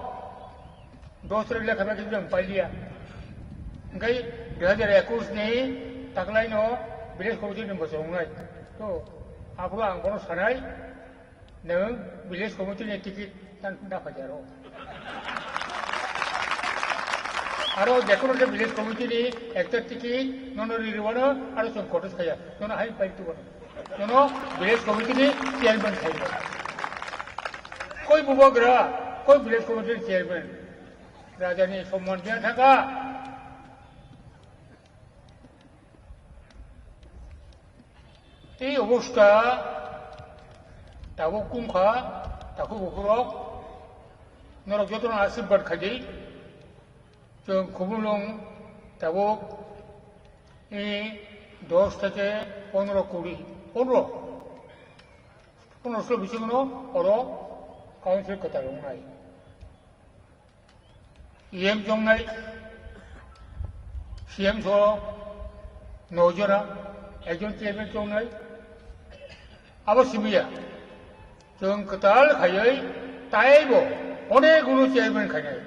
dos tarik lekha bai khe jang pailia. Hingkai dui hajar ekus ni taklai no village committee ni bosong nai. To, aphuru ang bono sanai, Nwng village committee ni ticket tan da phaijaro. Aro jekono je village committee ni ekta ticket nono ri rwano aro chwng contest khaya. Nono hai pai tu bono. Nono village committee ni chairman khai rwano. Koi bubagra, koi village committee ni chairman. Raja ni somman dia thaka. Tei obostha tabuk wngkha, takhuk bukhurok, norok jotono asirbad khaidi, chwng Khumulwng tabuk ni dos theke pondro kuri, pondro, pondro solo bisingno oro council kwtal wngnai. E M chongnai, C M so noi jona, ekjon chairman chongnai, abo simiya. Chwng kwtal khaiwi taibo onek gunu chairman khainai.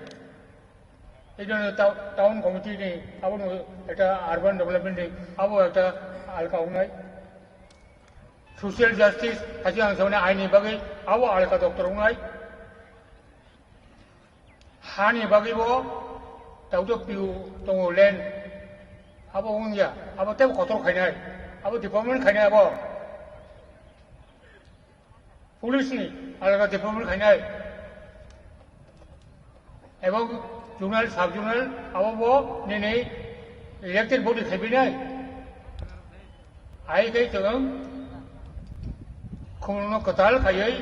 Ekjon ta-, town committee ni, abo no ekta urban development ni, abo ekta alka wngnai. Social justice, hachi ang sauni aini bagwi, abo alka doctor wngnai. Hani bagwi bo tauto piu tongo land. Abo wngya, abo tebo kotor khainai, abo department khainai abo. Police ni alaka department khainai. Ebong zonal, sub zonal, abo bo nini elected body khaibinai. Hai khe chwng khumulwngno kwtal khaiwi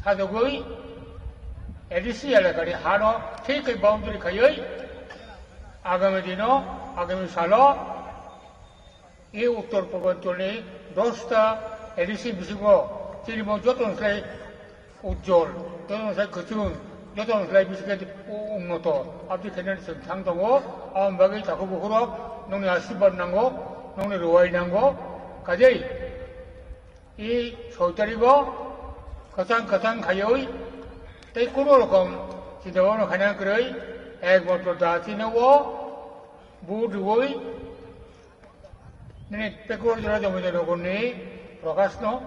sajagwi A D C elakani hano thik khe boundary khaiwi agami dino, agami salo e Uttor Purbanchal ni dosta A D C bisingo chini bo joto ni slai ujjol, jotono sai kwchwng, jotono sai bisikhe u-, unnoto. Abdi khainani chwng thang tongo, aboni bagwi takhuk bukhurok nokni asirwad nango, nokni rwai nango. Kajei, i soi tarigo kwchang kwchang khaiwi tei kuno rokom chinta bhabna khaina kwrwi ekmatro da chini o vote rwui Nini Pekuro jora Jomodar Nogorni Prakash no.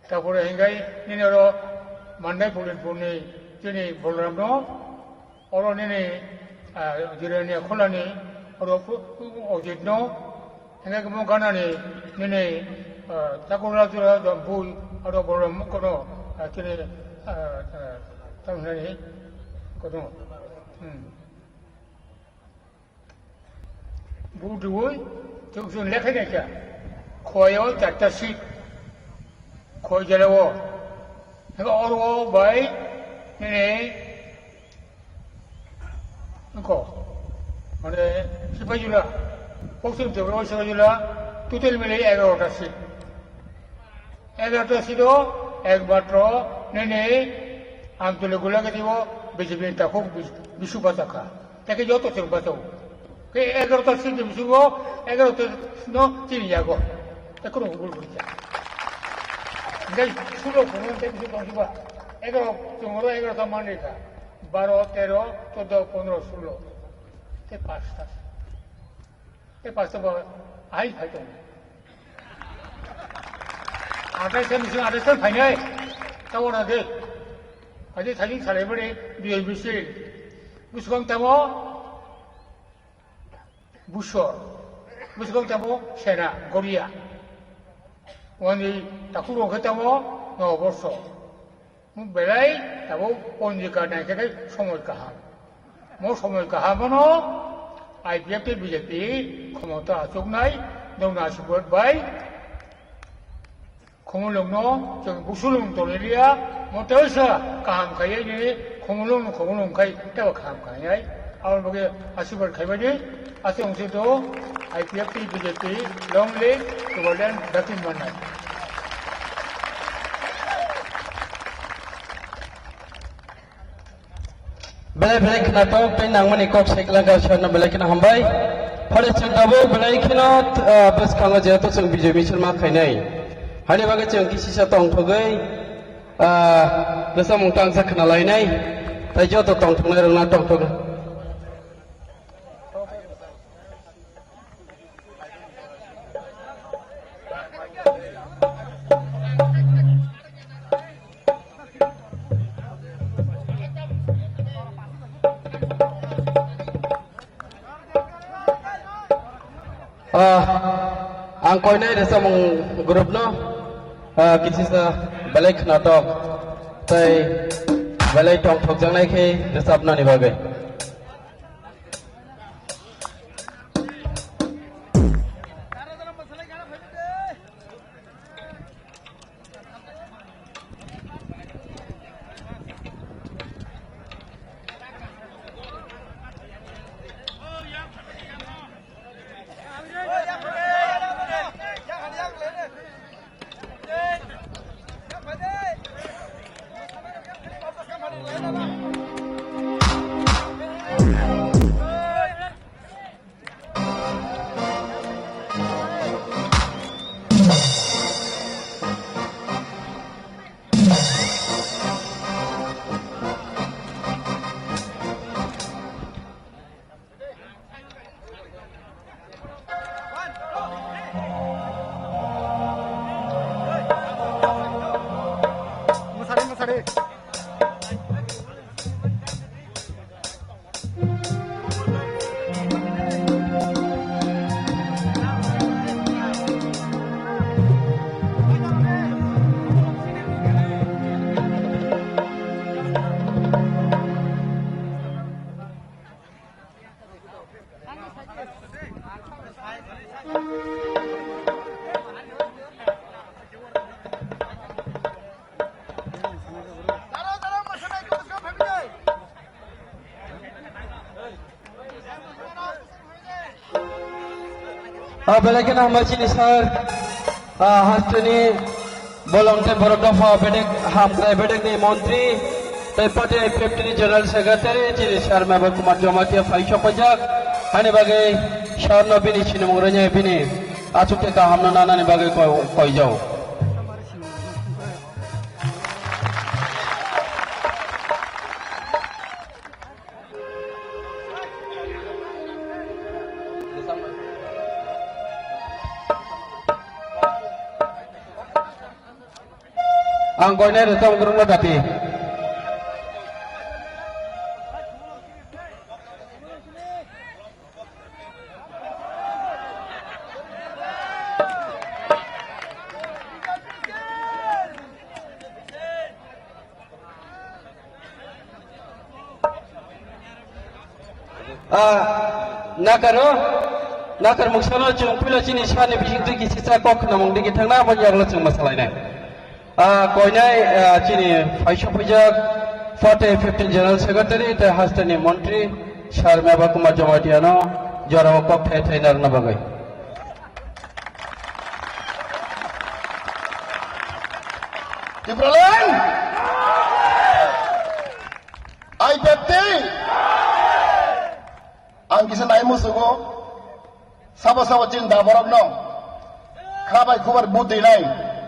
Tapore hingai nini oro Mandai Pulinpurni chini Bolram no. Oro nini, ah, Jirania Kholani oro pu-, pu-, Ojit no. Hingai mo ganani nini, ah, Takurla jora Jompu oro Bolram kono, ah, chini, ah, ah, tamhinani kono. Hmm. Budui, chukchun lekha lekha. Khoyo chatta seat. Khoi jalao. Hingke oro bai nini ko. Mane Sipaijula. Poschim Tripura Sipaijula. Total mile egarota seat. Egarota seat o ekmatro nini Amtuli Gulagati o B J P ni takhuk bis-, bisu bachakha. Tei khe joto chwng bachao. Khe egarota seat ni bisingo egarota no chini yago. Tei kheno hubul hubul kha. Hingke sulo kheno tei bisu tongsiba. Egaro chwng oro egarota manrikha. Baro, tero, choddo, pondro, sulo. Tei pasta. Tei pasta ba ahai phai tongo. Athai se misi athai se phainai. Tabo na de. Aji thajin salai bani biyai bisi. Buskang tamo. Busor. Buskang tamo sena goria. Wani takhuk rok khe tamo no borso. Belai tabuk ponjika naikhe somoi kaham. Mo somoi kaham no I P F tei B J P khomota achuknai, nokna aswk bai khumulwng no chwng busulwng tongwi liya, mo teisa kaham khaiwi nini khumulwng no khumulwng khai tebo kaham khainai. Aboni bagwi aswk bai khaimani. Aswk wngsi to I P F T B J P long live Tibetan Dakin Mannai. Belai belai khwnathok tei nangmani kok sai kwlangkha, sir no belai kheno hambai. Phare chwng tabuk belai kheno, ah, bwskango jehetu chwng Bijoy Misil ma khainai. Hani bagwi chwng kisisa tongthogwi, ah, bwsamung tangsa khna lainai. Tai joto tongthoknai rokno tongthok. Ah, ang koinai rwchapmung group no, ah, kisisa belai khwnathok tei belai tongthokjaknai khe rwchapnani bagwi. Ah, belai kheno hambai chini sir, ah, hasteni bolong tei borok dopha bedek hamkrai bedekni montri tei party I P F T ni general secretary chini sir Mebar Kumar Jamatia phai sokpajak. Hani bagwi sir no bini sinimung rwnya bini achuk tei kahamno nanani bagwi koi-, koijao. Ang koinai rwchapmung kwrwngno dati. Ah, nakaro, nakar muksano chwng puila chini sani bisingtwi kisisa kok khnamung digi thangna abo yaglo chwng masalainai. Ah, koinai, ah, chini phaisa phaijak forty fifteen General Secretary tei hasteni Montri Sir Meba Kumar Jamatia no jorao kok thai thai narwkna bagwi. Tipraland! I fifty! Ang kisa nai musugo, sabo sabo chin da borok no, kha bai khubar buddi nai,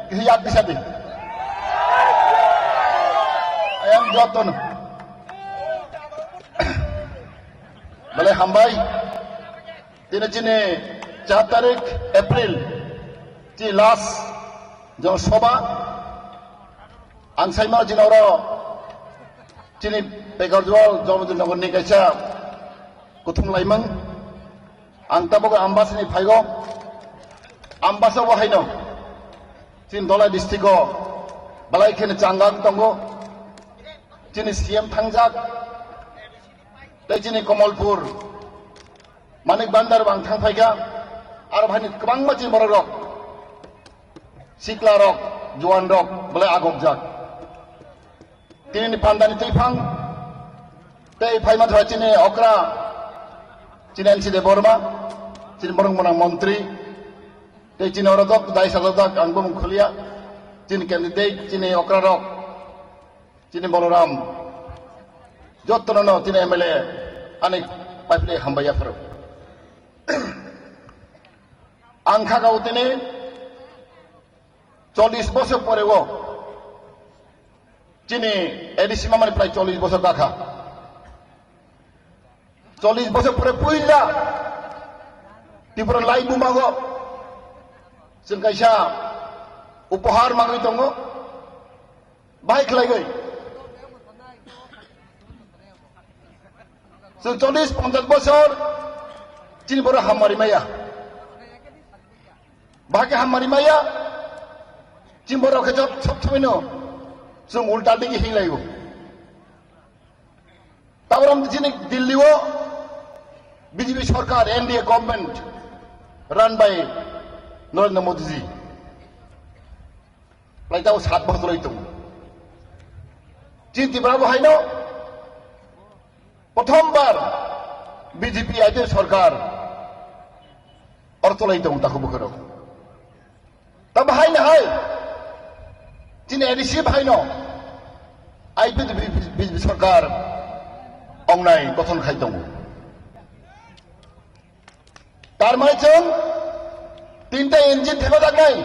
kisa yak disa di. Ayang joto no. Bale hambai. Tini chini char tarik April, chini last Jon Sabha, ang saimano chini oro chini Pekarjual Jomodin Nagar ni kaisa kuthum laimang. Ang tabuk Ambasani phaigo, Ambasa bo haino chini Dholai district o belai kheno changang tongo, chini C M thangjak, tei chini Kamalpur Manik Bhandar bang thang phaikha, aro bhai ni kwbangma chini borok rok, sikla rok, juan rok, belai agokjak. Tini ni pandani twi phang, tei phaima thai chini okra, chini N C Debbarma, chini borok mwnang montri, tei chini oro dok dai sajajak ang bumung khulia, chini candidate, chini okra rok. Chini Boloram, jotono no chini M L A ani paiphile hambai yapharo. Ang kha kau tini chollish bosor pore o chini A D C mamani prai chollish bosor kakha. Chollish bosor pore puila Tripura lai bumago chwng kaisa upohar magwi tongo. Bahai khlaiwi. Chwng chollish ponchash bosor chini borok hammari maya. Bahai khe hammari maya. Chini borok khe sob, sob somoino chwng ulta digi hinglaigo. Taborom chini Delhi o B J P sarkar, N D A government run by Narendra Modi ji. Lai tao sat bosor lai tongo. Chini Tripura bo haino prothom bar B J P aidin sarkar oro cholai tongo takhuk bukhuk rok. Ta bahai no hai chini A D C bahai no I P F T B J P sarkar ongnai gothon khai tongo. Tar mane chwng tinta engine thepajaknai.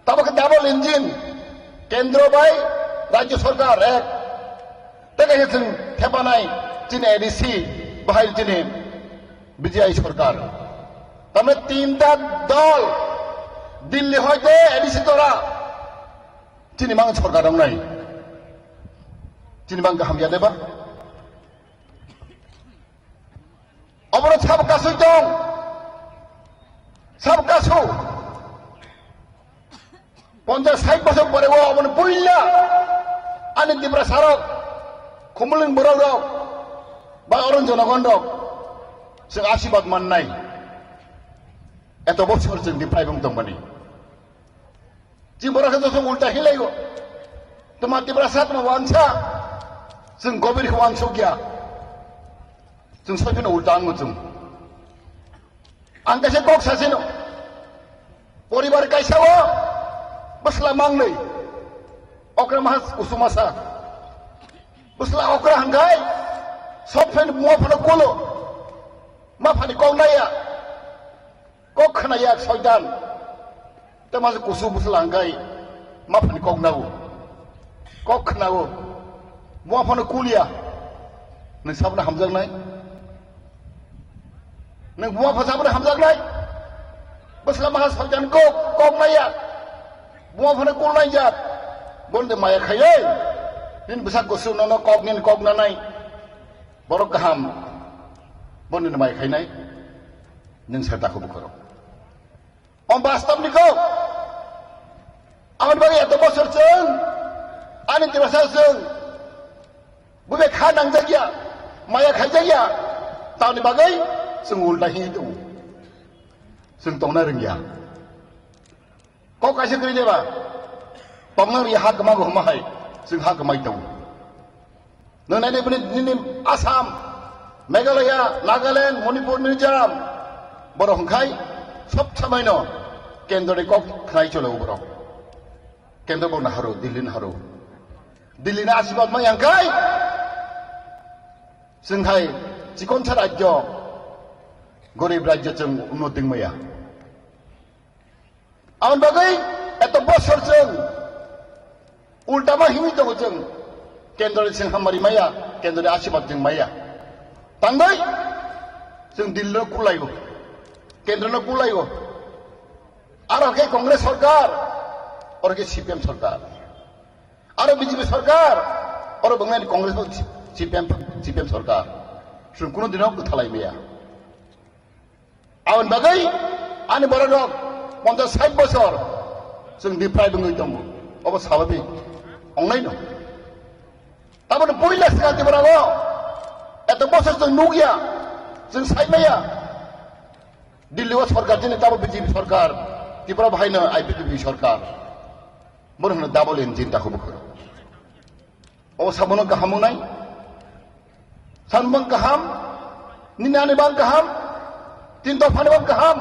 Tabuk khe double engine, kendro bai rajyo sarkar ek. Tei kaisa chwng thepanai chini A D C, bahai chini B J I sarkar. Tamni tinta dol Delhi hoite A D C tora chini mang sarkar wngnai. Chini mang kaham ya deba? Obono sabo kasui tong. Sabo kasu. Ponchash sait bosor pore o obono puila ani Tiprasa rok, Khumulwng borok rok, ba oron jonogon rok chwng asibad mannai. Eto bosor chwng di phaibung tongmani. Chini borok khe joto ulta hinlaigo. Tuma Tiprasa tuma wansa. Chwng gobir khe wansukya. Chwng soifino ulta ango chwng. Ang kaisa kok sasino. Poribar kaisa o bwsla mangnwi. Okra maha kusuma sa. Bwsla okra hangkai. Sob phen mua phano kulo. Ma phani kok naya. Kok khna yak soitan. Tei masa kusu bwsla hwnkhai ma phani kok nago. Kok khnago. Buma phano kulia. Nwng saboni hamjaknai? Nwng buma pha saboni hamjaknai? Bwsla maha soitan kok, kok naiya. Buma phano kul naijak. Bono de maya khainai. Nini bwsa kusu nono kok nini kok nanai. Borok kaham. Bono de maya khainai. Nini sa dakho bukhoro. Om bastab ni kok. Amoni bagwi eto bosor chwng. Ani tiprasa chwng. Bube kha nangjak ya. Maya khaijak ya. Tamni bagwi chwng ulta hi tongo. Chwng tongna rwngya. Kok kaisa kwrwi deba. Tongnang ri ha kwma go homa hai. Chwng ha kwmai tongo. Nang nai nini, nini Assam, Meghalaya, Nagaland, Manipur, Mizoram. Borok hwnkhai sob samai no kendro ni kok khnai cholo borok. Kendro bo naharo, Delhi naharo. Delhi na asibad ma yangkhai. Chwng hai chikon sa rajyo, gorib rajyo chwng unnoti maya. Aboni bagwi eto bosor chwng ulta ma himwi tongo chwng. Kendro ni chwng hamari maya, kendro ni asibad chwng maya. Tangwi chwng Delhi no kulaigo, kendro no kulaigo. Aro khe Congress sorkar, oro khe C P M sorkar. Aro B J P sorkar, oro bwngnani Congress bo C P M, C P M sorkar. Chwng kuno dino kwthalai maya. Aboni bagwi ani borok rok ponchas sait bosor chwng diprai bwngwi tongo. Obo sababik ongnaino. Taboni puila swkang Tripura o eto bosor chwng nukya, chwng saimaya. Delhi o sorkar chini tabo B J P sorkar, Tripura bahaino I P P B sorkar. Bono hwno double engine ta khubo khoro. O sabono kaham wngnai. San bang kaham, nini ani bang kaham, tin dophani bang kaham.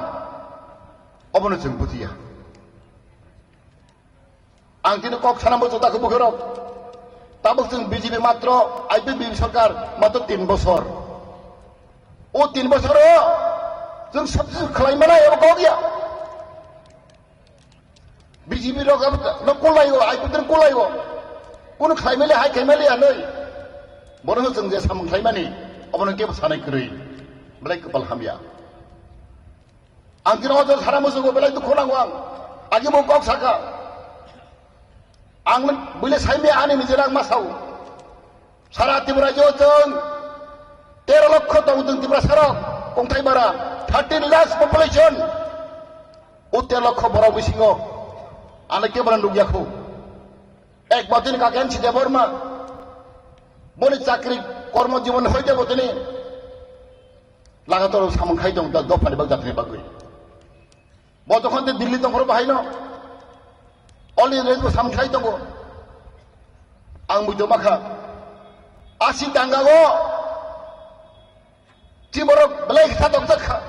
Obono chwng bujiya. Ang tini kok sana bo jota khe bukhorok. Tabuk chwng B J P matro, I P P B sorkar matro tin bosor. O tin bosor o chwng sabjwk khlai manai abo kok ya. B J P rok abo no kulai o, I P P no kulai o. Kunu khlai mali hai khlai mali anoi. Bono chwng je samung khlai mani, obono kebo sanai kwrwi. Belai kwpal hamya. Ang tini o jora sana musugo belai dukhu nango ang. Agi bo kok saka. Ang buile saimi ani nijera ang masao. Sara Tripura jo chwng tero lokho tongo chwng Tripura sarok kongthai bara thirteen lakhs population. O tero lokho borok bisingo ano kebono nukya khu. Ek batini kaken si Debbarma. Boni chakri kormo jibon hoite botini. Lagator samung khai tong dophani bak jatni bagwi. Bo jokhon te Delhi tongkhoro bahaino, all India bo samung khai tongo. Ang bujo makha. Asi danga o, chi borok belai kha tong jakha.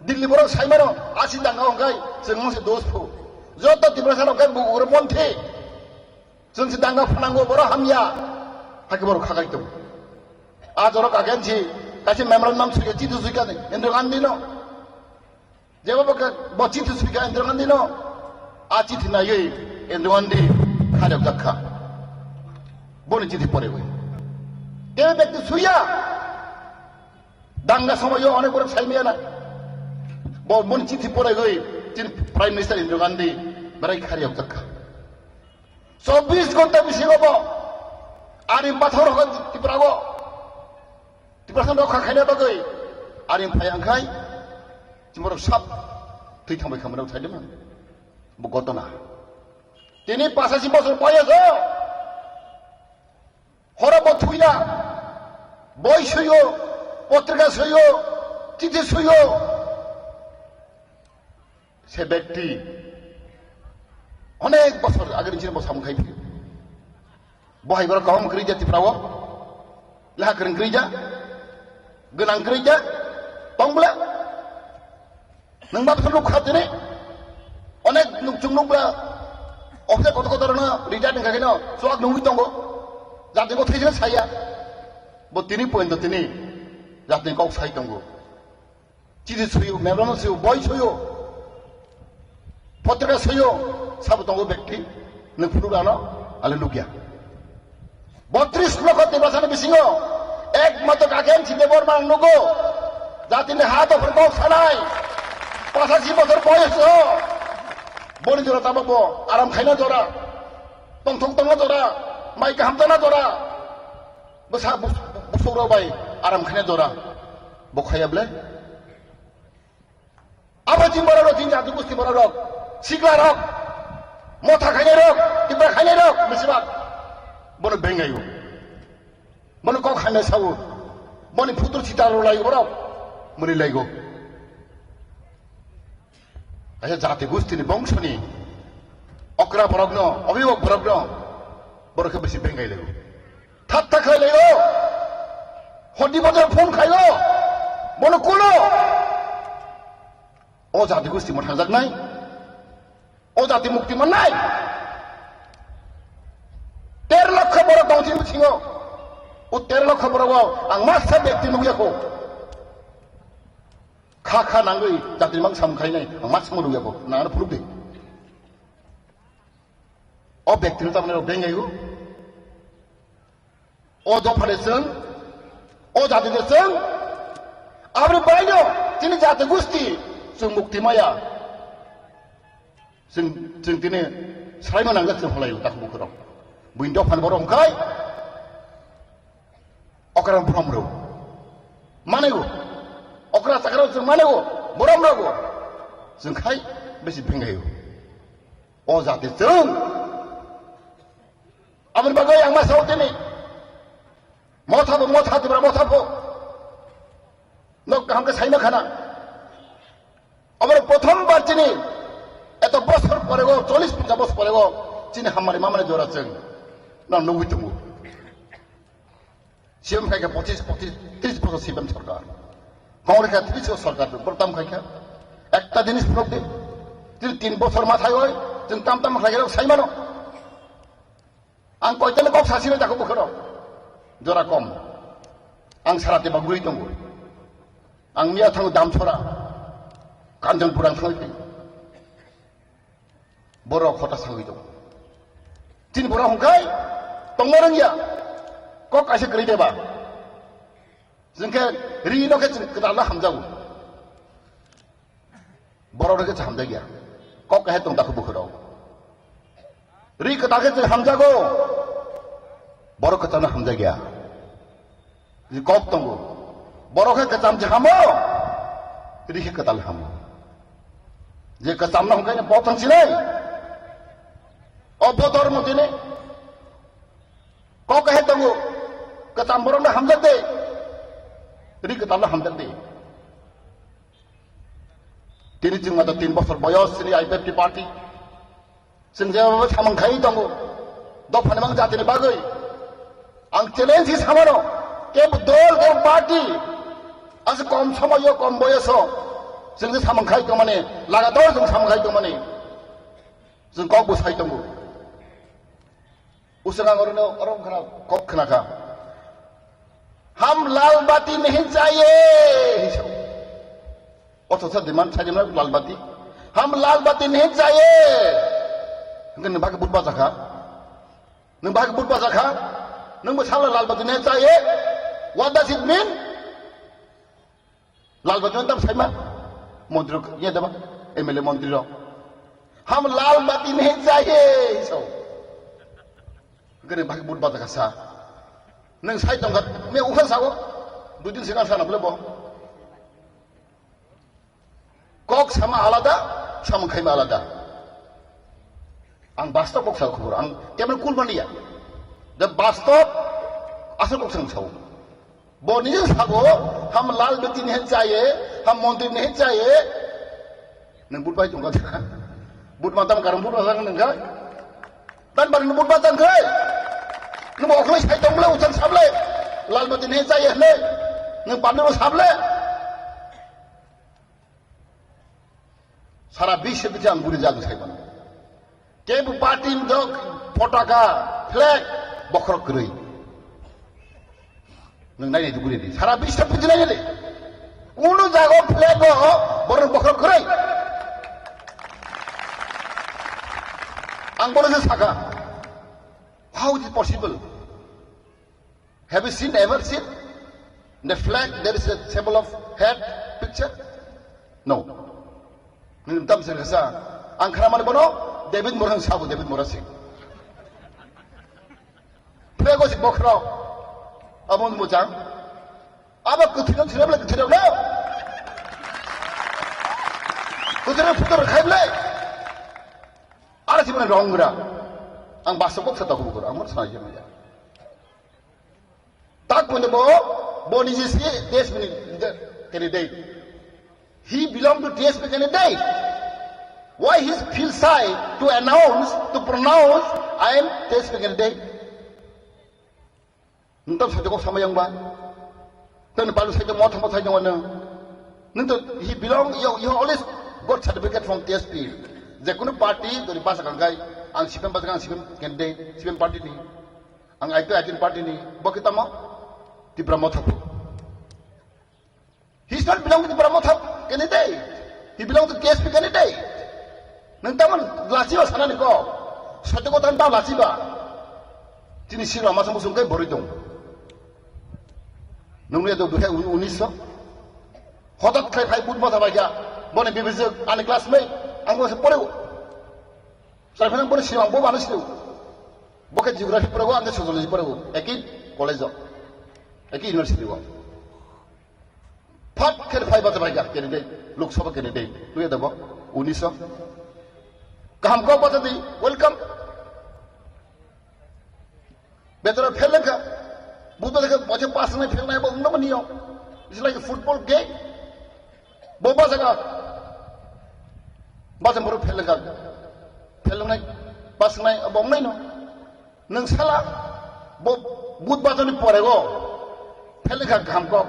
Delhi borok saimano, asi danga o hwnkhai, chwng mungse dos phu. Joto Tiprasa rok khai buguro monthe. Chwng si danga phanango borok hamya. Hakhe borok khakai tongo. A jorok agen si, kaisa memorandum suikha, chithi suikha, Indira Gandhi no. Jeba bo ka, bo chithi suikha Indira Gandhi no, a chithi naiwi Indira Gandhi kharok jakha. Boni chithi porewi. Kebe bekti suya. Danga somoyo onek borok saimaya na. Bo boni chithi porewi, chini Prime Minister Indira Gandhi berai kharok jakha. Chobbish ghonta bisingo bo ari pathor hogo Tripura go. Tiprasa rokha khaina bagwi ari phai ang khai chimorok sab twi thambai khamrok thaidima. Bo gotona. Tini pasachi bosor boyos o. Horo bo thuya. Boi suyo, potrika suyo, chithi suyo. Se bekti onek bosor agini chini bo samung khai phio. Bo hai borok kaham kwrwi ja Tripura o. Leha kwrwng kwrwi ja. Gwnang kwrwi ja. Tong bwla. Nwng ba bwswk nuk kha tini. Onek nuk chung nuk bwla. Office kotor kotor no retire wngkha khe no chuak nungwi tongo. Jati bo thaisino saya. Bo tini point tini jatini kok sai tongo. Chithi suyo, memorandum suyo, boi suyo, potrika suyo, sabo tongo bekti, nwng phunuk ano, ale nukya. Botris lokho Tiprasani bisingo, ekmatro kaken si Debbarma ang nugo, jatini ha dophor kok sanai, pasachi bosor boyos o, boni jora tamo bo, aram khaina jora. Tongthok tongna jora, mai kaham tana jora, bwsa bus-, busuk rok bai aram khaina jora, bo khaya ble? Abo chini borok rok, chini jati gusti borok rok, sikla rok, motha khainai rok, tipra khainai rok, bisi bak bono bengai o. Bono kok hamya sao. Boni phutur sita rw lai borok. Muni laigo. Kaisa jati gustini bongsoni okra borokno, obhibhok borokno borok khe bisi bengai laigo. Thatta khlai laigo. Hodi bodol phone khaio. Bono kulo. O jati gusti mo thangjaknai. O jati mukti mannai. Ter lokho borok tong chini bisingo. O ter lokho borok o ang masa bekti nukya kho. Kha kha nangwi jati mang sam khainai ang masa mo nukya kho. Nang ano phuluk de. O bekti no tamni rok bengai o. O dopha de chwng, o jati de chwng, aboni baino chini jati gusti chwng mukti maya. Chwng, chwng tini swraima nangjak chwng holai takhuk bukhurok. Buini dophani borok hwnkhe okra borom rw. Manaigo. Okra chakra chwng manaigo. Borom rw. Chwng khai besi bhengai o. O jati chwng. Aboni bagwi ang ma sao tini. Motha bo motha, Tipra motha bo. Nok kaham khe saima khana. Aboni prothom bar chini eto bosor pore go, chollish ponchash bosor pore go, chini hamari mamani jora chwng. No nugwi tongo. C M khai khe pochis, pochis, tris bosor C P M sorkar. Congress khai tris bosor sorkar, boro tam khai kha. Ekta jinis phunuk di. Tini tin bosor ma thai oi, chwng tam tam khlai khe saimano. Ang koitani kok sasino jako bukharo. Jora kom. Ang sara teba guri tongo. Ang miya thango Damsora. Kanjanpur ang thangwi tongo. Borok hota sangwi tongo. Chini borok hwnkhai tongma rwngya. Kok kaisa kwrwi deba. Chwng khe ri no khe chwng kwtal no hamjago. Borok rwgwi chwng hamjakya. Kok kaisa tong dakhu bukhurok. Ri kwtal khe chwng hamjago. Borok kwtal no hamjakya. Kok tongo. Borok khe kwcham se hamo, ri khe kwtal hamo. Je kwcham no hwnkhe bo thang sinai. O bo dormo tini. Kok he tongo. Kwcham borok no hamjak de. Ri kwtal no hamjak de. Tini chwng mata tin bosor boyos chini I P F T party. Chwng jeba samung khai tongo. Dophani mang jatini bagwi. Ang challenge hi samano. Kebo dol, kebo party. Asa kom somoyo, kom boyoso. Chwng je samung khai tongmani. Lagatar chwng samung khai tongmani. Chwng kok bo sai tongo. Uswk ang orono, oro khna, kok khna kha. Hum lal bati nahi chahiye. Othotho demand sai dimna lal bati. Hum lal bati nahi chahiye. Hwnkhe nwng bagwi but bacha kha. Nwng bagwi but bacha kha. Nwng bo sala lal bati nahi chahiye. What does it mean? Lal bati no tam saima. Montri rok ye daba. M L A montri rok. Hum lal bati nahi chahiye. So. Hwnkhe nwng bagwi but bacha kha sa. Nwng sai tongkha. Me ukha sao. Dui din sina sana bole bo. Kok sama alada, samung khaima alada. Ang bastob kok sa khobor, ang kemon kul mania. Da bastob asal kok sang sao. Bo nije sago, ham lal beti nahi chahiye, ham montri nahi chahiye. Nwng but bai tongkha. But matam karam but matam nangkha. Tan bar nwng but matam khai. Nwng bo okhlai sai tong bole, uchan sable. Lal beti nahi chahiye hne. Nwng pamni bo sable. Sara bisho bithi ang guri jagwi sai mano. Kebo party ni dok potaka, flag, bokhorok kwrwi. Nwng nainai di guri di. Sara bisho bithi nainai di. Kunu jago flag o borok bokhorok kwrwi. Ang bono se saka. How is it possible? Have you seen, ever seen the flag there is a symbol of head picture? No. Nwng tam se kasa. Ang khramani bono David Murang sabo, David Murang sing. Bosi bokhorok. Abo muchang. Abo kwthwino thwirok le kwthwirok no. Kwthwirok phutor khai le. Ara sibana wrong gra. Ang basa kok sa takhum kor. Ang mar sa yem ya. Tak pun bo, bo ni jisi T S P ni candidate. He belong to T S P candidate. Why he feel shy to announce, to pronounce, "I am T S P candidate"? Nung tam sajak kok sama yang ba. Tani palu sajak mo thangma sajak wano. Nung to he belong, you, you always got certificate from T S P. Je kono party, dori basa kangkai, ang C P M basa kang, C P M candidate, C P M party ni. Ang I P I T party ni. Bo kitamo? Tipra Motha. He is not belong to Tipra Motha candidate. He belong to T S P candidate. Nung tamon lachiba sanani ko. Sotto ko tan ta lachiba. Tini sirwa masa musung kai boroi tong. Nung ya do duhe unis so. Hotat khai phai but motha baikha. Boni bibijik ani classmate. Ang bo se poreo. Sai phana boni sirwa bo bana sirwa. Bo ke geography poreo, ang ke sociology poreo. Eki college o. Eki university o. Phat khe phai bata phai ga candidate, Lok Sabha candidate. Tuya dabo, unis o. Kaham kok bata di, welcome. Betara phel lengkha. Buddha lengkha, boche pass nai phel nai bo ungna mani yo. It's like a football game. Bo basa ga. Basa muru phel lengkha. Phel nai, pass nai, bo ungna no. Nung sala bo but bajoni porego phelikha kaham kok.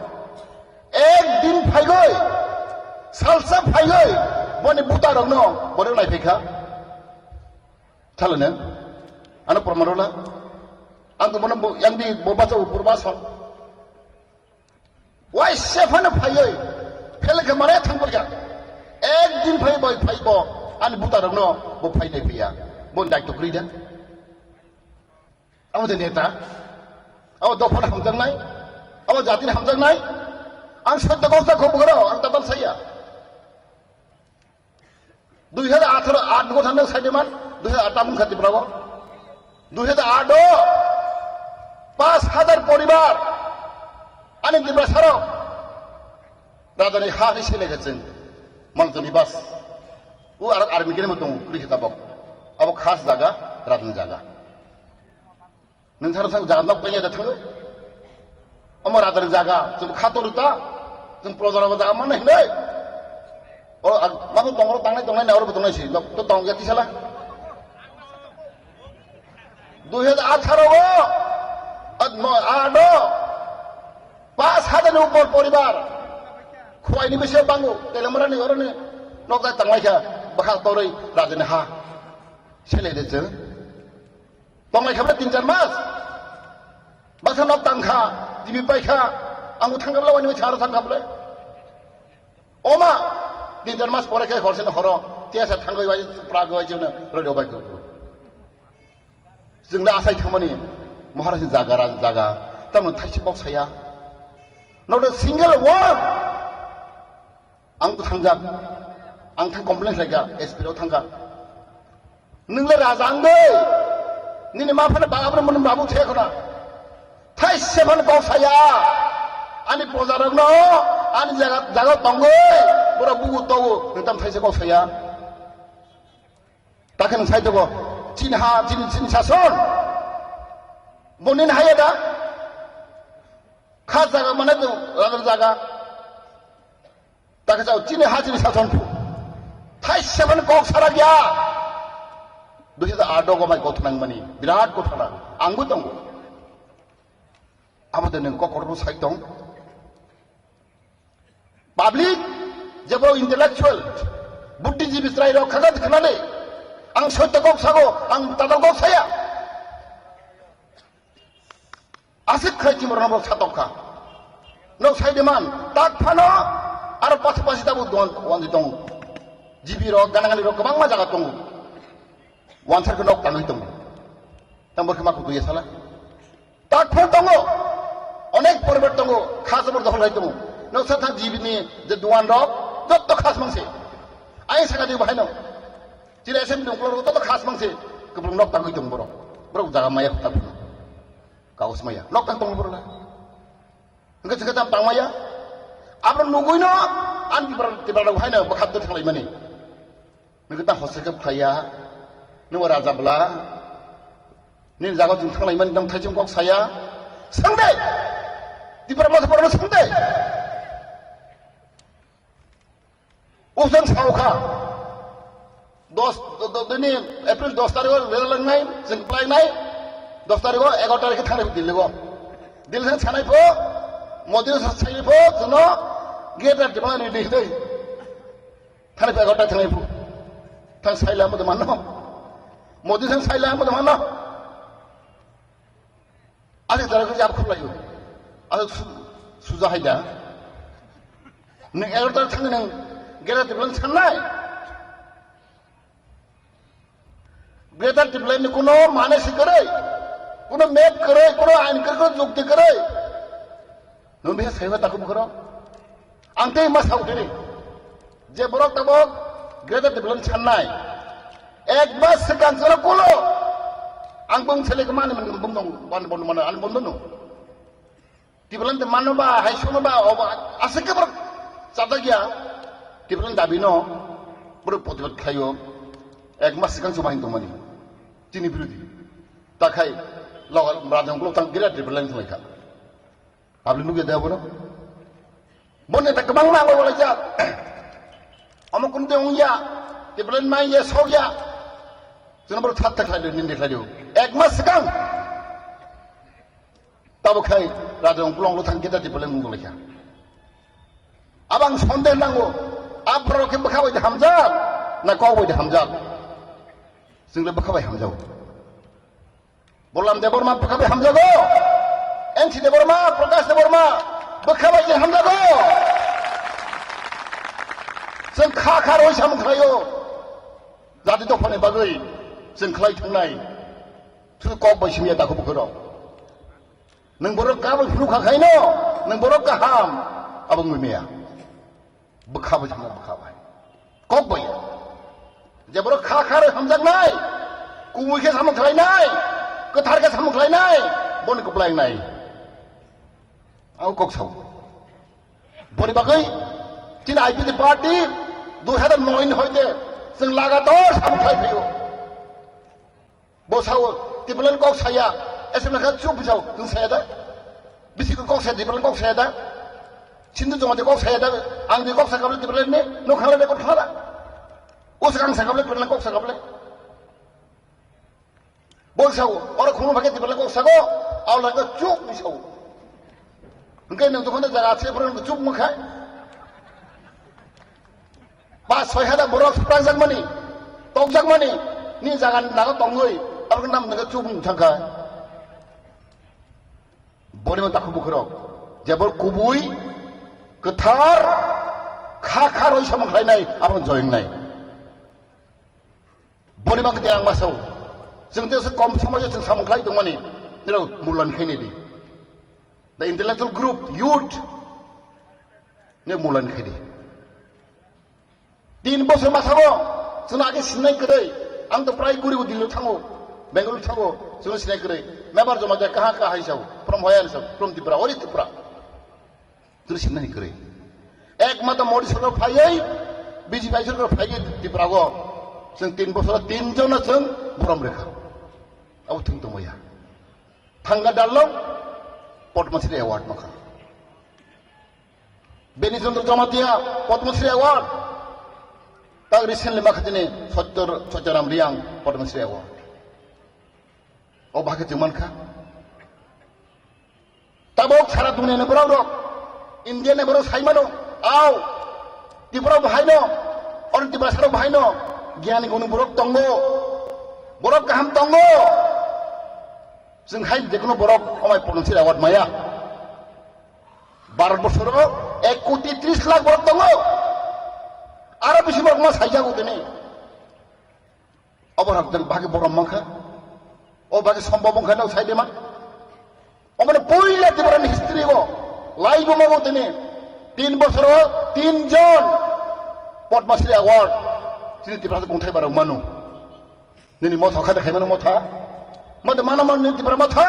Ek din phaigoi, salsa phaigoi, boni buta rokno bore nai phaikha. Thala nung ano proman rola. Ang to bono yang di bo bacha upur bason. Waisa phano phaiwi, phelikha mane thangphaikha. Ek din phai bai phai bo, ani buta rokno bo phai nai phiya. Bo daitw kwrwi da. Abo de neta. Abo dophano hamjaknai. Abo jatini hamjaknai. Ang sotto kok sa khobugaro, ang tatal saya. Dui hajar atharo, aat go thangna saideman, dui hajar aat tamung khati prago. Dui hajar aat o, pas hajar poribar, ani Tiprasarok, rajani ha ni sele gachin, mangtoni bas. U arak army kene mo tong, kuri kita bok. Abo khas jaga, rajani jaga. Nung thang thang jaga nok tanya da thang. Omo radar jaga, chwng khator ta, chwng projar jaga manna hinwi. O, ag-, mabo tongro tangnai tongnai na oro tongnai si, nok to tong ya tisala. Dui hajar atharo o, at no, ado, pas hajar ni upor poribar. Khwai ni bisi bango, telemara ni oro ni, nok jai tanglai kha, bakha toroi, rajani ha. Sele de chwng. Tonglai kha bwle tin char mas. Baksa nok tang kha, T V pai kha, ang bo thang kha bwle, wani bai charo thang kha bwle. Oma, tin char mas pore khe hor seno horo, tiya sa thang bai bai, pra bai jona, roi bai ko. Chwng da asai thangmani, Maharaj ni jaga, raj jaga, tamo thaisi kok saya. Not a single word. Ang to thangjak, ang thang complain khlaikha, S P rok thangkha. Nwng le raja wng de, nini ma phano ba, aboni mwnwi babu the khona. Thaise phano kok saya, ani proja rokno, ani jaga, jaga tongwi, borok bugu togo, nwng tamo thaise kok saya. Takhe nwng sai tongo, chini ha, chini, chini sason. Bo nini haya da? Kha jaga mane to, raja jaga. Takhe chao, chini ha chini sason phu. Thaise mane kok sarak ya. Dui hajar aat o gomai kok thanang mani, birat kok thana. Ang bo tongo. Abo de nwng kok korokno sai tong. Public, jebo intellectual, buddhijibi chwrai rok khaga khwnale, ang sotto kok sago, ang tadal kok saya. Aswk khai chimrano bo satok kha. Nok sai de man, tak phano aro pasi pasi tabuk don, wandi tongo. G B rok, ganagani rok kwbangma jaga tongo. Wansar khe nok tangwi tongo. Tang bo khe ma kutu ya sala. Tak phano tongo. Onek poribar tongo, kha jabor dokhol khai tongo. Nok sa thang G B ni je duan rok, jotto khas mangse. Ai saka di bahai no. Chini assembly ungklo rok jotto khas mangse. Kwbang nok tangwi tongo borok. Borok jaga maya tak phano. Kau Maya, nok tang tong borla. Hingke chwngke tam tang maya. Abro nugui no, an tibra, tibra rok haino bwkha to thanglai mani. Nungke ta hostel khe khlaiya, nungbo raja bwla. Nini jaga chwng thanglai mani, nang thaisung kok saya. Swngde! Tipra motha borok swngde! Usen saukha. Dos, do, do, dini April dos tarikh o result langnai, chwng khlainai. Dos tarikh o, egaroh tarikh khe thangnai Delhi o. Delhi thang sanai pho, Modi o sanai pho, chwngno Greater Tipraland ni dei dei. Thani pha gota thani phu. Thang sai lama de mano. Modi thang sai lama de mano. Ani dara ko jab khulai yo. Ani su-, suja hai da. Nang egar tar thang nang gera de blan sanai. Greater Tipraland ni kuno mane si kwrwi, kuno map kwrwi, kuno ain kwrwi, kuno jukti kwrwi. Nwng bisa saiba takhuk bukhoro? Ang tei ma sao tini. Je borok tabok Greater Tipraland sannai. Ek mas swkang salo kulo. Ang bung sele kemana bung dong, ban bon mana, ang bon dong. Tipraland te mano ba, hai sono ba, oba, asik ke ber, chata gya. Tipraland dabi no, ber potibad khayo, ek mas sikang sumahin tongmani. Chini birodi. Ta khai, loga, rajang blok tang gira Tipraland thumai kha. Abli nugya da bono. Bonne ta kebang ma wala ja. Omo kun te ungya, Tipraland mai ya, sogya. Chuna ber that ta khlai, nindi khlai. Ek mas sikang. Tabo khai rajong pulong lo thang kita di peleng nunggu lekha. Abang sonde nango, abrok ke bwkha bai hamjak, na kok bai hamjak. Single bwkha bai hamjak. Bolam Debbarma bwkha bai hamjago. N C Debbarma, Prakash Debbarma, bwkha bai hamjago. Sing kha kha roi samung khlaio. Jati dophani bagwi sing khlai thangnai. Thu kok bai simya takhu bukhoro. Nwng borok kaham phuru kha khaino, nwng borok kaham, abo wngwi maya. Bwkha bai thangna bwkha bai. Kok bai. Je borok kha kha roi hamjaknai, kubui khe samung khlainai, kwthar khe samung khlainai, boni kwplai wngnai. Abo kok sao. Boni bagwi chini I P F T party dui hazar noi ni hoite chwng lagatar samung khlai phaio. Bo sao, Tipraland kok saya, S M L kha chup sao, nwng saya da? Bisi kok saya, Tipraland kok saya da? Sindhu Jomati kok saya da? Ang di kok sakable Tipraland ni, no khala de kok khala. O sakang sakable, Tipraland kok sakable. Bo sao, oro khunu phake Tipraland kok sago, au langa chup ni sao. Hingke nwng tokhono jaga se borok chup mokha. Pas soi hajar borok swprakjakmani, tokjakmani, ni jaga ni nago tongwi, aboni nam nangkhe chubung thangkha. Boni mo takhu bukhurok, je borok kubui, kwthar, kha kha roi samung khlainai, abo joingnai. Boni bagwi tei ang ma sao. Chwng tei se kom somoyo chwng samung khlai tongmani, nirok mulan khaini di. The intellectual group, youth, ne mulan khaidi. Tin bosor ma sao, chwng age sinai kwrwi. Ang to prai guri Delhi thango, Bengaluru thango, chwng sinai kwrwi. Mebar joma de kaha kaha hai sao, from hoya sao, from Tripura, ori Tripura. Chwng simnani kwrwi. Ekmata Modi sorkar phaiwi, B J P sorkar phaiwi Tripura o chwng tin bosor tin jona chwng borom rekha. Abo thwng tongmaya. Thangga Darlong Padma Shri Award makha. Beni Chandra Jamatia Padma Shri Award. Tak recently makha tini Satya, Satyaram Riang Padma Shri Award. O bahai chwng mankha. Tabok sara dunia ni borok rok, India ni borok sai mano, au, Tripura bo hai no, oro Tripura sara bo hai no, giyani gunu borok tongo, borok kaham tongo. Chwng hai je kono borok omai Padma Shri Award maya. Bharat borsoro ek koti tris lakh borok tongo. Aro bisi borok ma saijago tini. Obo rok jang bagi borom mankha. O bagi sombhob wngkha no sai de man. Omone poila Tiprani history o lai bo mago tini tin bosoro tin jon Padma Shri Award chini Tipra kongthai barok mano. Nini motha kha de khai mano motha. Mate mana man nini Tipra motha.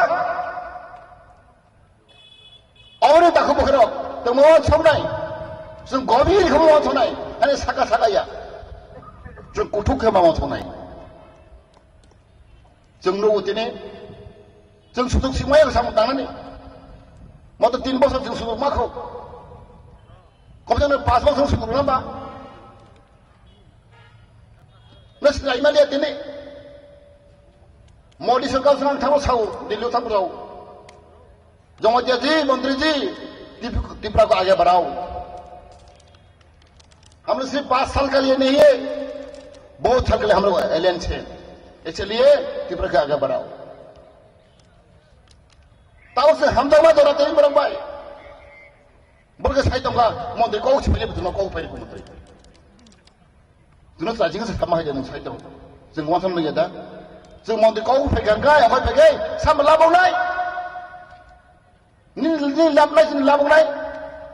Oro dakhu bukhirok tongma wansoknai. Chwng gobir khe wansoknai. Ani saka saka ya. Chwng kuthuk khe ma wansoknai. Chwng nugo tini. Chwng sujuk singmaya samung tangnani. Moto tin bosor chwng sujuk makho. Komjano pas bosor sujuk lamba. Nasi laimaliya tini. Modi sarkar sang thango sao, Delhi thango sao. Jamatia ji, mantri ji, Trip-, Tripura ko aage badhao. Hum log sirf paanch saal ke liye nahi hai, bahut saal ke liye hum log alliance hai. Isliye Tripura ke aage badhao. Tao se hum dawla dora teri barang bai. Borok sai tongkha, mantri kok se phai, bujuno kok phai, mantri. Duno chajing se sama hai nung sai tong. Chwng wansam nung ya da. Chwng mantri kok phai kang kai, akhoi phai kai, sama labong nai. Ni, ni lab nai, ni labong nai.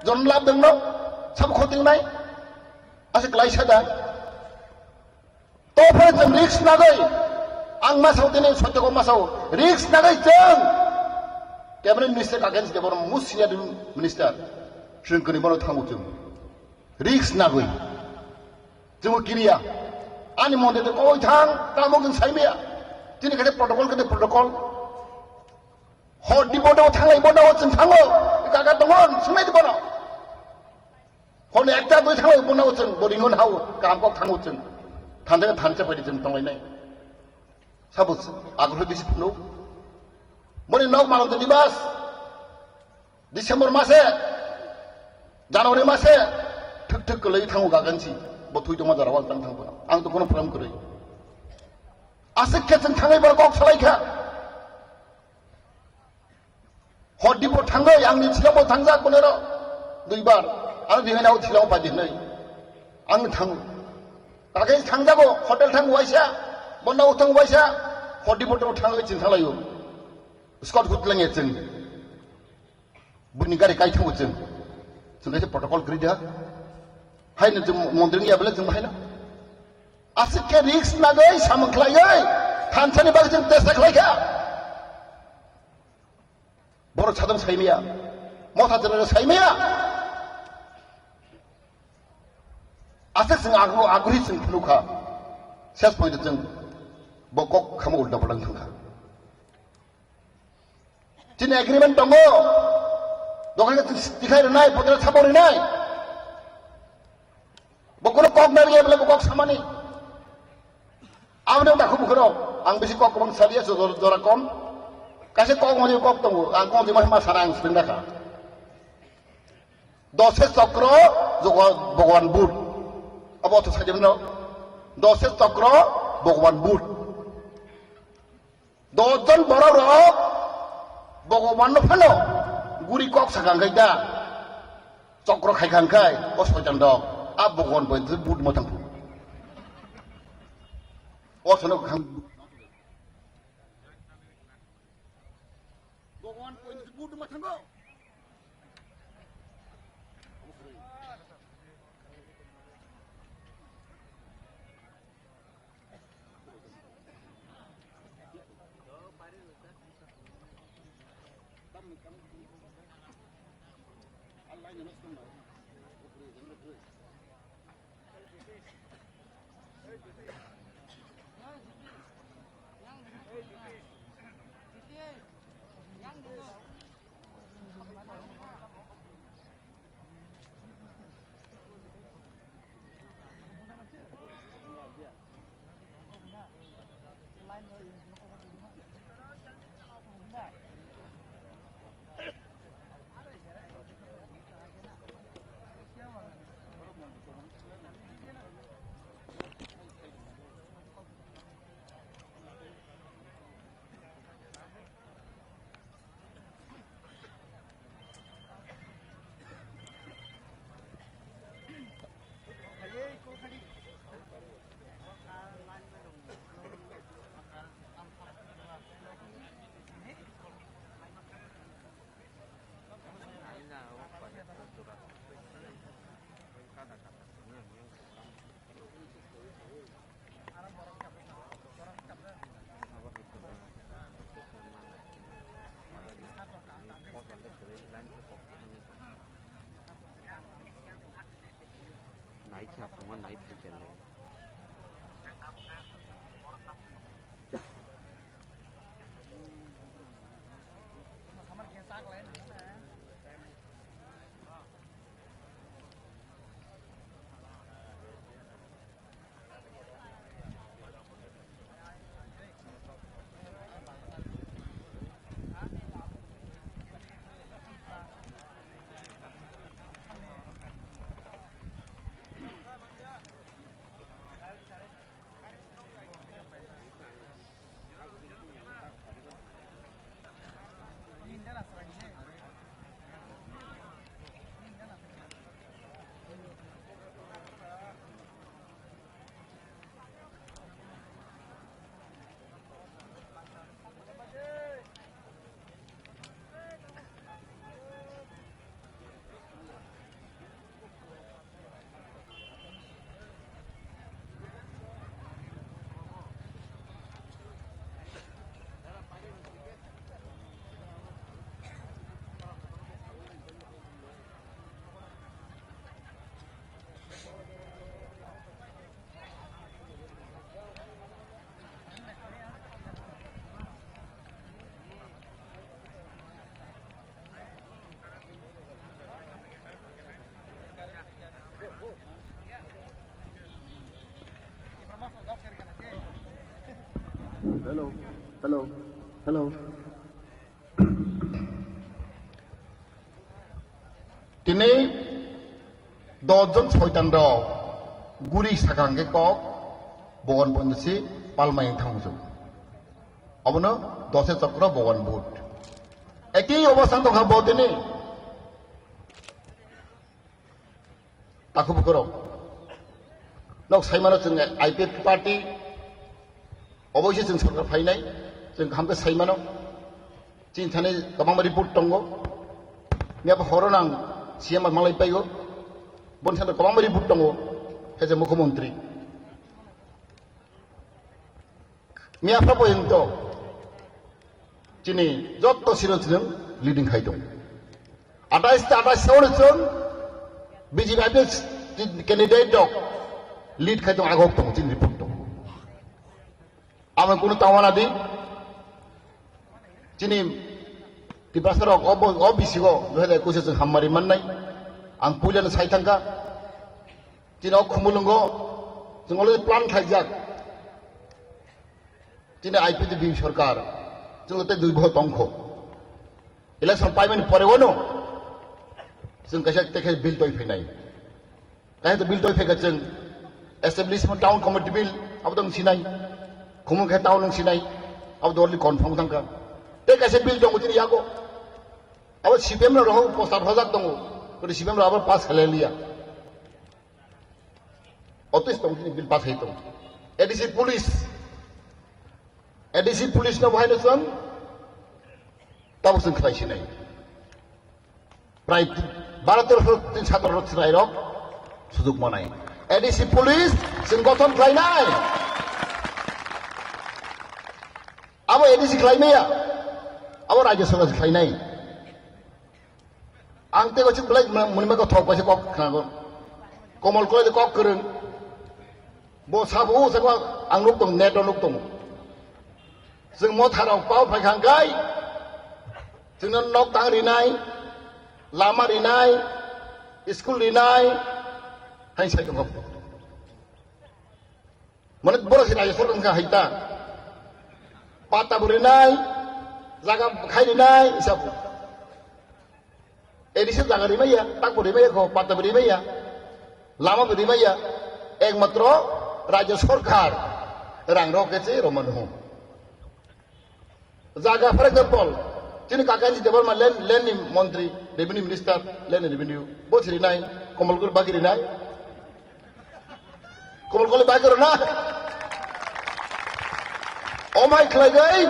Jon lab dong no, sab khoting nai. Ase klai sa da. To phai chwng risk nagoi. Ang ma sao tini, sotto ko ma sao. Risk nagoi chwng. Cabinet minister kagen se borok musia dun minister. Chwng kani borok thangu chwng. Risk nagoi. Chwng kiriya. Ani mantri to koi thang, tamo chwng saimaya. Tini kate protocol, kate protocol. Hor di bono thanglai, bono chwng thango. Kaka tongo, swngnai di bono. Hor ni ekta dui thanglai, bono chwng, boring on hao, kam kok thango chwng. Thansa, thansa pai di chwng tonglai nai. Sabo agrohi bisi phunu. Boni nok malon to dibas. December mase, January mase, thik thik kwlwi thango gagansi, bo thui tongma jora wal tang thang bono. Ang to kono problem kwrwi. Aswk khe chwng thangwi borok kok salai kha. Hor dipo thangwi angni thilamo thangjak bonero duibar. Ang dihinao thilamo pai dihinai. Ang thango. Takai thangjago, hotel thang waisa, bonna uthang waisa, hor dipo thangwi chwng thanglaio. Scott hut lenge chwng. Buni gari kai thango chwng. Chwng kaisa protocol kwrwi da. Haino chwng mondring ya bele chwng haino. Aswk khe risk nagwi samung khlaiwi thansani bagwi chwng testa khlai kha. Borok sadong saimaya. Motha chwng saimaya. Aswk chwng agu-, aguhi chwng phunukha. Ses point chwng bo kok khamo ulta palta thangkha. Chini agreement tongo. Dokan khe tikhai rwnai, podra chapor rwnai. Bo kono kok nariya bole bo kok samani. Aboni dakhu bukhurok, ang bisi kok kwbang saliya, jora, jora kom. Kaisa kok mani kok tongo, ang kok jima ma sana ang swrwng dakha. Dose chokro, jogo-, Bhagwan Buddha. Abo to sajibno. Dose chokro, Bhagwan Buddha. Dosh jon borok rok Bhagwan no phano guri kok sakha khai da, chokro khai kha khai o soitan rok a Bhagwan bai but mo thang phu. O sono khang Bhagwan bai but mo thang. Hello, hello, hello. Tini dos jon soitan rok guri sakang khe kok bogon pondosi palmai thang jok. Obono dose chokro bogon but. Eki obostan tongkha bo tini. Takhuk bukhurok. Nok saimano chwng I P F T party, oboise chwng sorkar phainai, chwng kaham khe saimano. Chini thani kwbangma report tongo. Miyabo horo nang C M manglai paigo. Boni salo kwbangma report tongo. Hai je mukhyamantri. Miyapha poyonto chini jotto siro chwng leading khai tong. Atais ta atais sauri chwng B J P I P F T candidate rok lead khai tong, agok tong chini report tong. Amo kunu tawana di chini Tiprasa rok obo, o bisigo dui hajar ekush chwng hammari mannai. Ang puilano sai thangkha. Chini o Khumulwngo chwng already plan khlaijak. Chini I P F T B J P sorkar chwng tei dui bohor tongkho. Election paimani pore wano chwng kaisa tekhe bill toi phainai. Kaisa bill toi phaikha chwng establishment town committee bill abo tong sinai. Khumulwng khe town nung sinai. Abo already confirm thangkha. Tei kaisa bill tongo chini yago. Abo C P M rok rohok poster hojak tongo. Kori C P M rok abo pass khalai liya. Otis tong chini bill pass hai tong. A D C police. A D C police no bahai no chwng. Tabo chwng khlai sinai. Prai baro tero tin satro rok chwrai rok. Sujuk manai. A D C police chwng gothon khlainai. Abo A D C khlai maya. Abo Rajya Sabha khlainai. Ang tei kaisa belai mwnima kothok kaisa kok khnago. Komol Koloi de kok kwrwng. Bo sabo o sabo ang nuk tong, net o nuk tong. Chwng Motha rok pau phai khang kai. Chwngno nok tang rinai, lama rinai, school rinai, hai sai tong. Mane borok se Rajya Sabha wngkha hai ta. Pata bo rinai, jaga khai rinai, isa bo. A D C jaga rimaya, tak bo rimaya kho, pata bo rimaya, lama bo rimaya. Ekmatro Rajya Sorkar rang rok khe se romano. Jaga, for example, chini Kakanji Debbarma land, land ni montri, revenue minister, land and revenue, bo siri nai, Komol Koloi bagiri nai. Komol Koloi bagiro na. Omai khlai gai,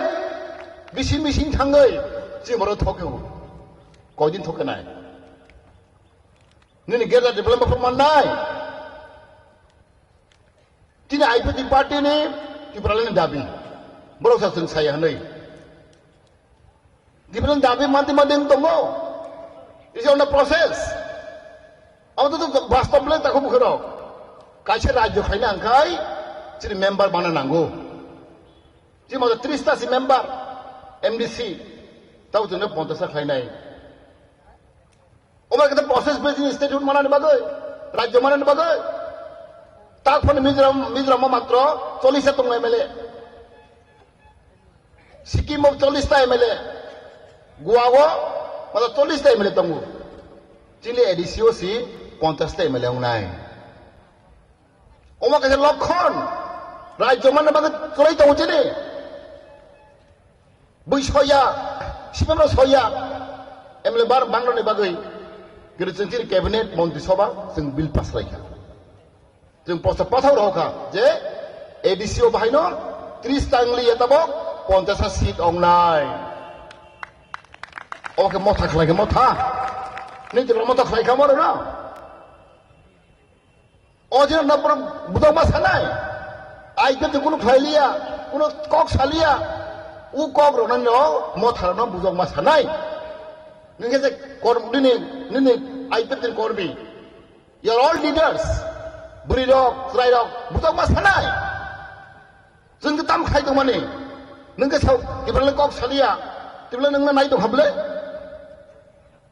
bising bising thangoi, si moro thoke ho. Koidin thoke nai. Nini gerda development man nai. Tini I P F T party ni Tipraland ni dabi. Borok sa chwng saya hwnwi. Tipraland ni dabi manti manti wng tongo. Is on the process. Abo to, to bastob le takhuk bukhurok. Kaisa rajyo khlaina hwnkhe chini member bana nango. Chini motha tris ta si member M D C, tabo chwngno ponchash ta khlainai. Omo khe process bai chini state hood manani bagwi, rajyo manani bagwi. Tak phano Mizoram, Mizoram o matro chollish ta tongo M L A. Sikkim o chollish ta M L A, Goa o motha chollish ta M L A tongo. Chini A D C o si ponchash ta M L A wngnai. Omo kaisa lokhon, rajyo manna bagwi kwrwi tongo chini. Bui soya, sibamno soya, M L A bar bangroni bagwi. Kiri chwng chini cabinet, montri sabha, chwng bill pass khlaikha. Chwng poster pathak rw kha je A D C o bahaino tris ta wngli ya tabok ponchash ta seat wngnai. Obo khe motha khlai khe motha. Nini twi motha khlai kha moro na. O je na pura bujok ma sanai. Ai khe kunu khlai liya, kunu kok sa liya. U kok rw nani o motha rw no bujok ma sanai. Nini khe je kor nini, nini ai khe korbi. You are all leaders. Bwrwi rok, chwrai rok, bujok ma sanai. Chwng khe tam khai tongmani. Nwng khe sao, tibole kok saliya. Tibole nwng nai tong hable.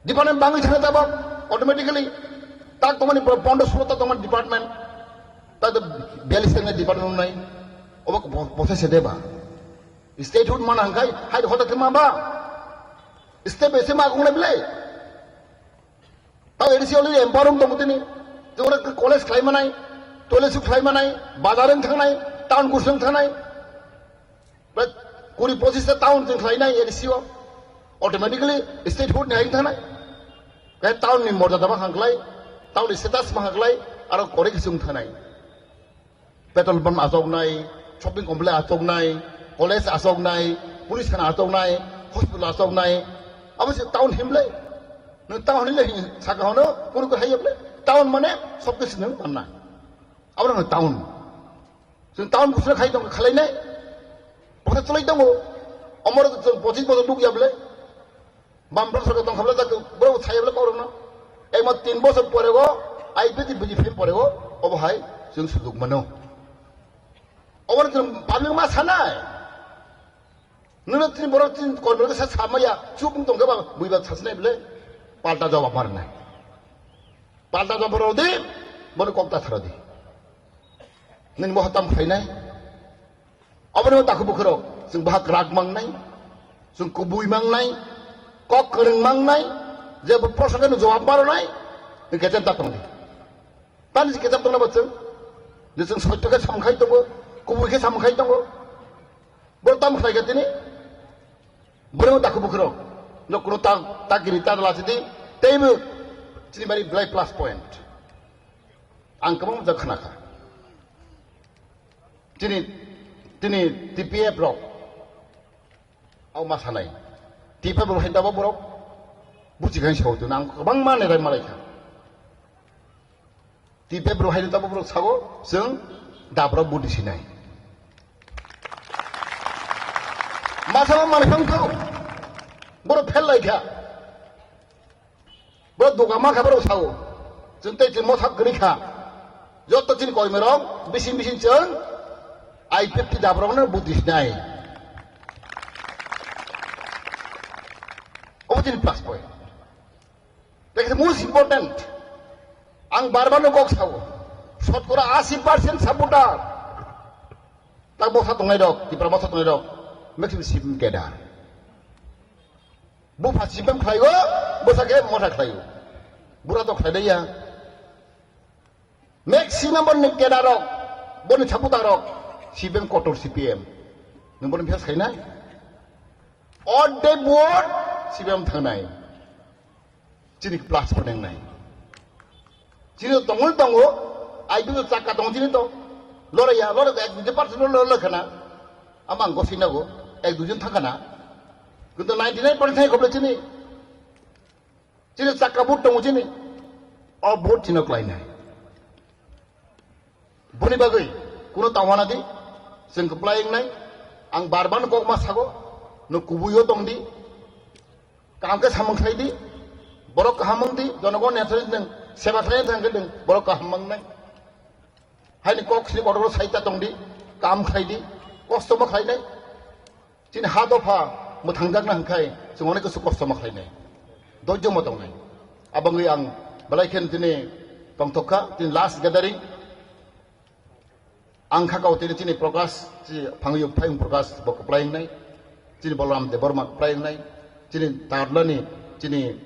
Department bangwi thangna tabok, automatically. Tak tongmani pondro sulo ta tongmani department. Ta to biyallis tongmani department nai. Obo bo-, bose se deba. State hood mana hangkai, hai hoda khe ma ba. Step by step ma kong na bile. Tao A D C already empower wng tongo tini. Tei oro college khlai manai, toilet suk khlai manai, bazar wng thangnai, town kusung thangnai. But kuri pochis ta town chwng khlai nai A D C o. Automatically state hood ni hai wng thangnai. Khe town ni morjada ma hang khlai, town ni status ma hang khlai, aro kore kisung thangnai. Petrol pump achoknai, shopping complex achoknai, college achoknai, police thana achoknai, hospital achoknai, abo se town himle. Nwng town himle hin saka hono, kunu kunu hai yable. Town mane sob kisu nwng manna. Abo no town. Chwng town kusuna khai tong khalai nai. Bokhe cholai tongo. Omor chwng pochis bochor nuk yable. Bamprok sarkar tong khabla jak, borok bo sai bwle kokrokno. Ekma tin bosor pore o, I P T B J P pore o, obo hai chwng suduk mano. Obo no chwng public ma sanai. Nwno tini borok tini kormorok sa samaya, chubung tong khe ba, bui ba sasnai bwle. Palta jawab ma rwnai. Palta jawab rw di, bono kok ta tharo di. Nini moha tam khlainai. Aboni o takhuk bukhurok, chwng bahai kwrak mangnai, chwng kubui mangnai, kok kwrwng mangnai, je bo proshno no jawab ma rwnai, chwng kecham ta tongdi. Tani se kecham tongna bo chwng, je chwng soitto khe samung khai tongo, kubui khe samung khai tongo. Bo tam khlai khe tini, borok o takhuk bukhurok, no kuno ta, ta kiri ta la chidi, teibo chini bari belai plus point. Ang kwbangma jagao khna kha. Chini, chini T P F rok. Abo ma sanai. T P F rok hai dabo borok. Buchi khain sao tu nang kwbangma nerai malai kha. T P F rok hai dabo borok sago, chwng dabrok budi sinai. Masa ma manai phang tho. Borok fel lai kha. Borok duga ma kha borok sao. Chwng tei chwng mothak kwrwi kha. Joto chini koimarok bising bising chwng I P F T dabrokno budi sinai. Obo chini plus point. That is most important. Ang bar bar no kok sao. Sotkora asi percent supporter. Tak boksa tongnai rok, Tipra boksa tongnai rok. Maximum C P M cadre. Bupha C P M khlai o, bwsa khe motha khlai o. Bura to khlai ya. Maximum boni cadre rok, boni supporter rok, C P M kotor C P M. Nwng boni face khaina? Oddek vote C P M thangnai. Chini plus phanengnai. Chini tongwi tongo, I P F chakka tongo chini to. Loraiya, loraiya, ek dui percent loraiya khana. Ama ang gosinago, ek dui jon thangkhana. Kintu ninety nine percent thangwi khobole chini. Chini chakka vote tongo chini. O vote chino klainai. Boni bagwi kuno tangwana di, chwng kwplai wngnai, ang bar bar kok ma sago, no kubui o tong di, kaham khe samung khlai di, borok kaham wng di, jonogon ni aswk nwng seba khlai thang khe nwng borok kaham wngnai. Haini kok sini kotor sai ta tongdi, kam khlaidi, kosto ma khlainai. Chini ha dopha mwthangjakna hwnkhai chwng onek kisu kosto ma khlainai. Dojjo ma tongnai. Abangwi ang belai khe tini tongthok kha, tini last gathering. Ang kha kau tini chini Prakash, chi phangwi phayung Prakash bo kwplai wngnai. Chini Balaram Debbarma kwplai wngnai. Chini Tarlani, chini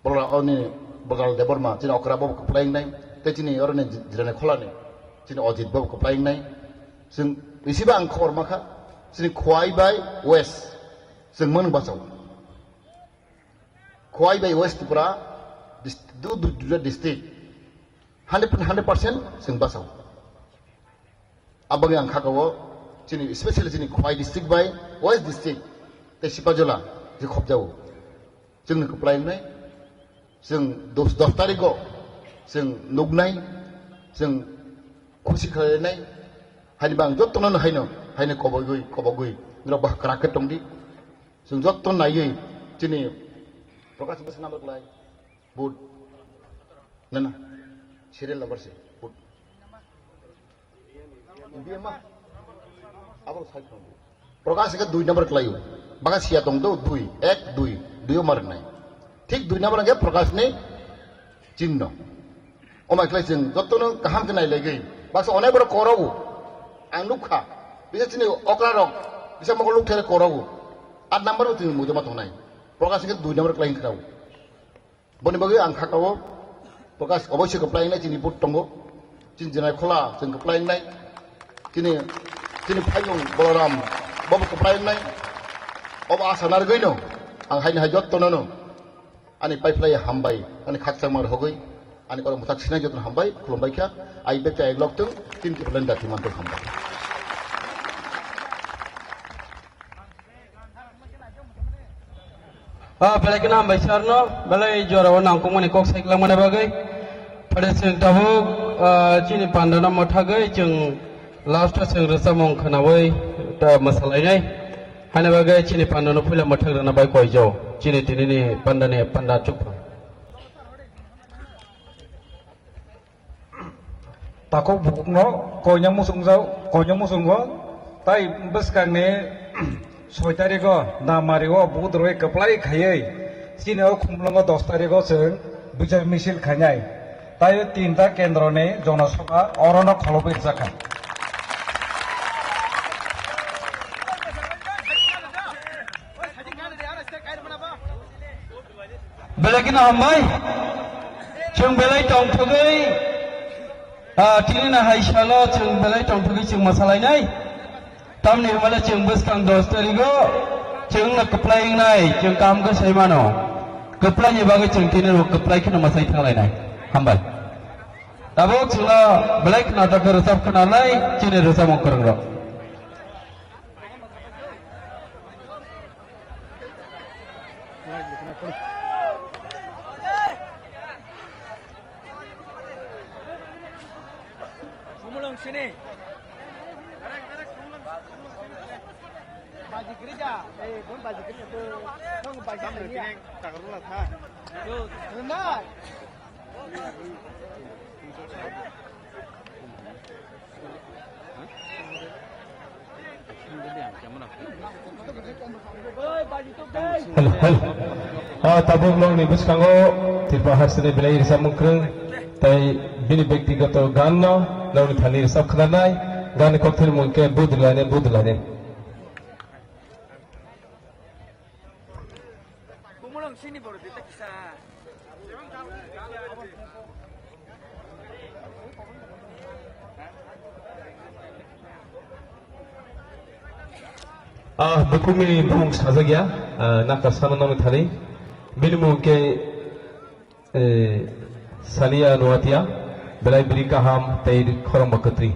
Balaram, oni Balaram Debbarma, chini okra bo kwplai wngnai. Tei chini oroni Jirani Kholani, chini Ojit bo kwplai wngnai. Chwng bisiba ang khobor ma kha, chini Khowai bai West, chwng mano bachao. Khowai bai West Tripura, dis-, du, du, du district, hundred, hundred percent chwng bachao. Aboni ang kha kau, chini, especially chini Khowai district bai West district, tei Sipajola, je khobjao. Chwngno kwplai wngnai, chwng dos, dos tarikgo chwng nuknai, chwng khusi khlainai, haini bang jotono haino, haino kobogwi, kobogwi, norok bo kwrak khe tongdi. Chwng joto naiwi chini Prakash bwswk number kwlai, vote. Nana, serial number se, vote. B M ma? Abo sai khwlangdi. Prakash ke dui number kwlaio. Baka siya tong do, dui, ek, dui, dui o mar nai. Thik dui number ke Prakash ni chinno. O mai khlai chwng jotono kaham khe nailaiwi. Baksa onai borok korogo. Ang nukha. Bisa chini okra rok. Bisa mokol luk thele korogo. At number bo chini mujama tongnai. Prakash ke dui number kwlai khwlao. Boni bagwi ang kha kau, Prakash oboisoi kwplai wngnai chini vote tongo. Chini Jirani Khola chwng kwplai wngnai. Chini, chini phayung Balaram bobo kwplai wngnai. Obo asa narwgwino ang haini hai jotono no ani paiphlai hambai, ani khakchangma rwgwi, ani korok mwthak sinai jotono hambai, khulumbai kha. Ai bechai lok tong, chini Tipraland dati mantok hambai. Ah, belai kheno hambai sir no, belai jora o nangkukmani kok sai kwlangmani bagwi. Phade chwng tabuk, ah, chini panda no mwthagwi chwng last o chwng rwchapmung khwnawi ta mwsalainai. Haini bagwi chini panda no puila mwthak rwna bai koijo. Chini tini ni panda ni panda chukphang. Takhuk bukukno koina muchungjak, koina muchungo, tai bwskangni soi tarigo Damari o vote rwi kwplai khaiwi chini o Khumlwngo dos tarigo chwng bijoy misil khainai. Tai o tinta kendroni jonosabha orono kholobwi rwjakha. Belai kheno hambai. Chwng belai tongthogwi, ah, tini no hai salo chwng belai tongthogwi chwng mwsalainai. Tamni hwnmale chwng bwskang dos tarigo chwngno kwplai wngnai, chwng kaham khe sai mano. Kwplaini bagwi chwng tini no kwplai kheno mwsai thanglainai. Hambai. Tabuk chwngno belai khwnathok khe rwchap khwnanai chini rwchapmung kwrwngrok. Sumulung sini. Baji kerja, eh, bon baji kerja tu, tong baji kerja. Yo, rendah. Hello, hello. Ah, tabuk nokni bwskango Tripura Harsini belai risa mukrwng tai bini bektigoto ganno nokni thani risa khwnanai, ganni kokthai mung khe Budulani, Budulani. Bumulong sini borok dita kisa. Ah, bukungni bumung sajak ya, ah, naka sana nang thani. Bini mung ke, eh, Sania Nuatia, belai biri kaham tei khorang bakatri.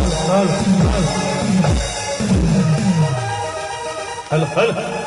Hello, hello.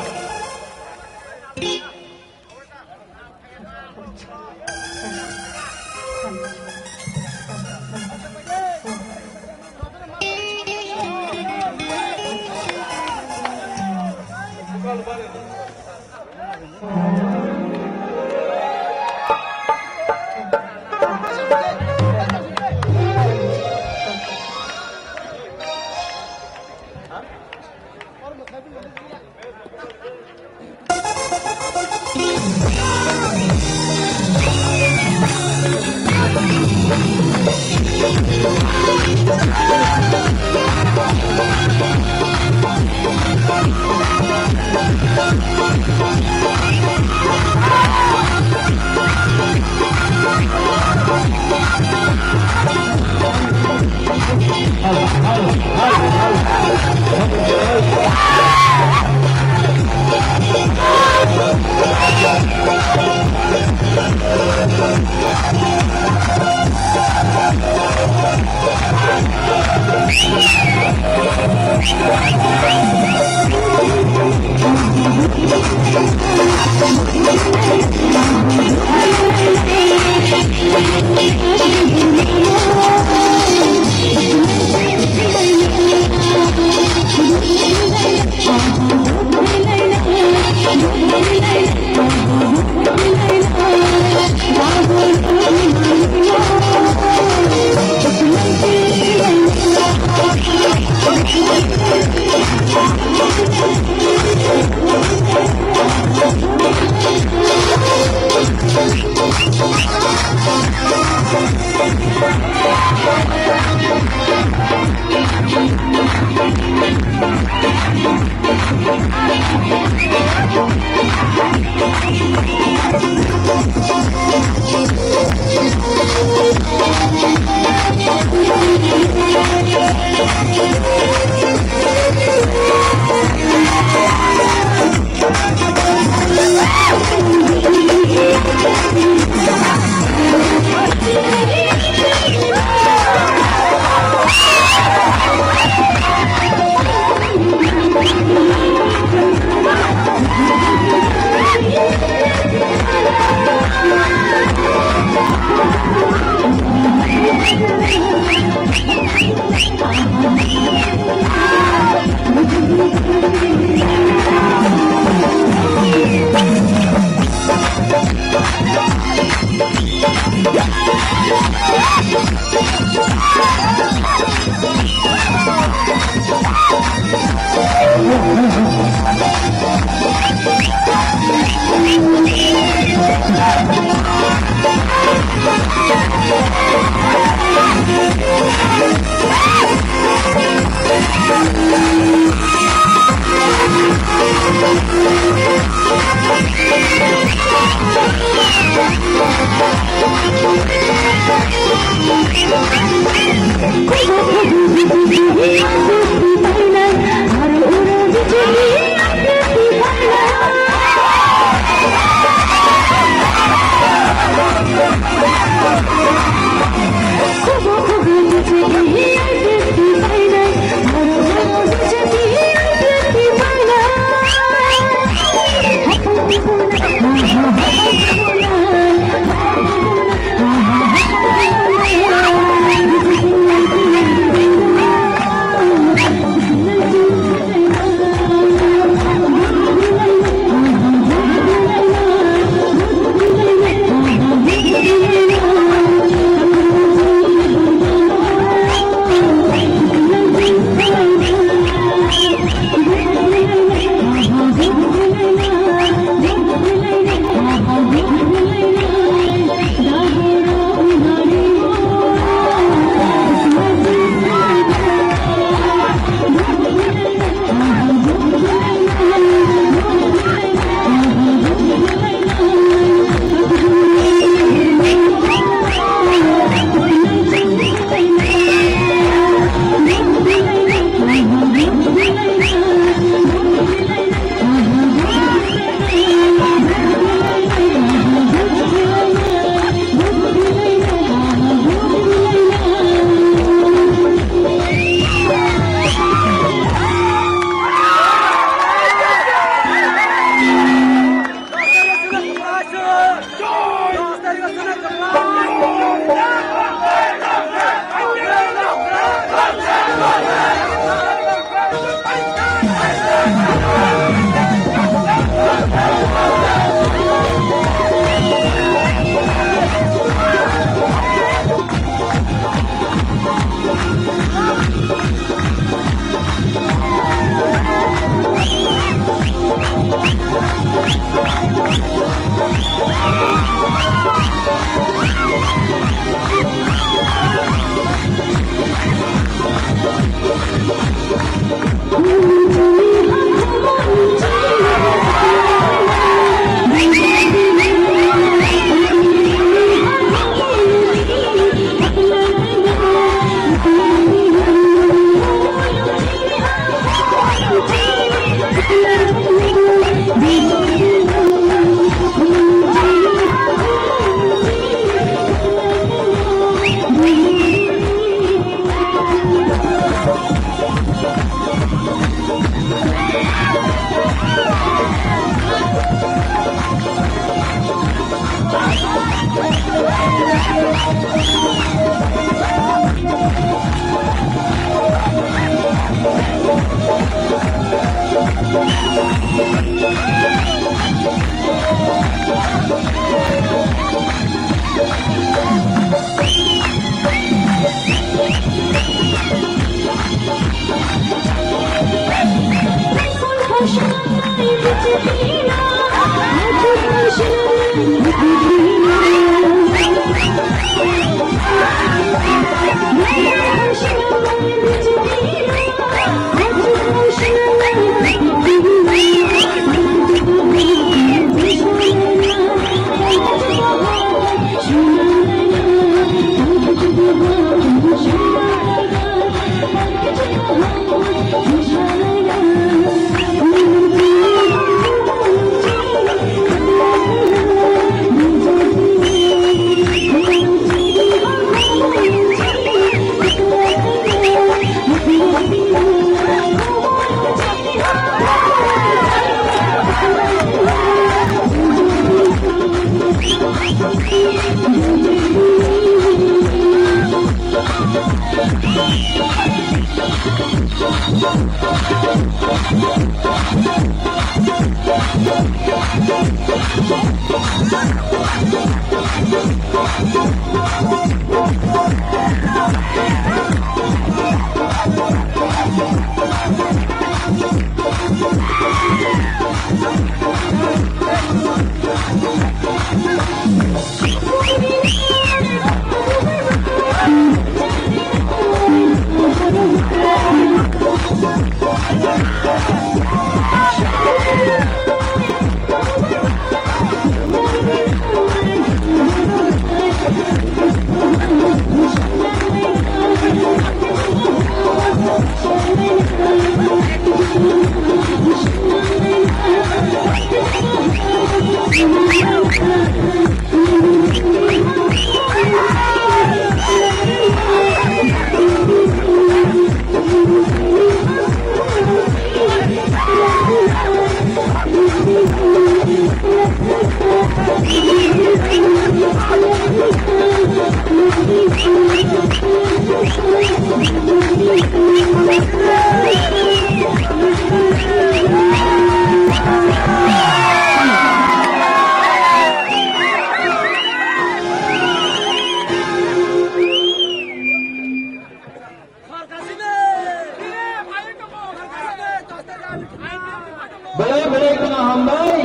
Belai belai kheno hambai.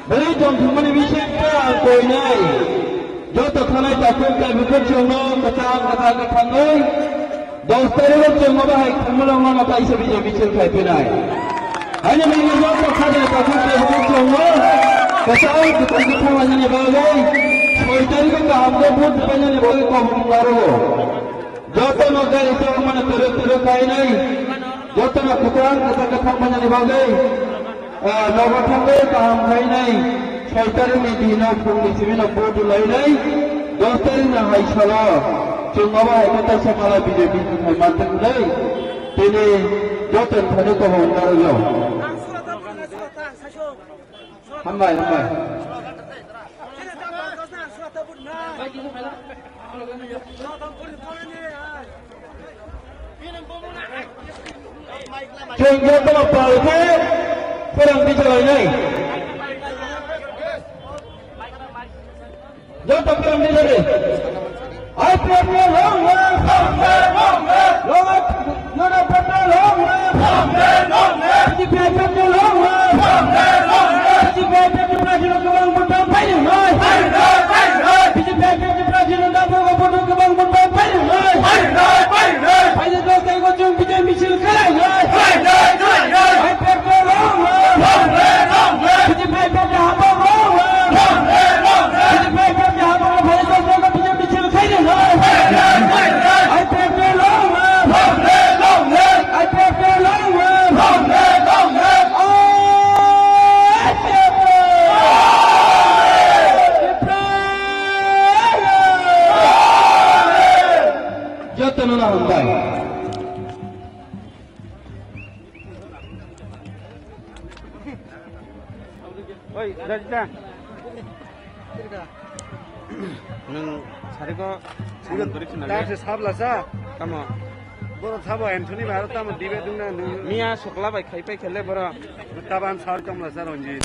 Belai tongthokmani bisingtwi ang koinai. Joto thanai takhuk tei bukhuk chwngno kwchang kwthang khe thangwi dos tarikh o chwng obo hai Khangmulwng lama kaisa bijai michil khai phinai. Haini bagwi joto thanai takhuk tei bukhuk chwngno kwchang kwthang khe thanglainani bagwi soi tarikh o kaham khe vote rwbainani bagwi kok nung larogo. Jotono gari tongmani twrwk twrwk khainai, jotono kwtal kwtal khe thangmani bagwi, ah, nogo thangwi kaham khainai, soi tarikni dino phungni simino vote lainai, dos tarikni hai salo chwng obo hai khe taisa mala B J P ni khai mantwk hwnwi tini jotoni thani kok nung larogo. Hambai, hambai. Chwng joto pal khe khorang bijalainai. Joto khorang bijalainai. I P F T long live! Long live, long live! Long live, United Front long live! Long live, long live! B J P I P F T long live! Long live, long live! B J P I P F T prajino kwbang bwtang painai! Painai, painai! B J P I P F T prajino dapro kwbang bwtang painai! Painai, painai! Painai dos tarikh o chwng bijai michil khlainai! Khlainai, khlainai! I P F T long live! Long live, long live! B J P I P F T hapang long live! Long live, long live! B J P I P F T hapang long live! Painai dos tarikh o bijai michil khlainai! I P F T long live! Long live, long live! I P F T long live! Long live, long live! I P F T! Jotono hambai. Oi, Rajda. Nwng sariko samung kwrwi khna le. Tar se sabla sa. Tamo? Boro sabo Anthony bai aro tamo dibe dungna nwng. Miya sokla bai khai pai khele boro. Taban sar kamla sa Ranjit.